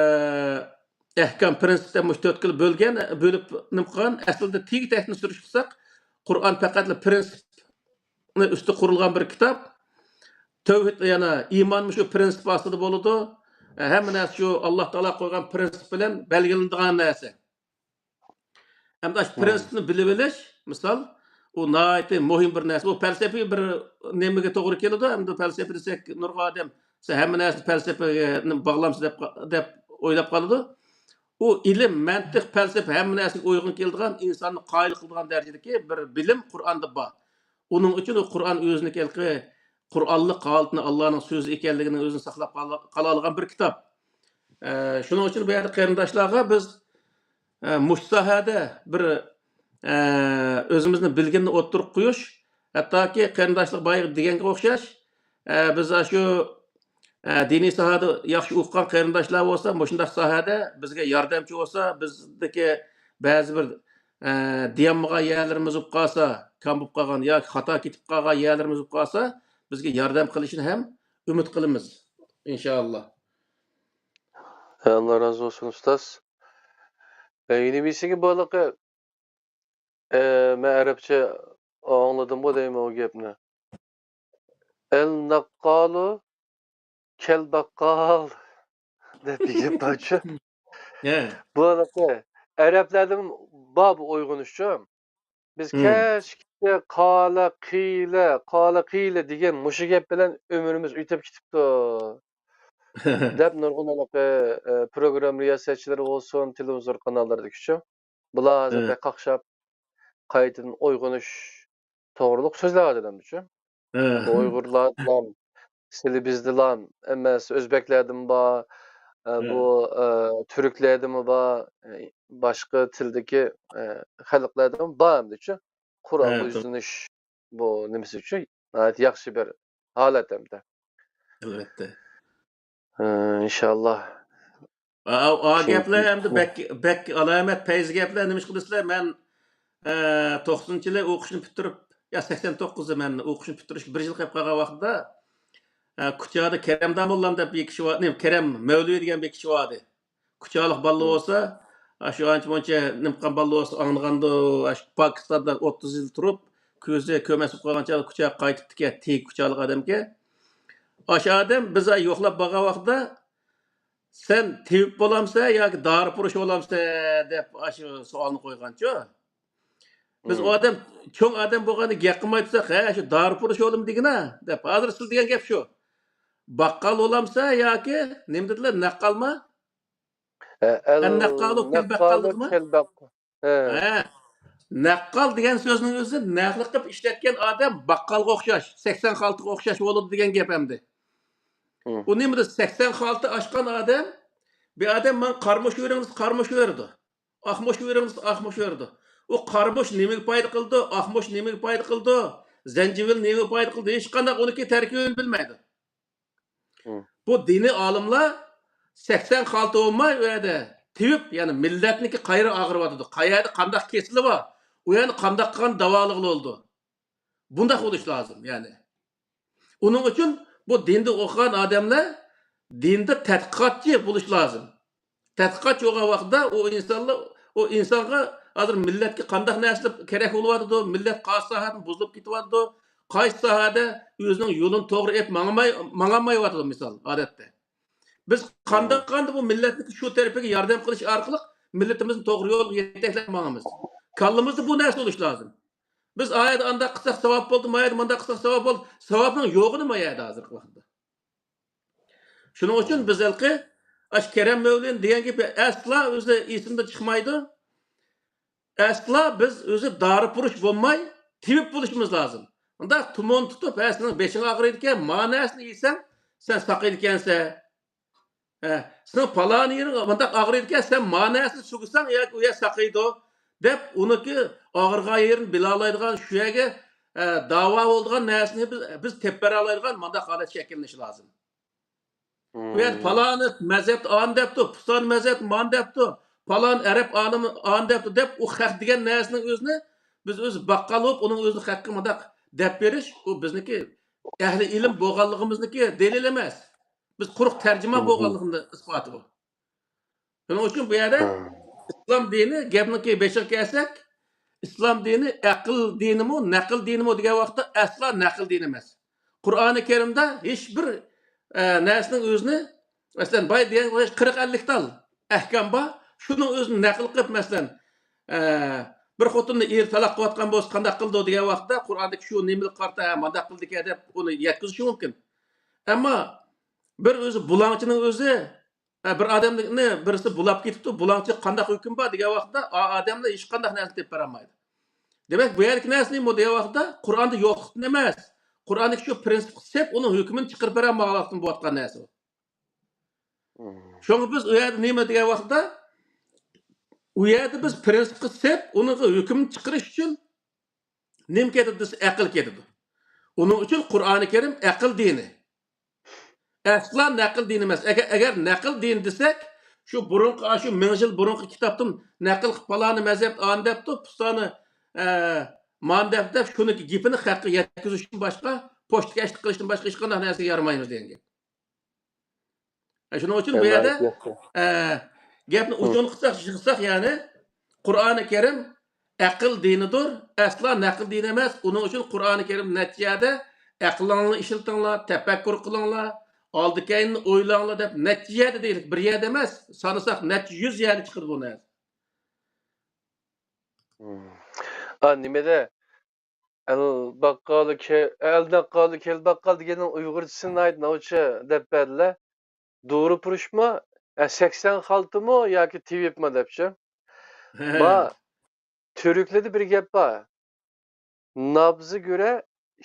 ئەھكام، پىرىنسىپ دەپ مۇشۇ تۆت خىل بۆلگەن، بۆلۈپ نېمە قىلغان. ئەسلىدە تېگى تەكتىن سۈرۈشتۈرسەك، قۇرئان پەقەتلا پىرىنسىپ ئۈستى قۇرۇلغان بىر كىتاب. تەۋھىد، يەنى ئىمان مۇشۇ پىرىنسىپ ئاستىدا بولىدۇ. ھەممە نەرسە شۇ ئاللا تائالا قويغان پىرىنسىپ بىلەن بەلگىلىنىدىغان نەرسە. ئەمدى ئاشۇ پىرىنسىپنى بىلىۋېلىش، مىسال، ئۇ ناھايىتى مۇھىم بىر نەرسە. بۇ پەلسەپىي بىر نېمىگە توغرا كېلىدۇ. ئەمدى پەلسەپە دېسەك، نۇرغۇن ئادەم، سەن ھەممە نەرسىنى پەلسەپىگە باغلامسىز دەپ، دەپ ئويلاپ قالىدۇ. ئۇ ئىلىم، مەنتىق، پەلسەپە ھەممە نەرسىگە ئۇيغۇن كېلىدىغان، ئىنساننى قايىل قىلىدىغان دەرىجىدىكى بىر بىلىم قۇرئاندا بار. ئۇنىڭ ئۈچۈن ئۇ قۇرئان ئۆزىنىڭكى ھېلىقى قۇرئانلىق ھالىتىنى، ئاللانىڭ سۆزى ئىكەنلىكىنى ئۆزىنى ساقلاپ قالا-، قالالىغان بىر كىتاب. ئە، شۇنىڭ ئۈچۈن بۇ يەردە قېرىنداشلارغا بىز، ئە، مۇشۇ ساھەدە بىر، ئە، ئۆزىمىزنى بىلگىنىنى ئوتتۇرىغا قويۇش، ھەتتاكى قېرىنداشلار بايىقى دېگەنگە ئوخشاش، ئە، بىز ئاشۇ، ئە، دىنىي ساھەدە ياخشى ئوقۇغان قېرىنداشلار بولسا، مۇشۇنداق ساھەدە بىزگە ياردەمچى بولسا، بىزدىكى بەزى بىر، ئە، دېيەلمىگەن يەرلىرىمىز بولۇپ قالسا، كام بولۇپ قالغان ياكى خاتا كېتىپ قالغان يەرلىرىمىز بولۇپ قالسا، بىزگە ياردەم قىلىشىنى ھەم ئۈمىد قىلىمىز، ئىنشائاللا. ئاللا رازى بولسۇن، ئۇستاز. ئە، يەنە بىرسىگە بولىقى، ئە، مەن ئەرەبچە ئاڭلىدىمغۇ دەيمەن ئۇ گەپنى. ئەل نەققالۇ كەل باققال دەپ بىر گەپ بارچۇ. ھە. بۇ ھېلىقى ئەرەبلەردىن بار بۇ ئويغىنىشچۇ. بىز ھىم. كەچ كېچە قالە قىيلە، قالە قىيلە دېگەن مۇشۇ گەپ بىلەن ئۆمرىمىز ئۆتۈپ كېتىپتۇ. دەپ نۇرغۇن ھېلىقى، ئە، پروگرامما رىياسەتچىلىرى بولسۇن، تېلېۋىزور قاناللىرىدىكىچۇ. بۇلار ھازىر ھە. بەك قاقشاپ، قايتىدىن ئويغىنىش توغرۇلۇق سۆزلەۋاتىدۇ ئەمدىچۇ. ھە. بۇ ئۇيغۇرلاردىلا، سىلى بىزدىلا ئەمەس، ئۆزبەكلەردىمۇ بار، ئە، ھە. بۇ، ئە، تۈركلەردىمۇ بار، ئە، باشقا تىلدىكى، ئە، خەلقلەردىمۇ بار ئەمدىچۇ. قۇرئانغا ھە، توغرا. يۈزلىنىش بۇ نېمىسى ئۈچۈن ناھايىتى ياخشى بىر ھالەت ئەمدى. ئەلۋەتتە. ھە، ئىنشاللا. ئا، ئا، ئا شۇ گەپلەر ئەمدى بەك، بەك ئالامەت پەيزى گەپلەر. نېمىشقا دېسىلە، مەن، ئە، توقسىنىنچى يىلى ئوقۇشنى پۈتتۈرۈپ، يا، سەكسەن توققۇزدا مەن ئوقۇشنى پۈتتۈرۈشكە بىر يىل قېلىپ قالغان ۋاقتىدا، ئە، كۇچادا كەرەم داموللام دەپ بىر كىشى بار، نېمە، كەرەم مەۋلىۋى دېگەن بىر كىشى بار ئىدى. كۇچالىق بالىلار بولسا، ئاشۇ ئانچە مۇنچە نېمە قىلغان بالىلار بولسا ئاڭلىغاندۇ، ئاشۇ پاكىستاندا ئوتتۇز يىل تۇرۇپ، كۆزى كۆرمەس بولۇپ قالغان چاغدا كۇچاغا قايتىپتىكەن، تېگى كۇچالىق ئادەمكەن. ئاشۇ ئادەم بىز يوقلاپ بارغان ۋاقتىدا، «سەن تېۋىپ بولامسەن ياكى دارىپۇرۇش بولامسەن؟» دەپ ئاشۇ سوئالنى قويغانچۇ. بىز ئۇ ئادەم، چوڭ ئادەم بولغاندا گەپ قىلماي تۇرساق، «ھە، شۇ دارىپۇرۇش بولىمەن دېگىنە» دەپ، ھازىر سىز دېگەن گەپ شۇ. باققال بولامسەن ياكى نېمە دېدىلەر، نەققالما؟ ھە، ئەل نەققالۇ كەل باققال دېدىما؟ كەل باق-، ھە. ھە. نەققال دېگەن سۆزنىڭ ئۆزى نەقلىق قىلىپ ئىشلەتكەن ئادەم باققالغا ئوخشاش، سەكسەن خالتىغا ئوخشاش بولىدۇ دېگەن گەپ ئەمدى. ھە. ئۇ نېمىدە سەكسەن خالتا ئاچقان ئادەم، بىر ئادەم ماڭا قارىمۇچ بېرىڭ دېسە، قارىمۇچ بېرىدۇ. ئاقمۇچ بېرىڭ دېسە، ئاقمۇچ بېرىدۇ. ئۇ قارىمۇچ نېمىگە پايدا قىلىدۇ، ئاقمۇچ نېمىگە پايدا قىلىدۇ، زەنجىۋىل نېمىگە پايدا قىلىدۇ، ھېچقانداق ئۇنىڭكى تەركىبىنى بىلمەيدۇ. ھە. بۇ دىنىي ئالىملار سەكسەن خالتا بولماي ئۇ يەردە تېۋىپ، يەنى مىللەتنىكى قايرى ئاغرىۋاتىدۇ، قەيەردە قانداق كېسىلى بار، ئۇ يەرنى قانداق قىلغان داۋالىغىلى بولىدۇ. بۇنداق بولۇش لازىم، يەنى. ئۇنىڭ ئۈچۈن بۇ دىندا ئوقۇغان ئادەملەر دىندا تەتقىقاتچى بولۇش لازىم. تەتقىقاتچى بولغان ۋاقىتتا ئۇ ئىنسانلار، ئۇ ئىنسانغا ھازىر مىللەتكە قانداق نەرسىلەر كېرەك بولۇۋاتىدۇ، مىللەت قايسى ساھەدىن بۇزۇلۇپ كېتىۋاتىدۇ، قايسى ساھەدە ئۆزىنىڭ يولىنى توغرا ئېلىپ ماڭالماي، ماڭالمايۋاتىدۇ، مىسال، ئادەتتە. بىز قانداق قىلغاندا بۇ مىللەتنىڭ شۇ تەرىپىگە ياردەم قىلىش ئارقىلىق مىللىتىمىزنى توغرا يولغا يېتەكلەپ ماڭىمىز؟ كاللىمىزدا بۇ نەرسە بولۇش لازىم. بىز ئا يەردە ئانداق قىلساق ساۋاب بولدى، ما يەردە مۇنداق قىلساق ساۋاب بولدى. ساۋابنىڭ يوقىنى ما يەردە ھازىرقى ۋاقىتتا. شۇنىڭ ئۈچۈن بىز ھېلىقى ئاشۇ كېرەم مەۋلىنىڭ دېگەن گېپى ئەسلا ئۆزى ئېسىمدىن چىقمايدۇ. ئەسلا بىز ئۆزى دارىپۇرۇش بولماي، تېۋىپ بولۇشىمىز لازىم. ئۇنداق تۇمۇن تۇتۇپ، «ھە، سېنىڭ بېشىڭ ئاغرىيدىكەن، ما نەرسىنى يېسەڭ، سەن ساقىيىدىكەنسەن.» ئە، سېنىڭ پالان يېرىڭ مۇنداق ئاغرىيدىكەن، سەن ما نەرسىنى سۈگىسەڭ ياكى ئۇ يەر ساقىيىدۇ، دەپ ئۇنىڭكى ئاغرىغان يېرىنى بىلالايدىغان، شۇ يەرگە، ئە، داۋا بولىدىغان نەرسىنى بىز، بىز تېپىپ بېرەلەيدىغان مۇنداق ھالەت شەكىللىنىشى لازىم. بۇ يەردە پالانى مەزھەپتە ئانى دەپتۇ، پۇستانى مەزھەپتە مانى دەپتۇ، پالان ئەرەب ئالىمى ئانى دەپتۇ دەپ، ئۇ خەق دېگەن نەرسىنىڭ ئۆزىنى بىز ئۆزى باققان بولۇپ، ئۇنىڭ ئۆزىنى خەققە مۇنداق دەپ بېرىش، ئۇ بىزنىڭكى ئەھلى ئىلىم بولغانلىقىمىزنىڭكى دېلىلى ئەمەس. بىز قۇرۇق تەرجىمان بولغانلىقىمىزنىڭ ئىسپاتى بۇ. شۇنىڭ ئۈچۈن بۇ يەردە ئىسلام دىنى، گەپنىڭكى بېشىغا كەلسەك، ئىسلام دىنى ئەقىل دىنىمۇ، نەقىل دىنىمۇ دېگەن ۋاقىتتا ئەسلا نەقىل دىنى ئەمەس. قۇرئانى كەرىمدە ھېچ بىر، ئە، نەرسىنىڭ ئۆزىنى، مەسىلەن، باي دېگەن قىرىق ئەللىك تال ئەھكام بار. شۇنىڭ ئۆزىنى نەقىل قىلىپ، مەسىلەن، ئە، بىر خوتۇننى ئېرى تالاق قىلىۋاتقان بولسا قانداق قىلىدۇ دېگەن ۋاقىتتا، قۇرئاندىكى شۇ نېمىلىك قارىتا، ھە، مانداق قىلدىكەن دەپ ئۇنى يەتكۈزۈشى مۇمكىن. ئەمما بىر ئۆزى بۇلاڭچىنىڭ ئۆزى، ئە، بىر ئادەمنى بىرسى بۇلاپ كېتىپتۇ، بۇلاڭچىغا قانداق ھۆكۈم بار دېگەن ۋاقىتتا، ئا ئادەملەر ھېچقانداق نەرسىنى تېپىپ بېرەلمەيدۇ. دېمەك، بۇ يەردىكى نەرسە نېمە دېگەن ۋاقىتتا، قۇرئاندا يوقلۇقتىن ئەمەس، قۇرئاندىكى شۇ پىرىنسىپقا سېپ ئۇنىڭ ھۆكمىنى چىقىرىپ بېرەلمىگەنلىكتىن بولۇۋاتقان نەرسە بۇ. شۇڭا بىز ئۇ يەردە نېمە دېگەن ۋاقىتتا، ئۇ يەردە بىز پىرىنسىپقا سېپ ئۇنىڭغا ھۆكۈم چىقىرىش ئۈچۈن نېمە كېتىدۇ دېسە، ئەقىل كېتىدۇ. ئۇنىڭ ئۈچۈن قۇرئانى كەرىم ئەقىل دىنى. ئەسلا نەقىل دىنى ئەمەس. ئەگەر، ئەگەر نەقىل دىنى دېسەك، شۇ بۇرۇنقى، ئاشۇ مىڭ يىل بۇرۇنقى كىتابتىن نەقىل قىلىپ، پالانى مەزھەپ ئانى دەپتۇ، پۇستانى، ئە، مانى دەپ، دەپ، شۇنىڭكى گېپىنى خەققە يەتكۈزۈشتىن باشقا، پوچتىكەشلىك قىلىشتىن باشقا ھېچقانداق نەرسىگە يارىمايمىز دېگەن گەپ. ئە، شۇنىڭ ئۈچۈن بۇ يەردە، ئە، گەپنى ئۇچۇرغا قىلساق، يىغساق، يەنى قۇرئانى كەرىم ئەقىل دىنىدۇر، ئەسلا نەقىل دىنى ئەمەس. ئۇنىڭ ئۈچۈن قۇرئانى كەرىم نەچچە يەردە «ئەقلىڭلارنى ئىشلىتىڭلار، تەپەككۇر قىلىڭلار، ئالدى كەينىنى ئويلاڭلار» دەپ نەچچە يەردە دېيىلىپ، بىر يەردە ئەمەس، سانىساق نەچچە يۈز يەردە چىقىدۇ بۇ نەرسە. ئا، نېمىدە؟ ئەل باققالى كە-، ئەل ناققالى كەل باققال دېگەننىڭ ئۇيغۇرچىسى ناھايىتى ناۋچە دەپ بەردىلە. دورا پۇرۇشمۇ؟ ئە، سەكسەن خالتىمۇ ياكى تېۋىپمۇ دەپچۇ؟ ما تۈركلەردە بىر گەپ بار. نابزى گۆرە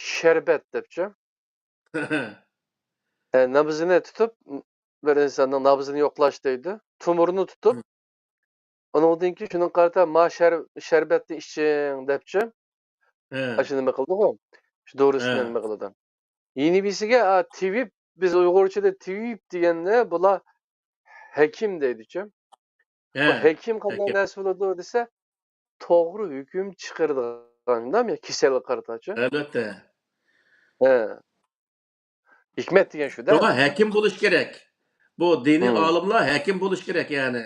شەربەت دەپچۇ. ئە، نابزىنى تۇتۇپ، بىر ئىنساننىڭ نابزىنى يوقلاش دەيدۇ. تومۇرىنى تۇتۇپ، ئۇنىڭدىن كېيىن شۇنىڭغا قارىتا ما شەر-، شەربەتنى ئىچىڭ دەپچۇ. ئاشۇ نېمە قىلدىغۇ؟ شۇ دورىسىنى نېمە قىلىدۇ؟ يېنى بىرسىگە، ئا، تېۋىپ، بىز ئۇيغۇرچىدا تېۋىپ دېگەننى بۇلار ھەكىم دەيدىچۇ. بۇ ھەكىم قانداق نەرسە بولىدۇ دېسە، توغرا ھۆكۈم چىقىرىدىغان، شۇنداقمۇ؟ كېسەلگە قارىتاچۇ. ئەلۋەتتە. ھە. ھېكمەت دېگەن شۇ-دە. شۇڭا ھەكىم بولۇش كېرەك. بۇ دىنىي ئالىملار ھەكىم بولۇش كېرەك، يەنى.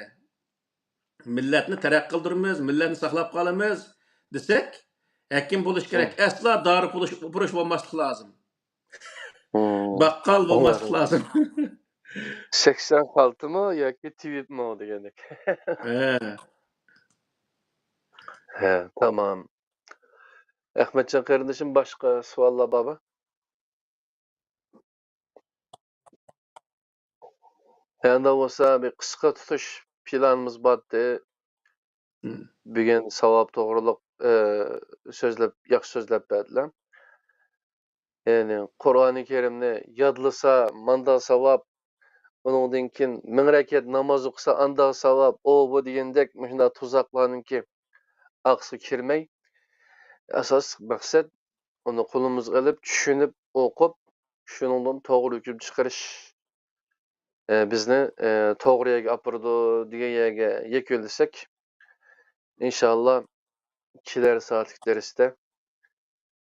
مىللەتنى تەرەققىي قىلدۇرىمىز، مىللەتنى ساقلاپ قالىمىز دېسەك، ھەكىم بولۇش كېرەك. ئەسلا دارا پۇرۇش، پۇرۇش بولماسلىق لازىم. باققال بولماسلىق لازىم. سەكسەن خالتىمۇ ياكى تېۋىپمۇ دېگەندەك. ھە. ھە، تامام. ئەخمەتجان قېرىندىشىم، باشقا سوئاللار بارمۇ؟ ئەمدى بولسا بىر قىسقا تۇتۇش پىلانىمىز بارتى. بۈگۈن ساۋاب توغرۇلۇق، ئى، سۆزلەپ، ياخشى سۆزلەپ بەردىلەر. يەنى قۇرئانى كەرىمنى يادلىسا ماندا ساۋاب، ئۇنىڭدىن كېيىن مىڭ رەكەت ناماز ئوقۇسا ئاندا ساۋاب، ئۇ بۇ دېگەندەك مۇشۇنداق تۇزاقلارنىڭكى ئارقىسىغا كىرمەي، ئاساسلىق مەقسەت ئۇنى قولىمىزغا ئېلىپ، چۈشىنىپ، ئوقۇپ، شۇنىڭدىن توغرا ھۆكۈم چىقىرىش، ئە، بىزنى، ئە، توغرا يەرگە ئاپىرىدۇ دېگەن يەرگە يەكۈنلىسەك، ئىنشاللا كېلەر سائەتلىك دەرستە،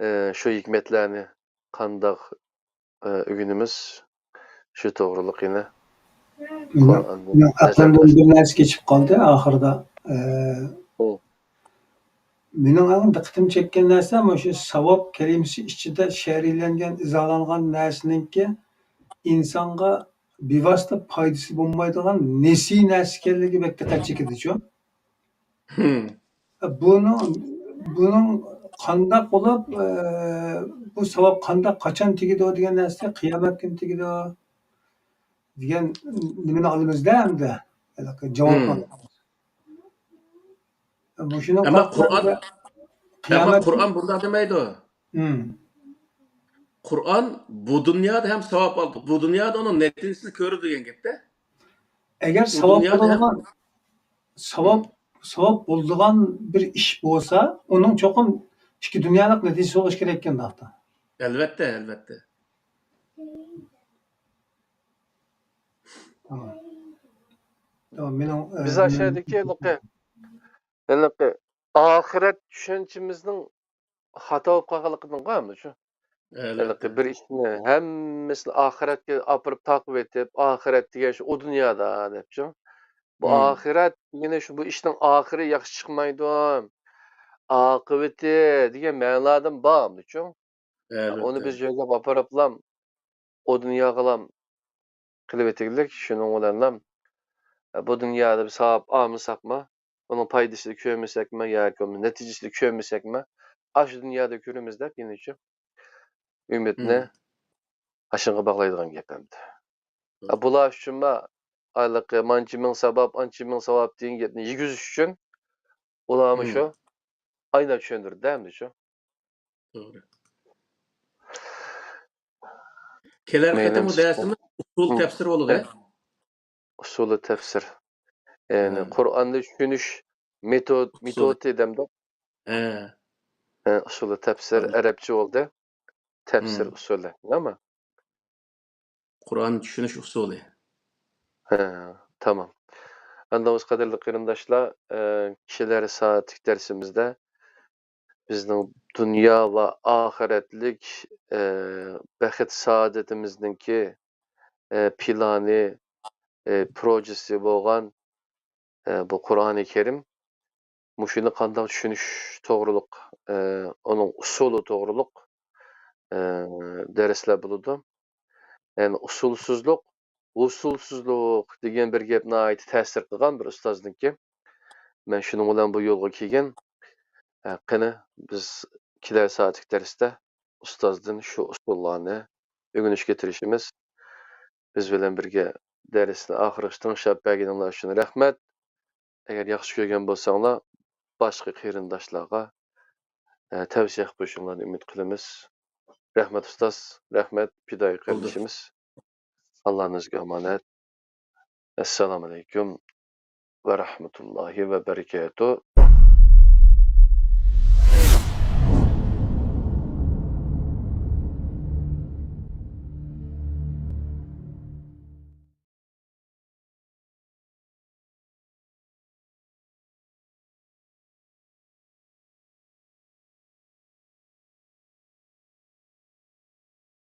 ئە، شۇ ھېكمەتلەرنى قانداق، ئە، ئۆگىنىمىز، شۇ توغرۇلۇق يەنە قۇرئاندىن نەزەر ئەقلىمدىن بىر نەرسە كېچىپ قالدى ئاخىرىدا. ئە، مېنىڭ ئەڭ دىققىتىمنى چەككەن نەرسە مۇشۇ ساۋاب كەلىمىسى ئىچىدە شەرھلەنگەن، ئىزاھلانغان نەرسىنىڭكى ئىنسانغا بىۋاسىتە پايدىسى بولمايدىغان نېسى نەرسە ئىكەنلىكى بەك دىققەت چېكىدىچۇ. بۇنىڭ، بۇنىڭ قانداق بولۇپ، ئە، بۇ ساۋاب قانداق، قاچان تېگىدۇ دېگەن نەرسە، قىيامەت كۈنى تېگىدۇ دېگەن نېمىنى ئالىمىزدە ئەمدى. ھېلىقى جاۋابنى ئالىمىز. مۇشۇنىڭ ئەمما قۇرئان، ئەمما قۇرئان بۇنداق دېمەيدۇ. قۇرئان بۇ دۇنيادا ھەم ساۋاب ئالىدۇ، بۇ دۇنيادا ئۇنىڭ نەتىجىسىنى كۆرىدۇ دېگەن گەپتە. ئەگەر ساۋاب بولىدىغان، ساۋاب، ساۋاب بولىدىغان بىر ئىش بولسا، ئۇنىڭ چوقۇم ئىككى دۇنيالىق نەتىجىسى بولۇشى كېرەك ئىكەن، داختا. ئەلۋەتتە، ئەلۋەتتە. تامام. تامام، مېنىڭ، ئە، بىز ئاشۇ يەردىكى ھېلىقى، ھېلىقى ئاخىرەت چۈشەنچىمىزنىڭ خاتا بولۇپ قالغانلىقىدىن قالمىدى شۇ. ھېلىقى بىر ئىشنى ھەممىسىنى ئاخىرەتكە ئاپىرىپ تاقىۋېتىپ، ئاخىرەت دېگەن شۇ ئۇ دۇنيادا دەپچۇ. بۇ ئاخىرەت دېگىنى شۇ، بۇ ئىشنىڭ ئاخىرى ياخشى چىقمايدۇ، ئاقىۋىتى دېگەن مەنىلەردىن بار ئەمدىچۇ. ئۇنى بىز يۆگەپ ئاپىرىپلام ئۇ دۇنياغىلام قىلىۋېتىگلىك، شۇنىڭ بىلەنلا بۇ دۇنيادا بىز ساۋاب ئالمىساقمۇ، ئۇنىڭ پايدىسىنى كۆرمىسەكمۇ ياكى ئۇنىڭ نەتىجىسىنى كۆرمىسەكمۇ، ئاشۇ دۇنيادا كۆرىمىز دەپ يەنە شۇ ئۈمىدنى ئاشۇنىڭغا باغلايدىغان گەپ ئەمدى. بۇلار ئۈچۈنمۇ ھېلىقى مانچە مىڭ ساۋاب، ئانچە مىڭ ساۋاب دېگەن گەپنى يېگۈزۈش ئۈچۈن ئۇلارمۇ شۇ ئايناپ چۈشەندۈردى ئەمدى شۇ. توغرا. كېلەر قېتىمقى دەرسىمىز ئۇسۇل تەپسىر بولىدۇ. ئۇسۇلى تەپسىر. يەنى قۇرئاننى چۈشىنىش مېتود، مېتودى دەمدۇق. ھە. ھە، ئۇسۇلى تەپسىر ئەرەبچە بولدى. تەپسىر ئۇسۇلى. نېمە؟ قۇرئان چۈشىنىش ئۇسۇلى. ھە، تامام. ئاندىن قەدىرلىك قېرىنداشلار، ئە، كېلەر سائەتلىك دەرسىمىزدە بىزنىڭ دۇنيا ۋە ئاخىرەتلىك، ئە، بەخت سائادىتىمىزنىڭكى، ئە، پىلانى، ئە، پروژىسى بولغان، ئە، بۇ قۇرئانى كەرىم، مۇشۇنى قانداق چۈشىنىش توغرۇلۇق، ئە، ئۇنىڭ ئۇسۇلى توغرۇلۇق، ئە، دەرسلەر بولىدۇ. يەنى ئۇسۇلسىزلىق، ۋۇسۇلسىزلىق دېگەن بىر گەپ ناھايىتى تەسىر قىلغان بىر ئۇستازنىڭكى. مەن شۇنىڭ بىلەن بۇ يولغا كەلگەن. ئە، قېنى، بىز كېلەر سائەتلىك دەرستە ئۇستازدىن شۇ ئۇسۇللارنى ئۆگىنىشكە تىرىشىمىز. بىز بىلەن بىرگە دەرسنى ئاخىرغىچە تىڭشاپ بەرگىنىڭلار ئۈچۈن رەھمەت. ئەگەر ياخشى كۆرگەن بولساڭلار، باشقا قېرىنداشلارغا، ئە، تەۋسىيە قىلىپ قويۇشۇڭلارنى ئۈمىد قىلىمىز. رەھمەت ئۇستاز، رەھمەت پىدائىي قېرىندىشىمىز. ئاللانىڭ ئۆزىگە ئامانەت. ئەسسالامۇ ئەلەيكۇم ۋە رەھمەتۇللاھى ۋە بەرىكاتۇھ.